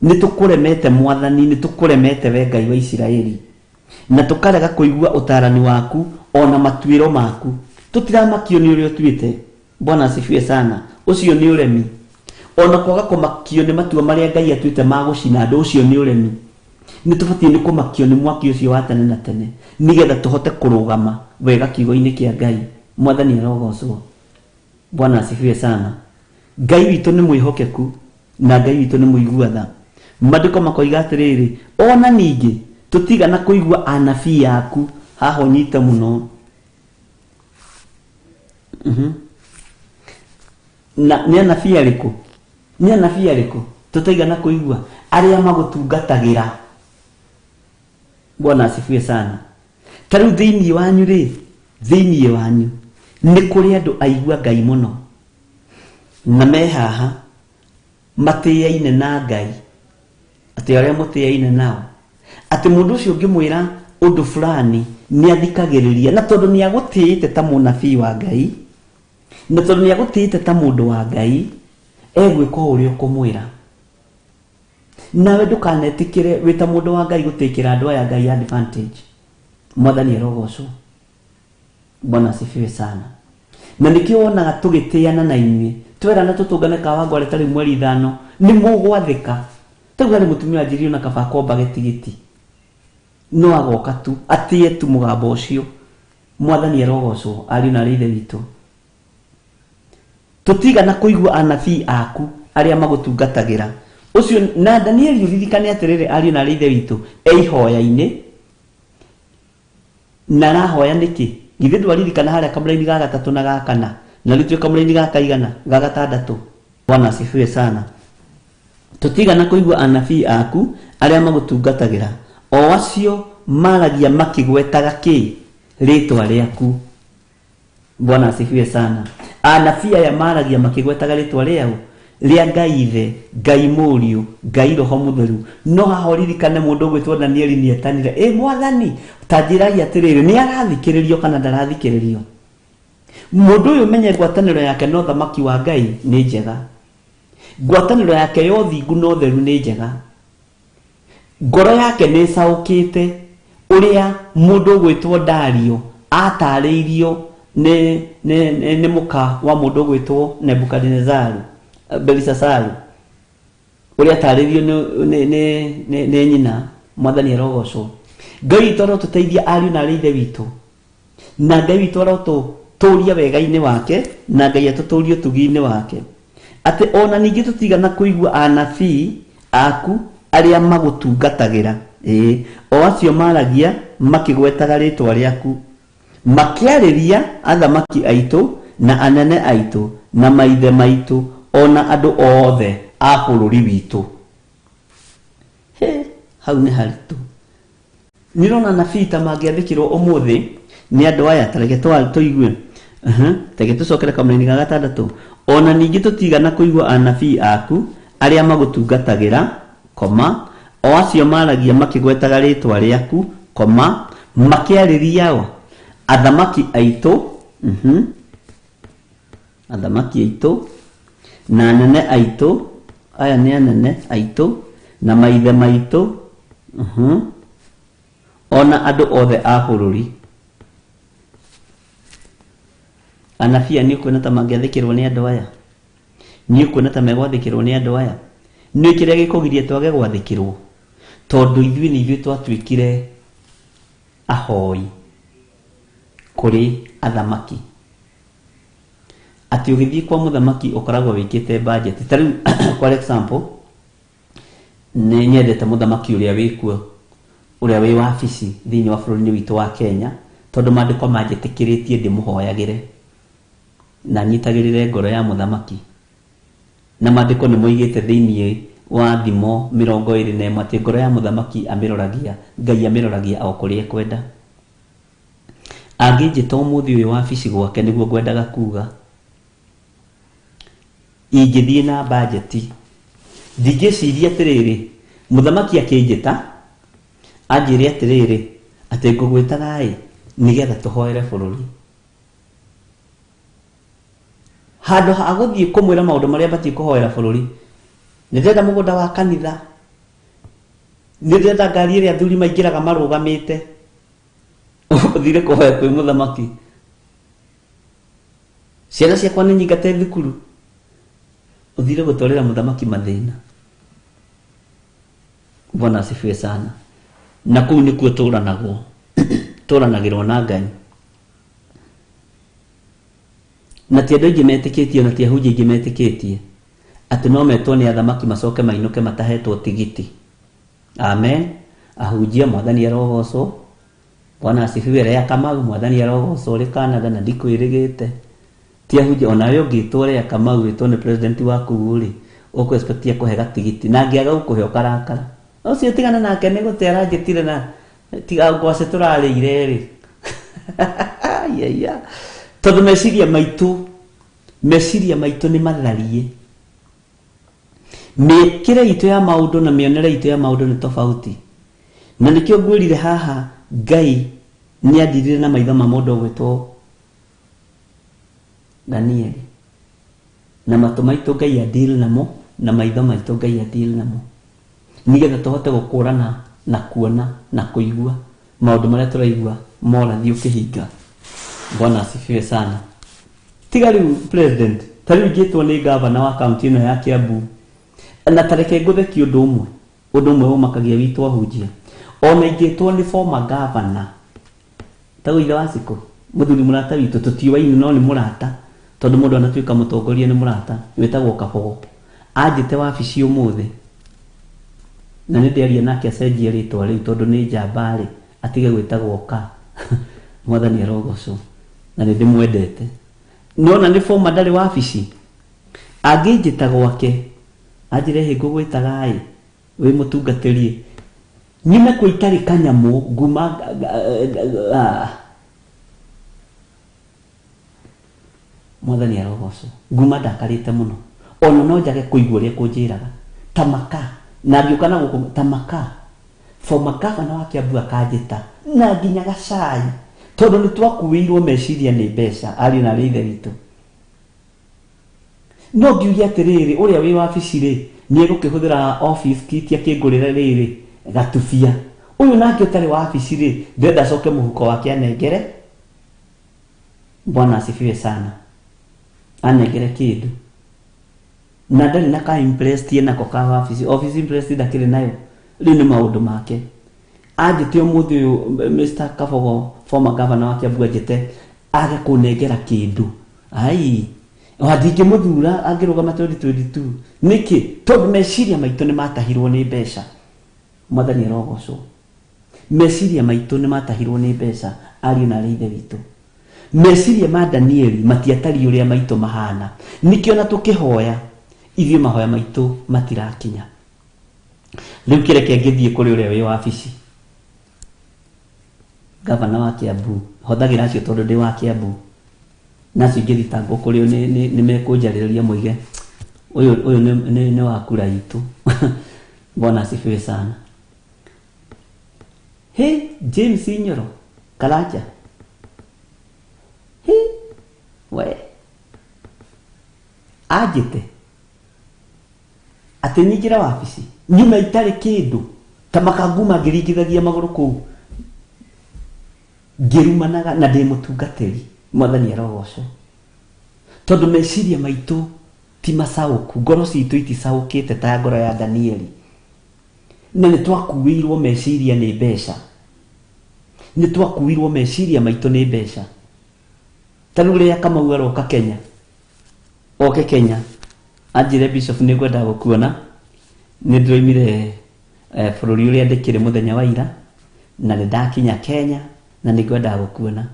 nĩ tũkũremete Mwathani, nĩ tũkũremete we Ngai wa Isiraeli, na tũkarega kũigua ũtaarani waku ona matuĩro maku. Tũtiramakio nĩ ũrĩa ũtuĩte. Bwana asifiwe sana. Ũcio nĩ ũremi. Ona kwaga kũmakio nĩ matua marĩa Ngai atuĩte ma gũcina andũ, ũcio nĩ ũremi. Nĩ tũbatiĩ nĩ kũmakio nĩ mwaki ũcio wa tene na tene, nĩgetha tũhote kũrũgama wega kiugo-inĩ kĩa Ngai. Mwathani arogocwo. Bwana asifiwe sana. Ngai witũ nĩ mwĩhokeku na Ngai witũ nĩ mũigua tha. Maandĩko makoiga atĩrĩrĩ, ona ningĩ tũtigana kũigua anabii aku. Haha ũnyite mũno. Na nĩ anabii arĩkũ? Nĩ anabii arĩkũ tũtaigana kũigua? Arĩa magũtungatagĩra. Bwana asifiwe sana. Ta rĩu thĩinĩ wanyu rĩ, thĩinĩ wanyu nĩ kũrĩ andũ aigua Ngai mũno na me haha matĩaine na Ngai, atĩ arĩa mũtĩaine nao, atĩ mũndũ ũcio ũngĩmwĩra ũndũ fulani nĩ athikagĩrĩria, na tondũ nĩ agũtĩĩte ta mũnabii wa Ngai, na tondũ nĩ agũtĩĩte ta mũndũ wa Ngai, egwĩka o ũrĩa ũkũmwĩra. Nawe ndũkanetĩkĩre wĩ ta mũndũ wa Ngai gũtĩkĩra andũ aya Ngai advantage. Mwathani arogocwo. Bwana asifiwe sana. Na nĩkĩo wonaga tũgĩtĩana na inyuĩ, twerana tũtũngane Kawangware tarĩ mweri 5, nĩ mũgwathĩka. Tarĩu harĩ mũtumia wanjĩrire ona kaba akombage tigiti, no agoka tu atĩe tu mũgambo ũcio. Mwathani arogocwo. Ariũ na arĩ ithe witũ, tũtigana kũigua anabii aku arĩa magũtungatagĩra. Ũcio na Danieli, ũririkane atĩrĩrĩ, ariũ na arĩ ithe witũ, e ihoya-inĩ na arahoya nĩkĩ? Githĩ ndwaririkana harĩa kamũraini ga 3 na ga 4, na rĩu twĩ kamũraini ga kaigana? Ga 6. Bwana asifiwe sana. Tũtigana kũigua anabii aku arĩa magũtungatagĩra, o acio maragia makĩgwetaga kĩ? Rĩtwa rĩaku. Bwana asifiwe sana. Anabii aya maragia makĩgwetaga rĩtwa rĩao rĩa Ngai Ithe, Ngai Mũriũ, Ngai Roho Mũtheru. No haha ũririkane mũndũ ũgwĩtwo Danieli nĩ etanire, ĩ Mwathani, ta njĩrai atĩrĩrĩ, nĩ arathikĩrĩrio kana ndarathikĩrĩrio? Mũndũ ũyũ menye ngwatanĩro yake na ũthamaki wa Ngai nĩ njega, ngwatanĩro yake ya ũthingu na ũtheru nĩ njega, ngoro yake nĩ ĩcaũkĩte ũrĩa mũndũ ũgwĩtwo Dario atarĩirio nĩ mũka wa mũndũ ũgwĩtwo Nebukadinezaru, Belisasaru, ũrĩa atarĩirio nĩ nyina. Mwathani arogocwo. Ngai witũ arotũteithia ariũ na arĩ ithe witũ, na Ngai witũ arotũtũria wega-inĩ wake, na Ngai atũtũrie ũtugi-inĩ wake, atĩ ona ningĩ tũtigana kũigua anabii aku arĩa magũtungatagĩra, ĩĩ, o acio maragia makĩgwetaga rĩtwa rĩaku, makĩarĩria athamaki aitũ na anene aitũ na maithe maitũ ona andũ othe a bũrũri witũ. He, hau nĩ haritũ. Nĩrona anabii ta mangĩathĩkĩrwo ũmũthĩ nĩ andũ aya. Ta reke tũigue. Reke tũcokere kamũraini ga 6. Ona ningĩ tũtigana kũigua anabii aku arĩa magũtungatagĩra, koma, o acio maragia makĩgwetaga rĩtwa rĩaku, koma, makĩarĩria o athamaki aitũ, athamaki aitũ na anene aitũ, aya nĩ anene aitũ na maithe maitũ, ona andũ othe a bũrũri. Anabii aya nĩ ũkuona ta mangĩathĩkĩrwo nĩ andũ aya? Nĩ ũkuona ta megwathĩkĩrwo nĩ andũ aya? Nĩ kĩrĩa gĩkũgiria twage gwathĩkĩrwo, tondũ ithuĩ nĩ ithuĩ twatuĩkire ahoi kũrĩ athamaki. Atĩ ũgĩthiĩ kwa mũthamaki ũkoragwo wĩkĩte budget. Ta rĩu for example, nĩ nyendete mũthamaki ũrĩa wĩkuo, ũrĩa wĩ wabici thĩinĩ wa bũrũri-inĩ witũ wa Kenya, tondũ maandĩko manjĩtĩkĩrĩtie ndĩmũhoyagĩre na nyitagĩrĩre ngoro ya mũthamaki. Na maandĩko nĩ moigĩte thĩinĩ wa Thimo 21 atĩ ngoro ya mũthamaki amĩroragia, Ngai amĩroragia o kũrĩa ekwenda. Angĩnjĩta ũmũthĩ ũyũ wabici gwake nĩguo ngwendaga kuga, ingĩthiĩ na bajeti, ndingĩciria atĩrĩrĩ, mũthamaki akĩnjĩta anjĩre atĩrĩrĩ, atĩ ngũgwĩtaga ĩ nĩgetha tũhoere bũrũri. Handũ ha gũthiĩ kũmwĩra maũndũ marĩa batiĩ kũhoera bũrũri, nĩ ndĩrenda mũgũnda wa kanitha, nĩ ndĩrenda ngari ĩrĩa athuri maingĩraga marũgamĩte, ũthire kũhoya kwĩ mũthamaki. Ciana ciakwa nĩ nyingate thukuru, ũthire gũtwarĩra mũthamaki mathĩna. Bwana asifiwe sana. Na kũu nĩkuo tũranagwo, tũranagĩrwo na Ngai. Na ti andũ aingĩ metĩkĩtie, na ti ahunjia aingĩ metĩkĩtie atĩ no metwo nĩ athamaki macoke mainũke matahetwo tigiti. Amen. Ahunjia, mwathani arogocwo. Bwana asifiwe. Rea Kamau, mwathani arogocwo ũrĩ Canada na ndikwĩrĩgĩte. Ti ahunjia, onawe ũngĩtwo Rea Kamau wĩtwo nĩ president waku rĩ, ũkũ expect akũhe gatigiti, na angĩaga gũkũhe ũkarakara. Ũcio tigana nake nĩ gũte aranjĩtire na tiga ngwacĩ tũrarĩire rĩ. Iya. Tondũ meciria maitũ nĩ matharie. Mĩkĩre itũ ya maũndũ na mĩonere itũ ya maũndũ nĩ tofauti. Na nĩkĩo ngwĩrire haha Ngai nĩ andirire na maitho ma mũndũ ũgwĩtwo Danieli. Na matũ maitũ Ngai adili namo, na maitho maitũ Ngai adili namo. Nĩgetha tũhote gũkũrana na kuona na kũigua maũndũ marĩa tũraigua morathi ũkĩhinga. Bwana asifiwe sana. Tiga rĩu president, ta rĩu ingĩtwo nĩ gavana wa kaunti ĩno ya Kiambu, na tareke ngũthekie ũndũ ũmwe, ũndũ ũmwe ũmakagia witũ ahunjia. Ona ingĩtwo nĩ former governor, ta ithe wa Cikũ, mũthuri mũrata witũ, tũtiũaine no nĩ mũrata, tondũ mũndũ anatuĩka mũtongoria nĩ mũrata, wĩtagwo Kabogo. Anjĩte wabici ũmũthĩ, na nĩ ndĩaria nake acenjie rĩtwa rĩu tondũ nĩ njamba rĩ, atige gwĩtagwo ka. Mwathani arogocwo, na nĩ ndĩmwendete. Nĩwona nĩ former ndarĩ wabici, angĩnjĩta gwake, anjĩre hĩ ngũgwĩtaga ĩ, wĩ mũtungatĩri, nyume kwĩ itarĩ kanyamũ, nguma mwathani arogocwo, nguma ndakarĩte mũno, ona no njage kũigua ũrĩa kũnjĩraga, ta maka, na ngĩũka na gũkũ ta maka, former governor wa Kiambu akanjĩta, na nginya gacai, tondũ nĩ twakuĩirwo meciria nĩ mbeca, ariũ na arĩ ithe witũ. No ngiuge atĩrĩrĩ, ũrĩa wĩ wabici rĩ, nĩ egũkĩhũthĩra office kit akĩngũrĩra rĩrĩ gatubia. Ũyũ nake ũtarĩ wabici rĩ, ndĩrenda acoke mũhuko wake anengere. Bwana asifiwe sana. Anengere kĩndũ. Na ndarĩ na ka impressed nako ka wabici, office impressed ndakĩrĩ nayo. Rĩu nĩ maũndũ make. Anjĩte ũmũthĩ ũyũ Mr. Kabogo, former governor wa Kiambu, anjĩte age kũnengera kĩndũ. Ai, ndingĩmũthura angĩrũgama 2022. Nĩkĩ? Tondũ meciria maitũ nĩ matahirwo nĩ mbeca. Mwathani arogocwo. Meciria maitũ nĩ matahirwo nĩ mbeca, ariũ na arĩ ithe witũ. Meciria ma Danieli matiatariĩ ũrĩa maitũ mahana. Nĩkĩo na tũkĩhoya, ithuĩ mahoya maitũ matirakinya. Rĩu kĩreke ngĩthiĩ kũrĩ ũrĩa wĩ wabici. Gavana wa Kiambu, hũthagĩra acio tondũ ndĩ wa Kiambu. Na acio ingĩthitangwo kũrĩ o nĩ mekũnjarĩrĩria moige ũyũ nĩ wa kura itũ. Bwana asifiwe sana. He James Inyoro Karanja. He we anjĩte atĩ nyingĩre wabici nyuma itarĩ kĩndũ ta makanguma ngĩringithagia magũrũ kũu ngĩrumanaga na ndĩ mũtungatĩri. Mwathani arogocwo. Tondũ meciria maitũ ti macaũku, ngoro citũ iticaũkĩte ta ngoro ya Danieli. Na nĩ twakuĩirwo meciria nĩ mbeca. Nĩ twakuĩirwo meciria maitũ nĩ mbeca. Ta rĩu rĩrĩa Kamau aroka Kenya, oke Kenya, anjĩre Bishop nĩ ngwenda gũkuona, nĩ ndĩroimire bũrũri ũrĩa ndĩkĩrĩ mũthenya wa ira, na nĩ ndakinya Kenya, na nĩ ngwendaga gũkuona.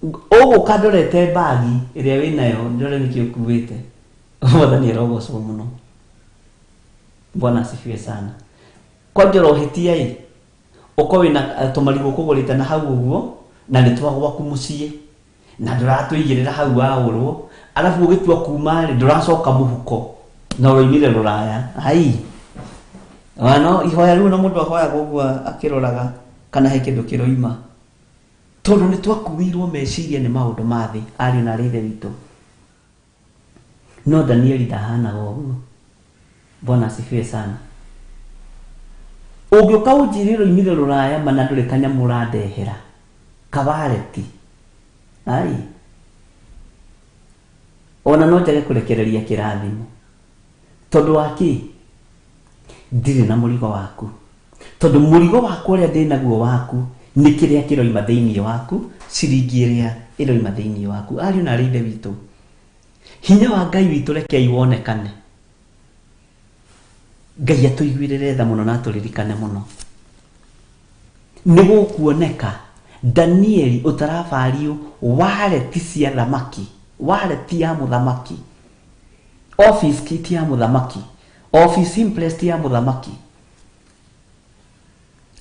Ũgũka ndorete mbagi ĩrĩa wĩnayo, ndore nĩkĩ ũkuĩte. Mwathani arogocwo mũno. Bwana asifiwe sana. Kwanja ũrohĩtia ĩ, ũkorwo wĩna tũmarigũ ũkũgũrĩte na hau ũguo, na nĩ twa gwaku mũciĩ, na ndũratũigĩrĩra hau waũrwo, arabu ũgĩtua kuma rĩ, ndũracoka mũhuko, na ũroimire rũraya. Ai. Wano ihoya rĩu na mũndũ ahoyaga ũguo akĩroraga kana he kĩndũ kĩroima. Tondũ nĩ twakuĩirwo meciria nĩ maũndũ ma thĩ, ariũ na arĩ ithe witũ. No Danieli ndahanaga ũguo. Bwana asifiwe sana. Ũngĩũka ũnjĩre ũroimire rũraya mana ndũrĩ kanyamũ ũrandehera, kawareti. Ai. Ona no njage kũrekereria kĩrathimo. Tondũ wa kĩ? Ndirĩ na mũrigo waku. Tondũ mũrigo waku ũrĩa ndĩ naguo waku nĩ kĩrĩa kĩroima thĩinĩ waku, ciringi ĩrĩa Ĩroima thĩinĩ waku. Ariũ na arĩ ithe witũ, hinya wa Ngai witũ rekei wonekane. Ngai atũiguĩrĩre tha mũno na atũririkane mũno. Nĩ gũkuoneka Danieli ũtarabario wareti cia thamaki, wareti ya mũthamaki, office kit ya mũthamaki, office imprest ya mũthamaki.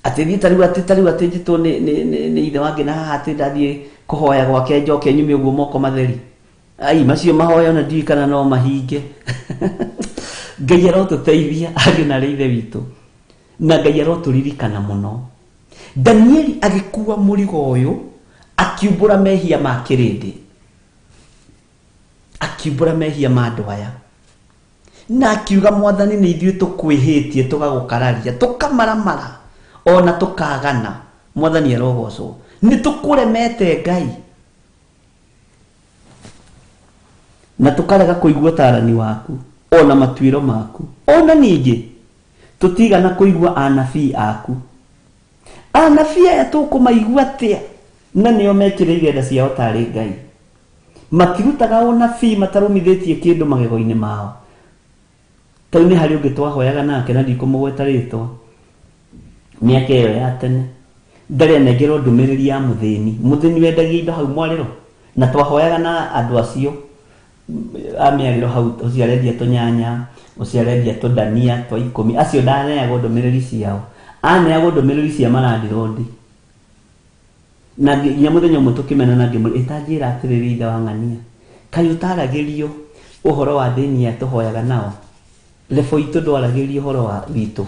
Atĩ thiĩ tarĩu atĩ tarĩu atĩ njĩtwo nĩ ithe wangĩ na haha atĩ ndathiĩ kũhoya gwake njoke nyume ũguo moko matheri. Ai, macio mahoya ona ndiũĩ kana no mahinge. Ngai arotũteithia ariũ na arĩ ithe witũ, na Ngai arotũririkana mũno. Danieli agĩkua mũrigo ũyũ, akiumbũra mehia ma kĩrĩndĩ, akiumbũra mehia ma andũ aya, na akiuga Mwathani nĩ ithuĩ tũkwĩhĩtie, tũgagũkararia, tũkamaramara, ona tũkagana. Mwathani arogocwo. Nĩ tũkũremete Ngai na tũkarega kũigua ũtaarani waku ona matuĩro maku, ona ningĩ tũtigana kũigua anabii aku. Anabii aya tũkũmaigua atĩa na nĩo mekĩrĩire nda ciao tarĩ Ngai? Matirutaga ũnabii matarũmithĩtie kĩndũ magego-inĩ mao. Tau nĩ harĩ ũngĩ twahoyaga nake na ndikũmũgweta rĩtwa, mĩaka ĩyo ya tene, ndarĩ anengerwo ndũmĩrĩri ya mũthĩni, mũthĩni wendagia indo hau mwarĩro, na twahoyaga na andũ acio a mĩarĩro hau, ũcio arendia tũnyanya, ũcio arendia tũndania twa ikũmi, acio ndaneagwo ndũmĩrĩri ciao, aneagwo ndũmĩrĩri cia marandirondi. Na nginya mũthenya ũmwe tũkĩmena na ngĩmwĩra, ĩtanjĩra atĩrĩrĩ ithe wa ng'ania, kaĩ ũtaragĩrio ũhoro wa thĩni aya tũhoyaga nao? Lebo itũ ndwaragĩrio ũhoro wa witũ.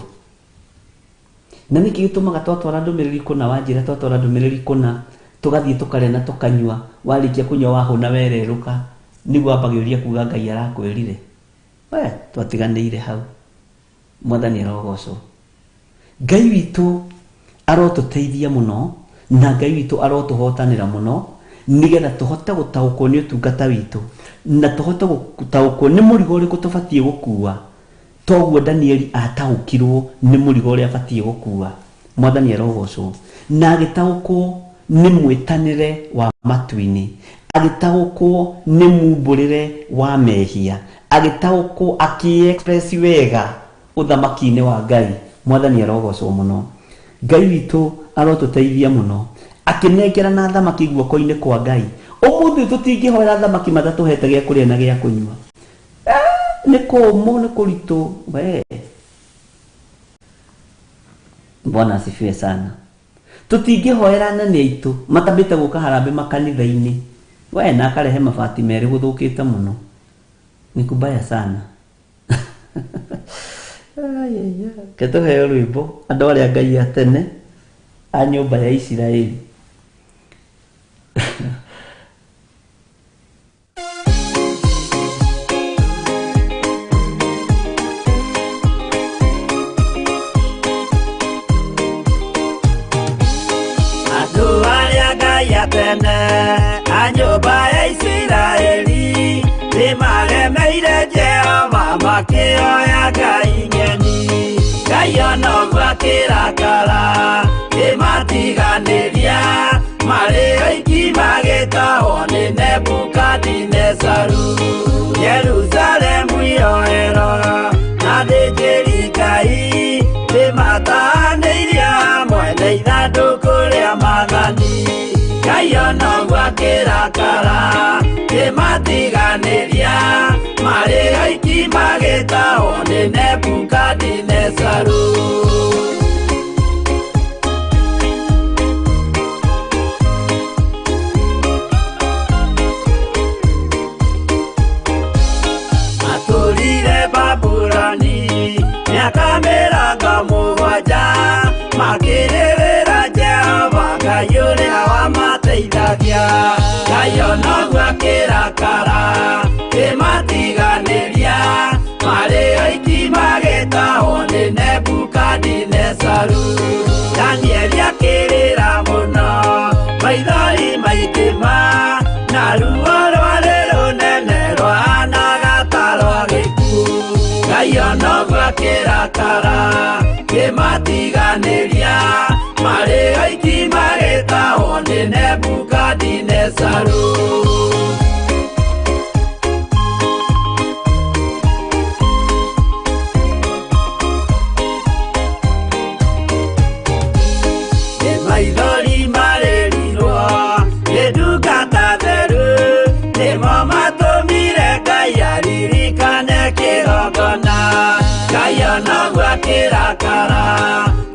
Na nĩkĩ gĩtũmaga twatwara ndũmĩrĩri kũna, wanjĩra twatwara ndũmĩrĩri kũna, tũgathiĩ tũkarĩa na tũkanyua, warĩkia kũnyua wahũna wererũka, nĩguo wambagĩrĩria kuga Ngai arakwĩrire. We, twatiganĩire hau. Mwathani arogocwo. Ngai witũ arotũteithia mũno, na Ngai witũ arotũhotanĩra mũno, nĩgetha tũhote gũtaũkwo nĩ ũtungata witũ, na tũhote gũtaũkwo nĩ mũrigo ũrĩkũ tũbatiĩ gũkua. Toguo Danieli ataũkirwo nĩ mũrigo ũrĩa abatiĩ gũkua. Mwathani arogocwo. Na agĩtaũkwo nĩ mwĩtanĩre wa matu-inĩ, agĩtaũkwo nĩ mumbũrĩre wa mehia, agĩtaũkwo akĩ-express wega ũthamaki-inĩ wa Ngai. Mwathani arogocwo mũno. Ngai witũ arotũteithia mũno, akĩnengera na thamaki guoko-inĩ kwa Ngai. Ũmũthĩ tũtingĩhoera thamaki matatũhete gĩa kũrĩa na gĩa kũnyua. Nĩ kũũmũ, nĩ kũritũ. We, Bwana asifiwe sana. Tũtingĩhoera anene aitũ matambĩte gũka harambĩ makanitha-inĩ. We, na akarehe mabati merĩ gũthũkĩte mũno. Ni kubaya sana. Ke tũheo rwĩmbo andũ arĩa Ngai a tene a nyũmba ya Isiraeli. Andũ arĩa Ngai a tene a nyũmba ya Isiraeli nĩmaremeire Jehova makĩoya Ngai ng'eni. Ngai ona ũguo akĩrakara kĩmatiganĩria, marĩ oiki magĩtahwo nĩ Nebukadinezaru. Jerusalemu yoerwo na athĩnjĩri Ngai nĩmatahanĩirie hamwe na ithandũkũ rĩa maathani. Ngai ona ũguo akĩrakara kĩmatiganĩria, marĩ oiki magĩtahwo nĩ Nebukadinezaru. Matũrire Babuloni mĩaka mĩrongo mũgwanja, makĩrĩrĩra Jehova Ngai ũrĩa wamateithagia. Ngai ona ũguo akĩrakara kĩmatiganĩria, marĩ oiki magĩtahwo nĩ Nebukadinezaru. Danieli akĩrĩra mũno, maithori maingĩ ma, na ruo rwarĩ rũnene rwahanaga ta rwa gĩkuũ. Ngai ona ũguo akĩrakara kĩmatiganĩria, marĩ oiki magĩtahwo nĩ Nebukadinezaru. Maithori marĩrirwo nĩ ndungata theru, nĩmo matũmire Ngai aririkane kĩgongona. Ngai onoguo akĩrakara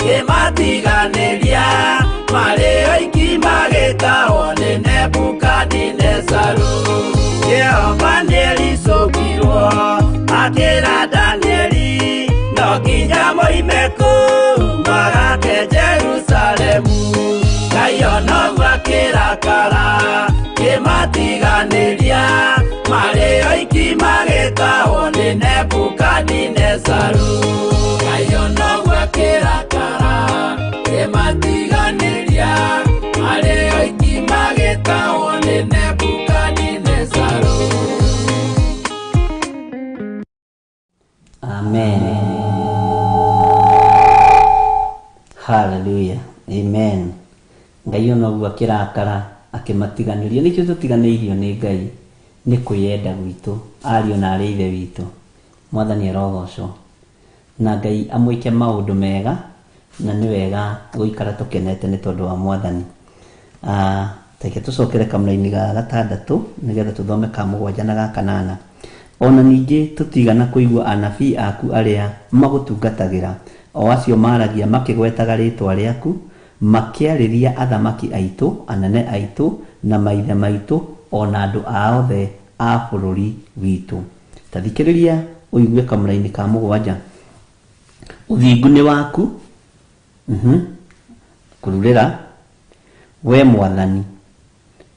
kĩmatiganĩria, marĩ oiki magĩtahwo nĩ Nebukadinezaru. Jehova nĩericũkirwo akĩra Danieli, no nginya moime kũu magake Jerusalemu. Ngai onoguo akĩrakara kĩmatiganĩria, marĩ oiki magĩtahwo nĩ Nebukadinezaru. Ngai onoguo akĩrakara kĩmatiganĩria, marĩ oiki magĩtahwo nĩ Nebukadinezaru. Amen. Hallelujah. Amen. Ngai onoguo akĩrakara akĩmatiganĩria. Nĩkĩo tũtiganĩirio nĩ Ngai, nĩ kwĩyenda gwitũ, ariũ na arĩ ithe witũ. Mwathani arogocwo. Na Ngai amwĩke maũndũ mega, na nĩ wega gũikara tũkenete nĩ tondũ wa Mwathani. Reke tũcokere kamũraini ga gatandatũ nĩgetha tũthome ka mũgwanja na ga kanana. Ona ningĩ tũtigana kũigua anabii aku arĩa magũtungatagĩra, o acio maragia makĩgwetaga rĩtwa rĩaku, makĩarĩria athamaki aitũ, anene aitũ, na maithe maitũ, ona andũ a othe a bũrũri witũ. Ta thikĩrĩria ũigue kamũraini ka mũgwanja. Ũthingu nĩ waku, kũrurĩra, we Mwathani,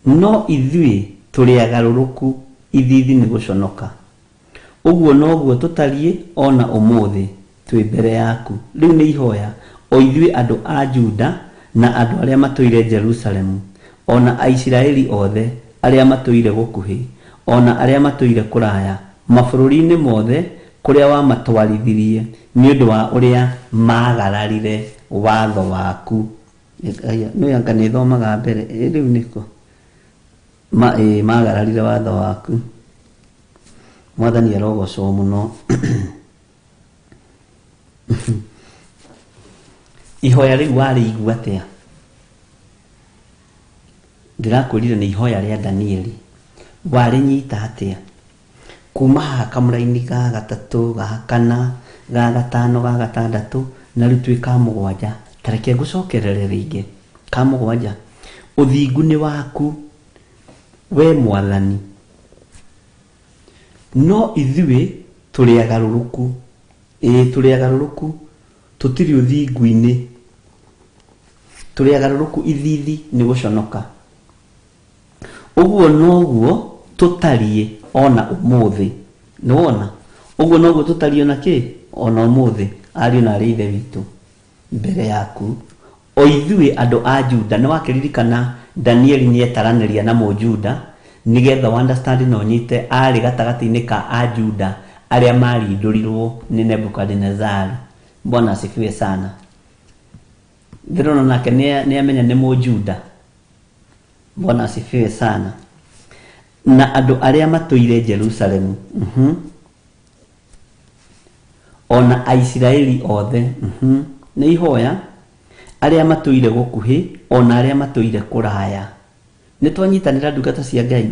no ithuĩ tũrĩ agarũrũku, ithithi nĩ gũconoka. Ũguo noguo tũtariĩ ona ũmũthĩ twĩ mbere yaku. Rĩu nĩ ihoya o ithuĩ andũ a Juda na andũ arĩa matũire Jerusalemu, ona Aisiraeli othe arĩa matũire gũkuhĩ, ona arĩa matũire kũraya, mabũrũri-inĩ mothe kũrĩa wamatwarithirie nĩ ũndũ wa ũrĩa magararire watho waku. Nĩ anga nĩ thomaga mbere, rĩu nĩkũ? Magararire watho waku. Mwathani arogocwo mũno. Ihoya rĩu warĩigua atĩa? Ndĩrakwĩrire nĩ ihoya rĩa Danieli. Warĩnyita atĩa? Kuma haha kamũraini ga gatatũ, ga kana, ga gatano, ga gatandatũ, na rĩu twĩ ka mũgwanja. Ta reke ngũcokerere rĩngĩ. Ka mũgwanja. Ũthingu nĩ waku, we Mwathani, no ithuĩ tũrĩ agarũrũku. Ĩĩ, tũrĩ agarũrũku, tũtirĩ ũthingu-inĩ. Tũrĩ agarũrũku, ithithi nĩ gũconoka. Ũguo noguo tũtariĩ ona ũmũthĩ. Nĩwona? Ũguo noguo tũtariĩ ona kĩ? Ona ũmũthĩ, ariũ na arĩ ithe witũ, mbere yaku. O ithuĩ andũ a Juda, nĩ wakĩririkana Danieli nĩetaranĩria na Mũjuda, nĩgetha understand na ũnyite arĩ gatagatĩ-inĩ ka Ajuda arĩa marindũrirwo nĩ Nebukadinezari. Bwana asifiwe sana. Ndĩrona nake nĩ amenya nĩ Mũjuda. Bwana asifiwe sana. Na andũ arĩa matũire Jerusalemu, ona Aisiraeli othe, nĩ ihoya arĩa matũire gũkuhĩ ona arĩa matũire kũraya. Nĩ twanyitanĩra ndungata cia Ngai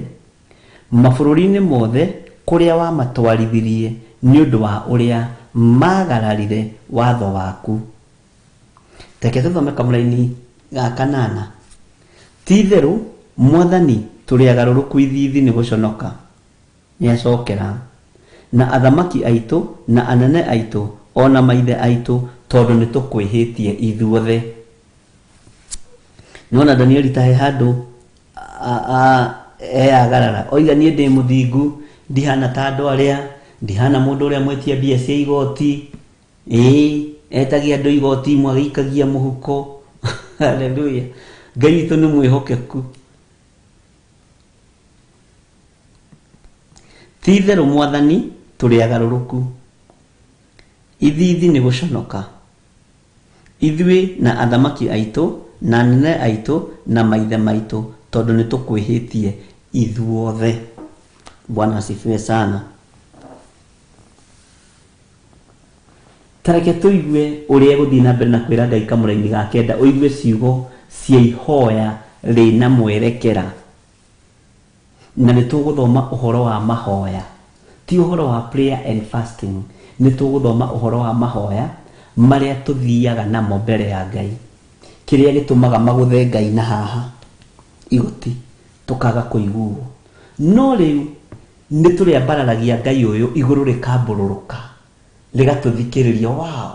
mabũrũri-inĩ mothe kũrĩa wamatwarithirie nĩ ũndũ wa ũrĩa magararire watho waku. Reke tũthome kamũraini ga kanana. Ti itherũ Mwathani, tũrĩ agarũrũku, ithithi nĩ gũconoka. Nĩacokera na athamaki aitũ na anene aitũ ona maithe aitũ, tondũ nĩ tũkwĩhĩtie ithuothe. Nĩwona Danieli ta he handũ eyagarara, oiga niĩ ndĩ mũthingu, ndihana ta andũ arĩa, ndihana mũndũ ũrĩa mwĩtia mbia cia igoti. Ĩĩ, etagia andũ igoti imwe agĩikagia mũhuko. Haleluya. Ngai witũ nĩ mwĩhokeku. Ti itherũ Mwathani, tũrĩ agarũrũku, ithithi nĩ gũconoka, ithuĩ na athamaki aitũ na anene aitũ na maithe maitũ, tondũ nĩ tũkwĩhĩtie ithuothe. Bwana asifiwe sana. Tareke tũigue ũrĩa egũthiĩ na mbere na kwĩra Ngai kamũraini ga kenda, ũigue ciugo cia ihoya rĩna mwerekera. Na nĩ tũgũthoma ũhoro wa mahoya, ti ũhoro wa prayer and fasting. Nĩ tũgũthoma ũhoro wa mahoya marĩa tũthiaga namo mbere ya Ngai, kĩrĩa gĩtũmaga magũthe Ngai na haha igoti tũkaga kũiguo. No rĩu nĩ tũrĩambararagia Ngai ũyũ igũrũ rĩkambũrũrũka rĩgatũthikĩrĩria. Wow,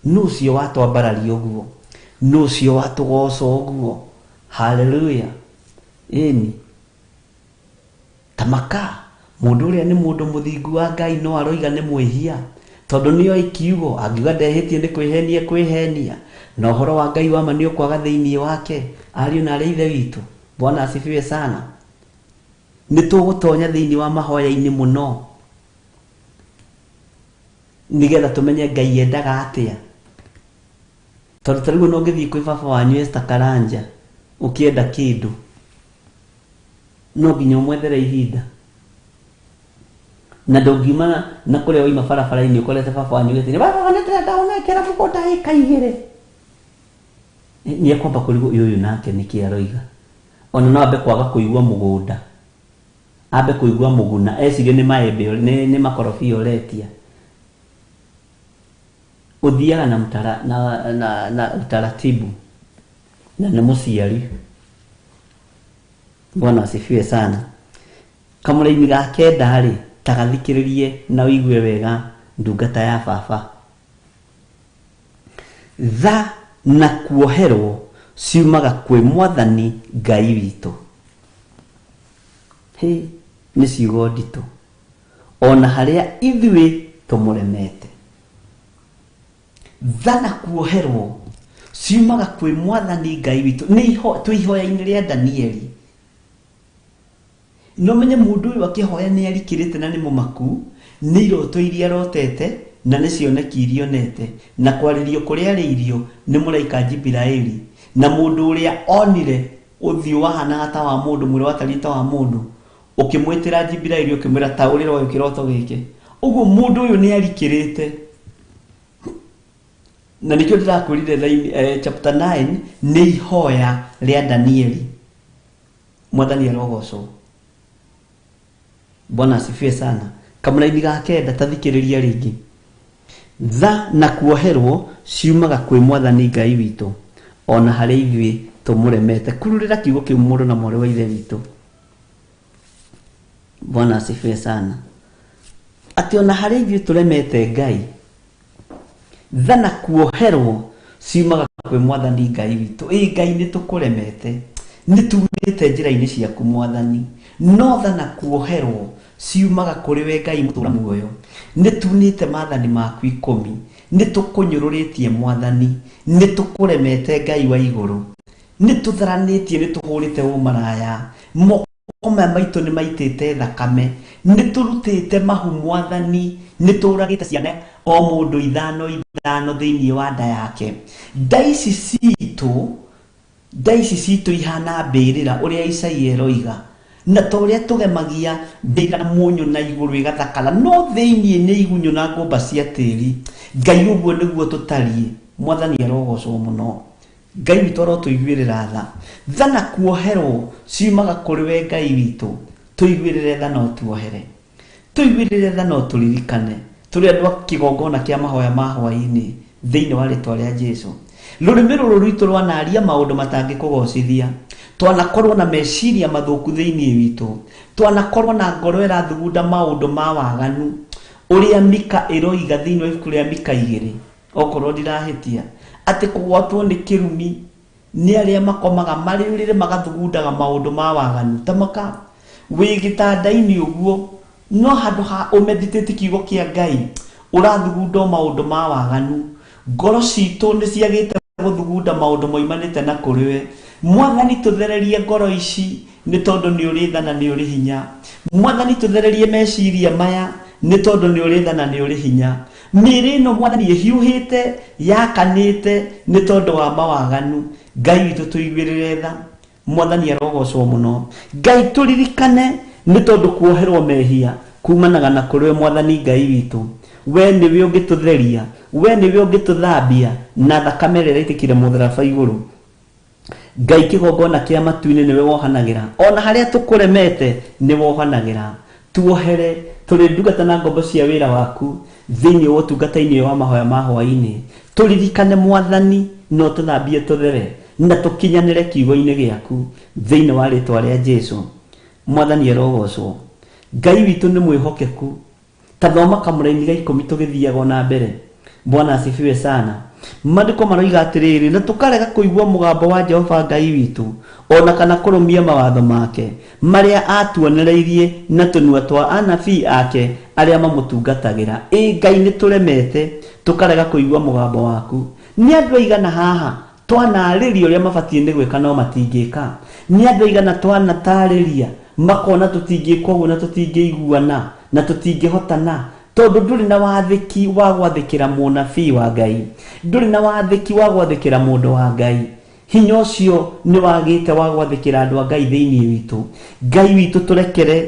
nũ ũcio watwambararia ũguo? Nũ ũcio watũgoca ũguo? Haleluya. Ĩni tamaka mũndũ ũrĩa nĩ mũndũ mũthingu wa Ngai no aroiga nĩ mwĩhia, tondũ nĩoĩ kiugo. Angiuga ndehĩtie nĩ kwĩhenia kwĩhenia, na ũhoro wa Ngai wa ma nĩ ũkwaga thĩinĩ wake. Ariũ na arĩ ithe witũ, Bwana asifiwe sana. Nĩ tũgũtonya thĩinĩ wa mahoya-inĩ mũno nĩgetha tũmenye Ngai endaga atĩa. Tondũ ta rĩu ona ũngĩthiĩ kwĩ baba wanyu Esther Karanja ũkĩenda kĩndũ, no nginya ũmwethere ihinda. Na ndũngiuma na kũrĩa waima barabara-inĩ ũkorete baba wanyu gĩtĩ-inĩ, baba nĩ ndĩrenda ũnengere mũgũnda ĩka igĩrĩ. Nĩ ekwamba kũrigwo ũyũ nake nĩkĩ aroiga. Ona no ambe kwaga kũigua mũgũnda, ambe kũigua mũguna, ecirie nĩ maembe, nĩ makorobia ũretia. Ũthiaga na na utaratibu na nĩ mũciari. Bwana asifiwe sana. Kamũraini ga kenda rĩ, ta gathikĩrĩrie na ũigue wega ndungata ya baba. Tha na kuoherwo ciumaga kwĩ Mwathani Ngai witũ. Hĩ, nĩ ciugo nditũ, ona harĩa ithuĩ tũmũremete. Tha na kuoherwo ciumaga kwĩ Mwathani Ngai witũ. Nĩ twĩ ihoya-inĩ rĩa Danieli. No menye mũndũ ũyũ akĩhoya nĩ arikĩrĩte na nĩ mũmaku nĩ iroto iria arotete na nĩ cioneki iria onete na kwarĩrio kũrĩa arĩirio nĩ mũraika Jibiraeli, na mũndũ ũrĩa onire ũthiũ wahanaga ta wa mũndũ, mwĩrĩ watariĩ ta wa mũndũ, ũkĩmwĩtĩra Jibiraeli ũkĩmwĩra taũrĩra ũyũ kĩroto gĩkĩ. Ũguo mũndũ ũyũ nĩ arikĩrĩte. Na nĩkĩo ndĩrakwĩrire chapter 9 nĩ ihoya rĩa Danieli. Mwathani arogocwo. Bwana asifiwe sana. Kamũraini ga kenda tathikĩrĩria rĩngĩ. Tha na kuoherwo ciumaga kwĩ Mwathani Ngai witũ, ona harĩa ithuĩ tũmũremete. Kururĩra kiugo kĩu mũndũ na mwarĩ wa ithe witũ. Bwana asifiwe sana. Atĩ ona harĩa ithuĩ tũremete Ngai, tha na kuoherwo ciumaga kwĩ Mwathani Ngai witũ. Ĩ Ngai nĩ tũkũremete, nĩ tumĩte njĩra-inĩ ciaku Mwathani, no tha na kuoherwo ciumaga kũrĩ we Ngai mũtũũra muoyo. Nĩ tunĩte maathani maku 10, nĩ tũkũnyũrũrĩtie Mwathani, nĩ tũkũremete Ngai wa igũrũ, nĩ tũtharanĩtie, nĩ tũhũrĩte ũmaraya, moko maya maitũ nĩ maitĩte thakame, nĩ tũrutĩte mahu Mwathani, nĩ tũragĩte ciana o mũndũ 5 5 thĩinĩ wa nda yake. Nda ici citũ ihana mbĩrĩra ũrĩa Isaia eroiga, na ta ũrĩa tũgemagia mbĩrĩra na mũnyũ na igũrũ ĩgathakara, no thĩinĩ nĩ igunyũ na ngũmba cia tĩri. Ngai ũguo nĩguo tũtariĩ. Mwathani arogocwo mũno. Ngai witũ arotũiguĩrĩra tha. Tha na kuoherwo ciumaga kũrĩ we Ngai witũ. Tũiguĩrĩre tha na ũtuohere, tũiguĩrĩre tha na ũtũririkane. Tũrĩ andũ a kĩgongona kĩa mahoya ma hwaĩ-inĩ thĩinĩ wa rĩtwa rĩa Jesu. Rũrĩmĩ rũrũ rwitũ rwanaria maũndũ matangĩkũgocithia, twanakorwo na meciria mathũku thĩinĩ witũ, twanakorwo na ngoro ĩrathugunda maũndũ ma waganu, ũrĩa Mika ĩroiga thĩinĩ wa ibuku rĩa Mika 2, okorwo ndirahĩtia, atĩ kũgwatwo nĩ kĩrumi nĩ arĩa makomaga marĩ ũrĩrĩ magathugundaga maũndũ ma waganu. Tamaka wĩ gĩtanda-inĩ ũguo, no handũ ha ũmeditate kiugo kĩa Ngai, ũrathugunda maũndũ ma waganu. Ngoro citũ nĩ ciagĩte gũthugunda maũndũ moimanĩte na kũrĩ we. Mwathani tũthererie ngoro ici nĩ tondũ nĩ ũrĩ tha na nĩ ũrĩ hinya. Mwathani tũthererie meciria maya nĩ tondũ nĩ ũrĩ tha na nĩ ũrĩ hinya. Mĩĩrĩ ĩno Mwathani ĩhiũhĩte yakanĩte nĩ tondũ wa mawaganu. Ngai witũ tũiguĩrĩre tha, Mwathani arogocwo mũno. Ngai tũririkane nĩ tondũ kuoherwo mehia kumanaga na kũrĩ we Mwathani Ngai witũ. We nĩwe ũngĩtũtheria, we nĩwe ũngĩtũthambia na thakame ĩrĩa ĩraitĩkire mũtharaba igũrũ. Ngai kĩgongona kĩa matu-inĩ nĩwe wohanagĩra, ona harĩa tũkũremete nĩ wohanagĩra. Tuohere tũrĩ ndungata na ngombo cia wĩra waku thĩinĩ wa ũtungata-inĩ wa mahoya ma hwaĩ-inĩ. Tũririkane Mwathani no tũthambie tũthere na tũkinyanĩre kiugo-inĩ gĩaku thĩinĩ wa rĩtwa rĩa Jesu. Mwathani arogocwo. Ngai witũ nĩ mwĩhokeku. Ta thoma kamũraini ga 10 tũgĩthiaga na mbere. Bwana asifiwe sana. Maandĩko maroiga atĩrĩrĩ, na tũkarega kũigua mũgambo wa Jehova Ngai witũ ona kana kũrũmia mawatho make marĩa atuonereirie na tũnua twa anabii ake arĩa mamũtungatagĩra. Ĩ Ngai nĩ tũremete tũkarega kũigua mũgambo waku. Nĩ andũ aigana haha twanaarĩria ũrĩa mabatiĩ nĩ gwĩka no matingĩka. Nĩ andũ aigana twanatarĩria makona tũtingĩka ũguo na tũtingĩiguana na tũtingĩhotana, tondũ ndũrĩ na wathĩki wa gwathĩkĩra mũnabii wa Ngai, ndũrĩ na wathĩki wa gwathĩkĩra mũndũ wa Ngai. Hinya ũcio nĩ wagĩte wa gwathĩkĩra andũ a Ngai thĩinĩ witũ. Ngai witũ tũrekere,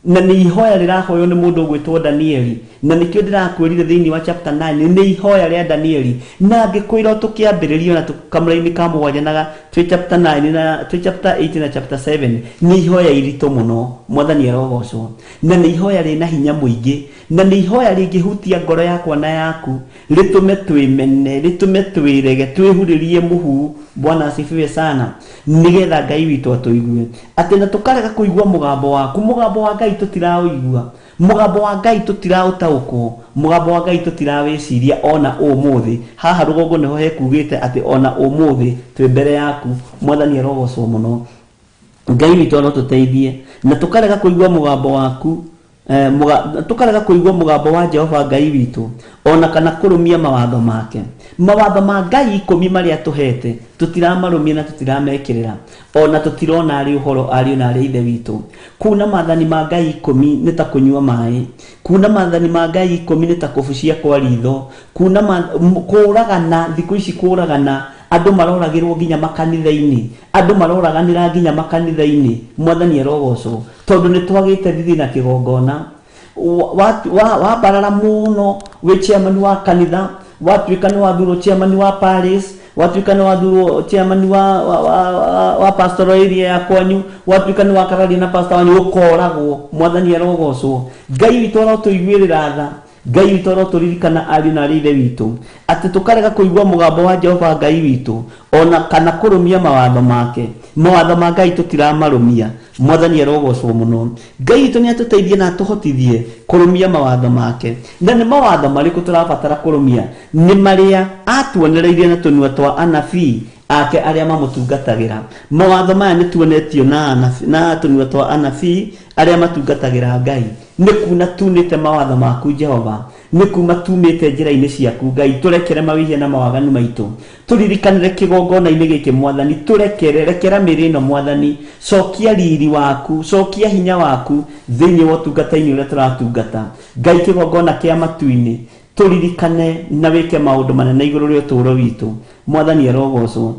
na nĩ ihoya rĩrahoywo nĩ mũndũ ũgwĩtwo Danieli, na nĩkĩo ndĩrakwĩrire thĩinĩ wa chapter 9 nĩ ihoya rĩa Danieli, na ngĩkwĩra tũkĩambĩrĩria na kamũraini ka 7 na twĩ chapter 9 na twĩ chapter 8 na chapter 7 nĩ ihoya iritũ mũno. Mwathani arogocwo. Na nĩ ihoya rĩna hinya mũingĩ, na nĩ ihoya rĩngĩhutia ngoro yakwa na yaku, rĩtũme twĩmene, rĩtũme twĩrege, twĩhurĩrie mũhu. Bwana asifiwe sana. Nĩgetha Ngai witũ atũigue, atĩ na tũkarega kũigua mũgambo waku. Mũgambo wa Ngai tũtiraũigua, mũgambo wa Ngai tũtiraũtaũkwo, mũgambo wa Ngai tũtirawĩciria ona ũmũthĩ. Haha rũgongo nĩho hekugĩte atĩ ona ũmũthĩ twĩ mbere yaku. Mwathani arogocwo mũno. Ngai witũ arotũteithie, na tũkarega kũigua mũgambo waku, tũkarega kũigua mũgambo wa Jehova Ngai witũ ona kana kũrũmia mawatho make. Mawatho ma Ngai 10 marĩa tũhete tũtiramarũmia na tũtiramekĩrĩra, ona tũtirona arĩ ũhoro ariũ na arĩ ithe witũ. Kuna maathani ma Ngai 10 nĩ ta kũnyua maĩ, kuna maathani ma Ngai 10 nĩ ta kũbucia kwa ritho, kuna kũragana. Thikũ ici kũragana, andũ maroragĩrwo nginya makanitha-inĩ, andũ maroraganĩra nginya makanitha-inĩ. Mwathani arogocwo, tondũ nĩ twagĩte thithi na kĩgongona. Wambarara mũno wĩ chairman wa kanitha, watuĩka nĩ wathurwo chairman wa parish, watuĩka nĩ wathurwo chairman wa pastoral area ya kwanyu, watuĩka nĩ wakararia na pastor wanyu, ũkoragwo. Mwathani arogocwo. Ngai witũ arotũiguĩrĩra tha. Ngai witũ arotũririkana ariũ na arĩ ithe witũ, atĩ tũkarega kũigua mũgambo wa Jehova Ngai witũ ona kana kũrũmia mawatho make. Mawatho ma Ngai tũtiramarũmia. Mwathani arogocwo mũno. Ngai witũ nĩ atũteithie na atũhotithie kũrũmia mawatho make. Na nĩ mawatho marĩkũ tũrabatara kũrũmia? Nĩ marĩa atuonereirie na tũnua twa anabii ake arĩa mamũtungatagĩra. Mawatho maya nĩ tuonetio na tũnua twa anabii arĩa matungatagĩra Ngai. Nĩ kuna tunĩte mawatho maku Jehova, nĩ kuma tumĩte njĩra-inĩ ciaku Ngai. Tũrekere mawĩhia na mawaganu maitũ, tũririkanĩre kĩgongona-inĩ gĩkĩ Mwathani. Tũrekere, rekera mĩĩrĩ ĩno Mwathani. Cokia riri waku, cokia hinya waku thĩinĩ wa ũtungata-inĩ ũrĩa tũratungata. Ngai kĩgongona kĩa matu-inĩ, tũririkane na wĩke maũndũ manene igũrũ rĩa ũtũũro witũ. Mwathani arogocwo.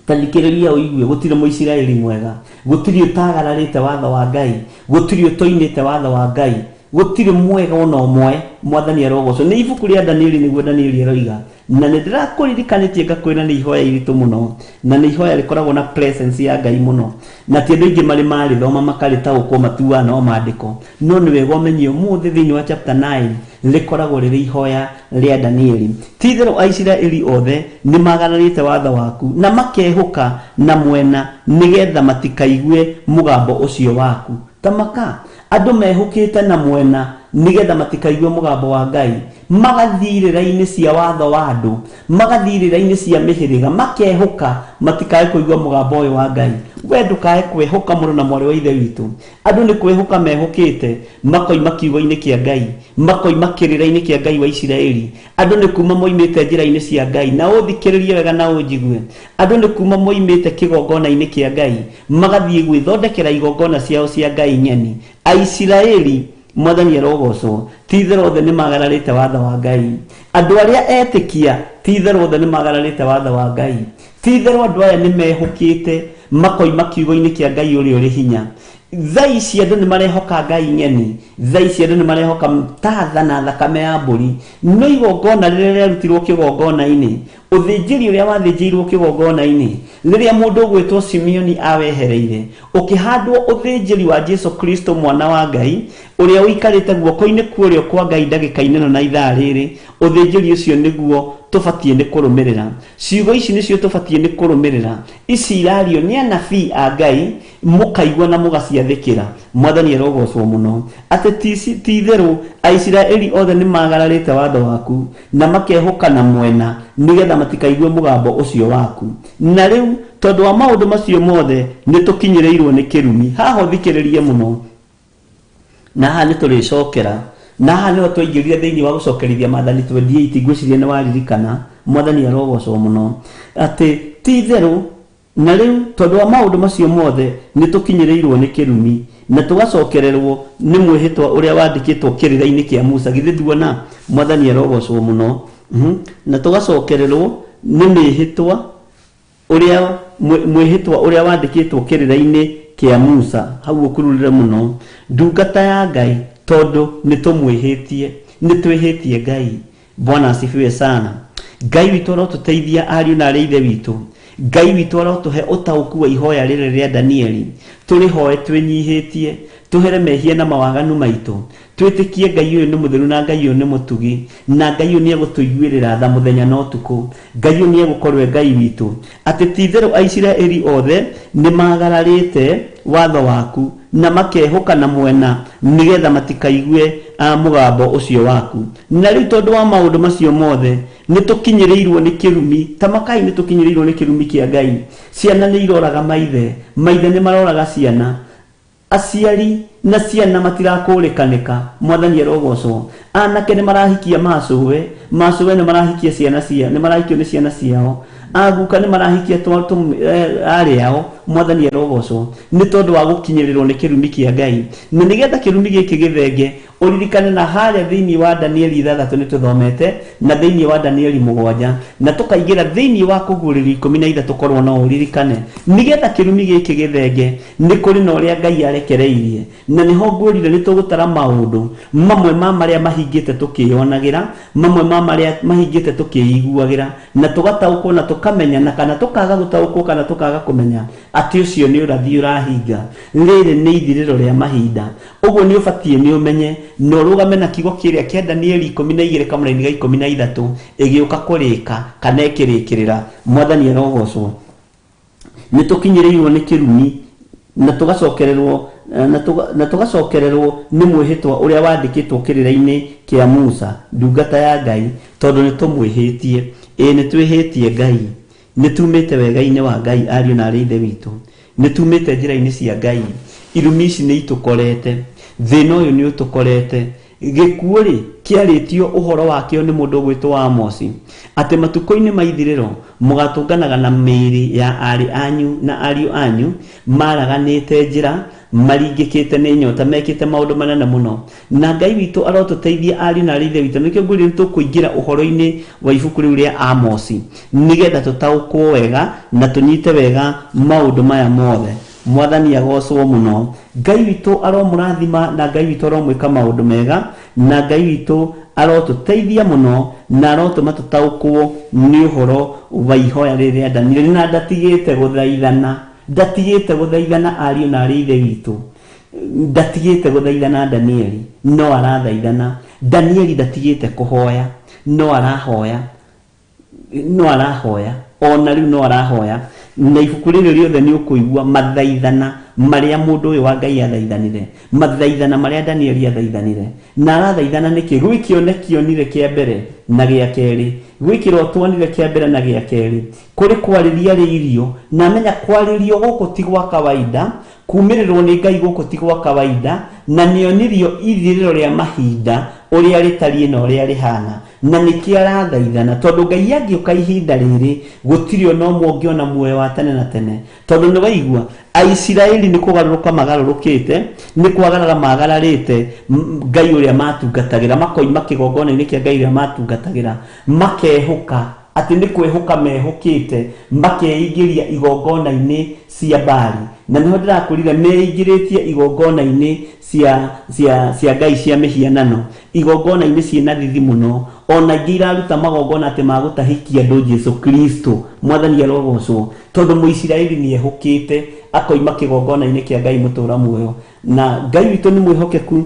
Ta thikĩrĩria ũigue, gũtirĩ Mũisiraeli mwega, gũtirĩ ũtagararĩte watho wa Ngai, gũtirĩ ũtoinĩte watho wa Ngai, gũtirĩ mwega ona ũmwe. Mwathani arogocwo. Nĩ ibuku rĩa Danieli nĩguo Danieli aroiga, na nĩ ndĩrakũririkanĩtie ngakwĩra nĩ ihoya iritũ mũno, na nĩ ihoya rĩkoragwo na presence ya Ngai mũno, na ti andũ aingĩ marĩ marĩthoma makarĩtaũkwo matuaga no maandĩko. No nĩ wega ũmenye ũmũthĩ thĩinĩ wa chapter 9 rĩkoragwo rĩrĩ ihoya rĩa Danieli. Ti-itherũ Aisiraeli othe nĩ magararĩte watho waku na makehũka na mwena nĩgetha matikaigue mũgambo ũcio waku. Tamaka, andũ mehũkĩte na mwena nĩgetha matikaigue mũgambo wa Ngai, magathiĩ irĩra-inĩ cia watho wa andũ, magathiĩ irĩra-inĩ cia mĩhĩrĩga, makehũka matikae kũigua mũgambo ũyũ wa Ngai. We ndũkae kwĩhũka mũrũ na mwarĩ wa ithe witũ. Andũ nĩ kwĩhũka mehũkĩte, makoima kiugo-inĩ kĩa Ngai, makoima kĩrĩra-inĩ kĩa Ngai wa Isiraeli. Andũ nĩ kuma moimĩte njĩra-inĩ cia Ngai, na ũthikĩrĩrie wega na ũnjigue. Andũ nĩ kuma moimĩte kĩgongona-inĩ kĩa Ngai, magathiĩ gwĩthondekera igongona ciao cia Ngai ng'eni. Aisiraeli, Mwathani arogocwo, ti-itherũ othe nĩ magararĩte watho wa Ngai. Andũ arĩa etĩkia, ti-itherũ othe nĩ magararĩte watho wa Ngai. Ti itherũ andũ aya nĩ mehũkĩte makoima kiugo-inĩ kĩa Ngai ũrĩa ũrĩ hinya. Thaa ici andũ nĩ marehoka Ngai ng'eni, thaa ici andũ nĩ marehoka tatha na thakame ya mbũri. No igongona rĩrĩa rĩarutirwo kĩgongona-inĩ, ũthĩnjĩri ũrĩa wathĩnjĩirwo kĩgongona-inĩ, rĩrĩa mũndũ ũgwĩtwo Simeoni awehereire, ũkĩhandwo ũthĩnjĩri wa Jesu Kristo mwana wa Ngai, ũrĩa ũikarĩte guoko-inĩ kwa ũrĩo kwa Ngai ndagĩka-inĩ ĩno na ithaa rĩrĩ, ũthĩnjĩri ũcio nĩguo tũbatiĩ nĩ kũrũmĩrĩra. Ciugo ici nĩcio tũbatiĩ nĩ kũrũmĩrĩra. Ici irario nĩ anabii a Ngai, mũkaigua na mũgaciathĩkĩra. Mwathani arogocwo mũno. Atĩ ti itherũ Aisiraeli othe nĩ magararĩte watho waku na makehũka na mwena nĩgetha matikaigue mũgambo ũcio waku. Na rĩu tondũ wa maũndũ macio mothe nĩ tũkinyĩrĩirwo nĩ kĩrumi. Haha ũthikĩrĩrie mũno. Na haha nĩ tũrĩcokera. Na haha nĩho twaingĩrire thĩinĩ wa gũcokerithia maathani 28, ngwĩciria nĩ waririkana. Mwathani arogocwo mũno. Atĩ ti itherũ na rĩu tondũ wa maũndũ macio mothe nĩ tũkinyĩrĩirwo nĩ kĩrumi na tũgacokererwo nĩ mwĩhĩtwa ũrĩa wandĩkĩtwo kĩrĩra-inĩ kĩa Musa. Githĩ nduona? Mwathani arogocwo mũno. Na tũgacokererwo nĩ mĩhĩtwa ũrĩa mwĩhĩtwa ũrĩa wandĩkĩtwo kĩrĩra-inĩ kĩa Musa. Hau ũkururire mũno. Ndungata ya Ngai, tondũ nĩ tũmwĩhĩtie, nĩ twĩhĩtie Ngai. Bwana asifiwe sana. Ngai witũ arotũteithia ariũ na arĩ ithe witũ. Ngai witũ arotũhe ũtaũku wa ihoya rĩrĩ rĩa Danieli. Tũrĩhoe twĩnyihĩtie, tũhere mehia na mawaganu maitũ. Twĩtĩkie Ngai ũyũ nĩ mũtheru na Ngai ũyũ nĩ mũtugi, na Ngai ũyũ nĩ egũtũiguĩrĩra tha mũthenya na ũtukũ. Ngai ũyũ nĩ egũkorwo e Ngai witũ. Atĩ ti itherũ Aisiraeli othe nĩ magararĩte watho waku na makehũka na mwena nĩgetha matikaigue mũgambo ũcio waku. Na rĩu tondũ wa maũndũ macio mothe nĩ tũkinyĩrĩirwo nĩ kĩrumi. Ta makai nĩ tũkinyĩrĩirwo nĩ kĩrumi kĩa Ngai. Ciana nĩ iroraga maithe, maithe nĩ maroraga ciana, aciari na ciana matirakũrĩkanĩka. Mwathani arogocwo. Anake nĩ marahikia macũwe, macũwe nĩ marahikia ciana cia, nĩ marahikio nĩ ciana ciao. Aguka nĩ marahikia arĩ ao. Mwathani arogocwo. Nĩ tondũ wa gũkinyĩrĩrwo nĩ kĩrumi kĩa Ngai. Na nĩgetha kĩrumi gĩkĩ gĩthenge, ũririkane na harĩa thĩinĩ wa Danieli 6 nĩ tũthomete, na thĩinĩ wa Danieli 7, na tũkaingĩra thĩinĩ wa Kũguũrĩrio 13, korwo no ũririkane. Nĩgetha kĩrumi gĩkĩ gĩthenge, nĩ kũrĩ na ũrĩa Ngai arekereirie. Na nĩho ngwĩrire nĩ tũgũtara maũndũ mamwe ma marĩa mahingĩte tũkĩyonagĩra, mamwe ma marĩa mahingĩte tũkĩiguagĩra, na tũgataũkwo na tũkamenya, na kana tũkaga gũtaũkwo kana tũkaga kũmenya atĩ ũcio nĩ ũrathi ũrahinga. Rĩrĩ nĩ ithirĩro rĩa mahinda. Ũguo nĩ ũbatiĩ nĩ ũmenye na ũrũgame na kiugo kĩrĩa kĩa Danieli 12 kamũraini ga 13 ĩgĩũka kũrĩka kana ĩkĩrĩkĩrĩra. Mwathani arogocwo. Nĩ tũkinyĩrĩirwo nĩ kĩrumi na tũgacokererwo na tũgacokererwo nĩ mwĩhĩtwa ũrĩa wandĩkĩtwo kĩrĩra-inĩ kĩa Musa ndungata ya Ngai, tondũ nĩ tũmwĩhĩtie. Ĩĩ nĩ twĩhĩtie Ngai, nĩ tumĩte wega-inĩ wa Ngai ariũ na arĩ ithe witũ, nĩ tumĩte njĩra-inĩ cia Ngai. Irumi ici nĩ itũkorete, thĩna ũyũ nĩ ũtũkorete. Gĩkuũ rĩ kĩarĩtio ũhoro wakĩo nĩ mũndũ ũgwĩtwo Amosi, atĩ matukũ-inĩ ma ithirĩro mũgatũnganaga na mĩĩrĩ ya arĩ anyu na ariũ anyu maraganĩte njĩra, maringĩkĩte nĩ nyota, mekĩte maũndũ manene mũno. Na Ngai witũ arotũteithia ariũ na arĩ ithe witũ. Nĩkĩo ngwĩrire nĩ tũkũingĩra ũhoro-inĩ wa ibuku rĩu rĩa Amosi nĩgetha tũtaũkwo wega na tũnyite wega maũndũ maya mothe. Mwathani agocwo mũno. Ngai witũ aromũrathima na Ngai witũ aromwĩka maũndũ mega, na Ngai witũ arotũteithia mũno na arotũma tũtaũkwo nĩ ũhoro wa ihoya rĩrĩ rĩa Danieli. Na ndatigĩte gũthaithana, ndatigĩte gũthaithana ariũ na arĩ ithe witũ, ndatigĩte gũthaithana Danieli, no arathaithana. Danieli ndatigĩte kũhoya, no arahoya, no arahoya, ona rĩu no arahoya. Na ibuku rĩrĩ rĩothe nĩ ũkũigua mathaithana marĩa mũndũ ũyũ wa Ngai athaithanire, mathaithana marĩa Danieli athaithanire. Na arathaithana nĩkĩ? Gwĩ kĩoneki onire kĩa mbere na gĩa kerĩ, gwĩ kĩroto onire kĩa mbere na gĩa kerĩ, kũrĩ kwarĩria rĩirio, na amenya kwarĩrio gũkũ ti gwa kawaida, kumĩrĩrwo nĩ Ngai gũkũ ti gwa kawaida, na nĩonirio ithirĩro rĩa mahinda ũrĩa rĩtariĩ na ũrĩa rĩhana. Na nĩkĩo arathaithana, tondũ Ngai angĩũka ihinda rĩrĩ gũtirĩ ona ũmwe ũngĩona muoyo wa tene na tene. Tondũ nĩ waigua Aisiraeli nĩ kũgarũrũka magarũrũkĩte, nĩ kwagarara magararĩte Ngai ũrĩa matungatagĩra, makoima kĩgongona-inĩ kĩa Ngai ũrĩa matungatagĩra, makehũka atĩ nĩ kwĩhũka mehũkĩte makeingĩria igongona-inĩ cia Baali. Na nĩho ndĩrakwĩrire meingĩrĩtie igongona-inĩ cia ngai cia mĩhianano, igongona-inĩ ciĩna thithi mũno, ona ingĩ iraruta magongona atĩ magũtahikia andũ Jesu Kristo. Mwathani arogocwo, tondũ Mũisiraeli nĩehũkĩte akoima kĩgongona-inĩ kĩa Ngai mũtũra muoyo. Na Ngai witũ nĩ mwĩhokeku,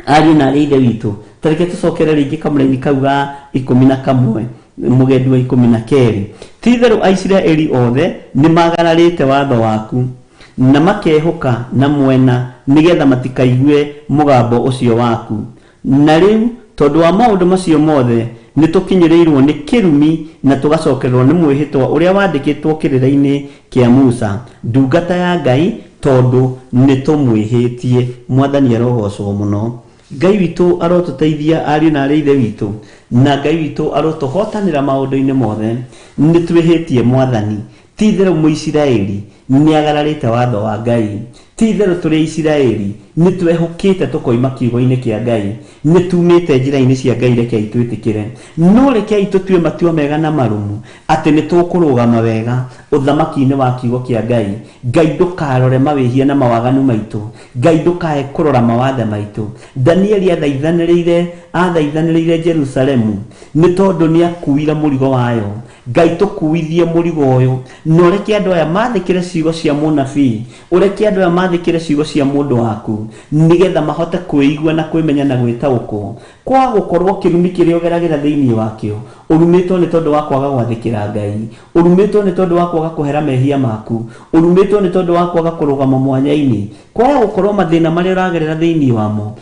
ariũ na arĩ ithe witũ. Tareke tũcokere rĩngĩ kamũraini kau ga 11 mũgendi wa 12. Ti-itherũ Aisiraeli othe nĩmagararĩte watho waku na makehũka na mwena nĩgetha matikaigue mũgambo ũcio waku. Na rĩu tondũ wa maũndũ macio mothe nĩtũkinyĩrĩirwo nĩ kĩrumi na tũgacokererwo nĩ mwĩhĩtwa ũrĩa wandĩkĩtwo kĩrĩra-inĩ kĩa Musa ndungata ya Ngai, tondũ nĩtũmwĩhĩtie. Mwathani arogocwo mũno. Ngai witũ arotũteithia ariũ na arĩ ithe witũ, na Ngai witũ arotũhotanĩra maũndũ-inĩ mothe. Nĩtwĩhĩtie Mwathani. Ti-itherũ Mũisiraeli nĩagararĩte watho wa Ngai. Ti-itherũ tũrĩ Aisiraeli nĩtwehũkĩte tũkoima kiugo-inĩ kĩa Ngai, nĩtumĩte njĩra-inĩ cia Ngai. Rekei twĩtĩkĩre, no rekei tũtue matua mega na marũmu atĩ nĩtũkũrũgama wega ũthamaki-inĩ wa kiugo kĩa Ngai. Ngai ndũkarore mawĩhia na mawaganu maitũ, Ngai ndũkae kũrora mawathe maitũ. Danieli athaithanĩrĩire Jerusalemu nĩ tondũ nĩakuire mũrigo wayo. Ngai tũkuithie mũrigo ũyũ, na ũreke andũ aya mathĩkĩre ciugo cia mũnabii, ũreke andũ aya mathĩkĩre ciugo cia mũndũ waku, nĩgetha mahote kwĩigua na kwĩmenya na gwĩtaũkwo. Kwa gũkorwo kĩrumi kĩrĩa ũgeragĩra thĩinĩ wakĩo, ũrumĩtwo nĩ tondũ wa kwaga gwathĩkĩra Ngai, ũrumĩtwo nĩ tondũ wa kwaga kũhera mehia maku, ũrumĩtwo nĩ tondũ wa kwaga kũrũgama mwanya-inĩ. Kwaga gũkorwo mathĩna marĩa ũragerera thĩinĩ wamo,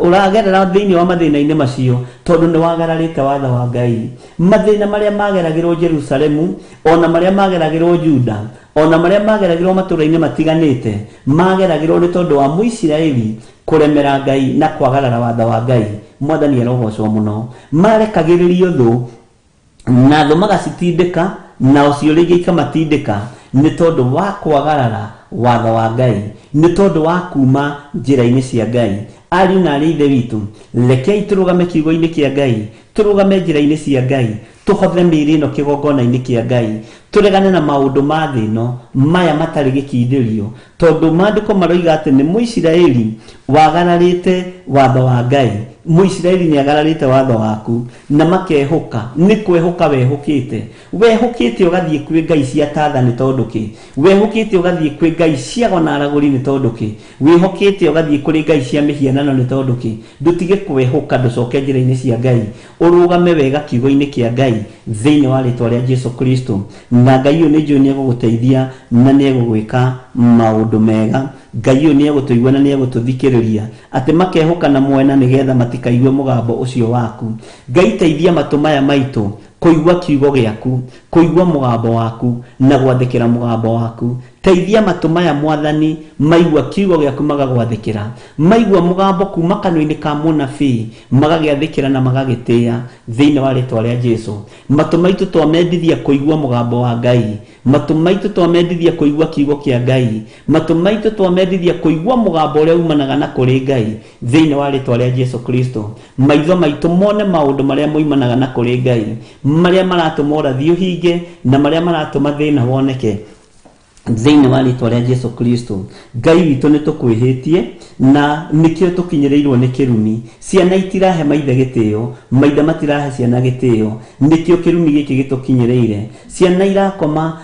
ũragerera thĩinĩ wa mathĩna-inĩ macio tondũ nĩ wagararĩte watho wa Ngai. Mathĩna marĩa mageragĩrwo Jerusalemu, ona marĩa mageragĩrwo Juda, ona marĩa mageragĩrwo matũũra-inĩ matiganĩte, mageragĩrwo nĩ tondũ wa Mũisiraeli kũremera Ngai na kwagarara watho wa Ngai. Mwathani arogocwo mũno. Marekagĩrĩrio thũ na thũ magacitindĩka, na ũcio rĩngĩ ikamatindĩka nĩ tondũ wa kwagarara watho wa Ngai, nĩ tondũ wa kuma njĩra-inĩ cia Ngai. Ariũ na arĩ ithe witũ, rekei tũrũgame kiugo-inĩ kĩa Ngai, tũrũgame njĩra-inĩ cia Ngai, tũhothe mĩĩrĩ ĩno kĩgongona-inĩ kĩa Ngai, tũregane na maũndũ ma thĩ ĩno maya matarĩ gĩkindĩrio, tondũ maandĩko maroiga atĩ nĩ Mũisiraeli wagararĩte watho wa Ngai. Mũisiraeli nĩagararĩte watho waku na makehũka. Nĩ kwehũka wehũkĩte, wehũkĩte ũgathiĩ kwĩ ngai cia tatha nĩ tondũ kĩ? Wehũkĩte ũgathiĩ kwĩ ngai cia gona aragũri nĩ tondũ kĩ? Wĩhokĩte ũgathiĩ kũrĩ ngai cia mĩhianano nĩ tondũ kĩ? Ndũtige kwehũka, ndũcoke njĩra-inĩ cia Ngai, ũrũgame wega kiugo-inĩ kĩa Ngai thĩinĩ wa rĩtwa rĩa Jesu Kristo. Na Ngai ũyũ nĩ njũĩ nĩegũgũteithia na nĩegũgwĩka maũndũ mega. Ngai ũyũ nĩegũtũigua na nĩegũtũthikĩrĩria, atĩ makehũka na mwena nĩgetha matikaigue mũgambo ũcio waku. Ngai teithia matũ maya maitũ kũigua kiugo gĩaku, kũigua mũgambo waku na gwathĩkĩra mũgambo waku. Teithia matũ maya Mwathani maigua kiugo gĩaku magagwathĩkĩra, maigua mũgambo kuma kanua-inĩ ka mũnabii magagĩathĩkĩra na magagĩtĩĩa thĩinĩ wa rĩtwa rĩa Jesu. Matũ maitũ twamendithia kũigua mũgambo wa Ngai, matũ maitũ twamendithia kũigua kiugo kĩa Ngai, matũ maitũ twamendithia kũigua mũgambo ũrĩa umanaga na kũrĩ Ngai thĩinĩ wa rĩtwa rĩa Jesu Kristo. Maitho maitũ mone maũndũ marĩa moimanaga na kũrĩ Ngai, marĩa maratũma ũrathi ũhinge na marĩa maratũma thĩna woneke thĩinĩ wa rĩtwa rĩa Jesu Kristo. Ngai witũ nĩ tũkwĩhĩtie na nĩkĩo tũkinyĩrĩirwo nĩ kĩrumi. Ciana itirahe maithe gĩtĩo, maithe matirahe ciana gĩtĩo, nĩkĩo kĩrumi gĩkĩ gĩtũkinyĩrĩire. Ciana irakoma,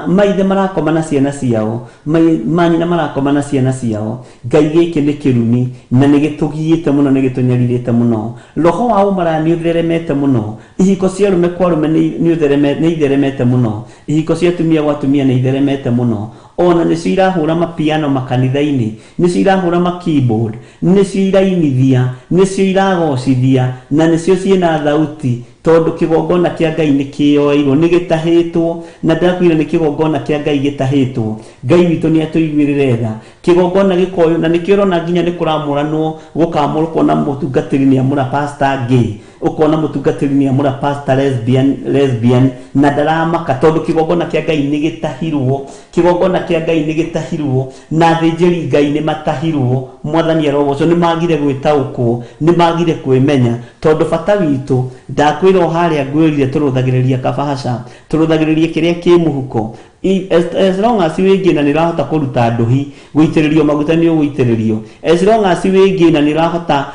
maithe marakoma na ciana ciao, manyina marakoma na ciana ciao. Ngai gĩkĩ nĩ kĩrumi na nĩ gĩtũgiĩte mũno, nĩ gĩtũnyarirĩte mũno. Roho wa ũmaraya nĩ ũtheremete mũno, ihiko cia arũme kwa arũme nĩ itheremete mũno, ihiko cia atumia gwa atumia nĩ itheremete mũno. Ona nĩcio irahũra mapiano makanitha-inĩ, nĩcio irahũra ma-keyboard, nĩcio irainithia, nĩcio iragocithia, na nĩcio ciĩna thauti, tondũ kĩgongona kĩa Ngai nĩ kĩoeirwo, nĩ gĩtahĩtwo. Na ndakwĩra nĩ kĩgongona kĩa Ngai gĩtahĩtwo. Ngai witũ nĩ atũiguĩrĩre tha. Kĩgongona gĩkoywo, na nĩkĩo ũrona nginya nĩ kũramũranwo, gũkamũrwo na mũtungatĩri nĩ amũra pastor gay. Ũkona mũtungatĩri nĩ amũra pastor lesbian na ndaramaka, tondũ kĩgongona kĩa Ngai nĩ gĩtahirwo, kĩgongona kĩa Ngai nĩ gĩtahirwo, na athĩnjĩri Ngai nĩ matahirwo. Mwathani arogocwo, nĩ magire gwĩtaũkwo, nĩ magire kwĩmenya, tondũ bata witũ ndakwĩra o harĩa ngwĩrire tũrũthagĩrĩria kabahaca, tũrũthagĩrĩria kĩrĩa kĩ mũhuko. As long as wĩ ngĩna nĩ ũrahota kũruta ndũhi, gũitĩrĩrio maguta nĩ ũgũitĩrĩrio. As long as wĩ ngĩna nĩ ũrahota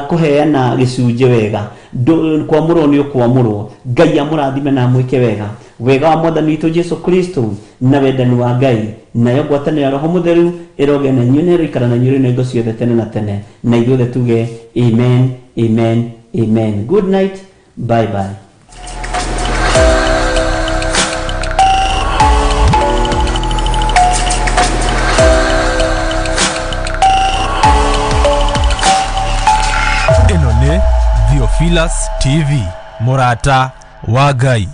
kũheana gĩcunjĩ wega, kwamũrwo nĩ ũkwamũrwo. Ngai amũrathime na amwĩke wega. Wega wa Mwathani witũ Jesu Kristo na wendani wa Ngai nayo ngwatanĩro ya Roho Mũtheru ĩrogĩa na inyuĩ na ĩroikara na inyuĩ rĩu na hingo ciothe tene na tene, na ithuothe tuge amen, amen, amen. Good night, bye bye. Ĩno nĩ Theophilus TV, mũrata wa Ngai.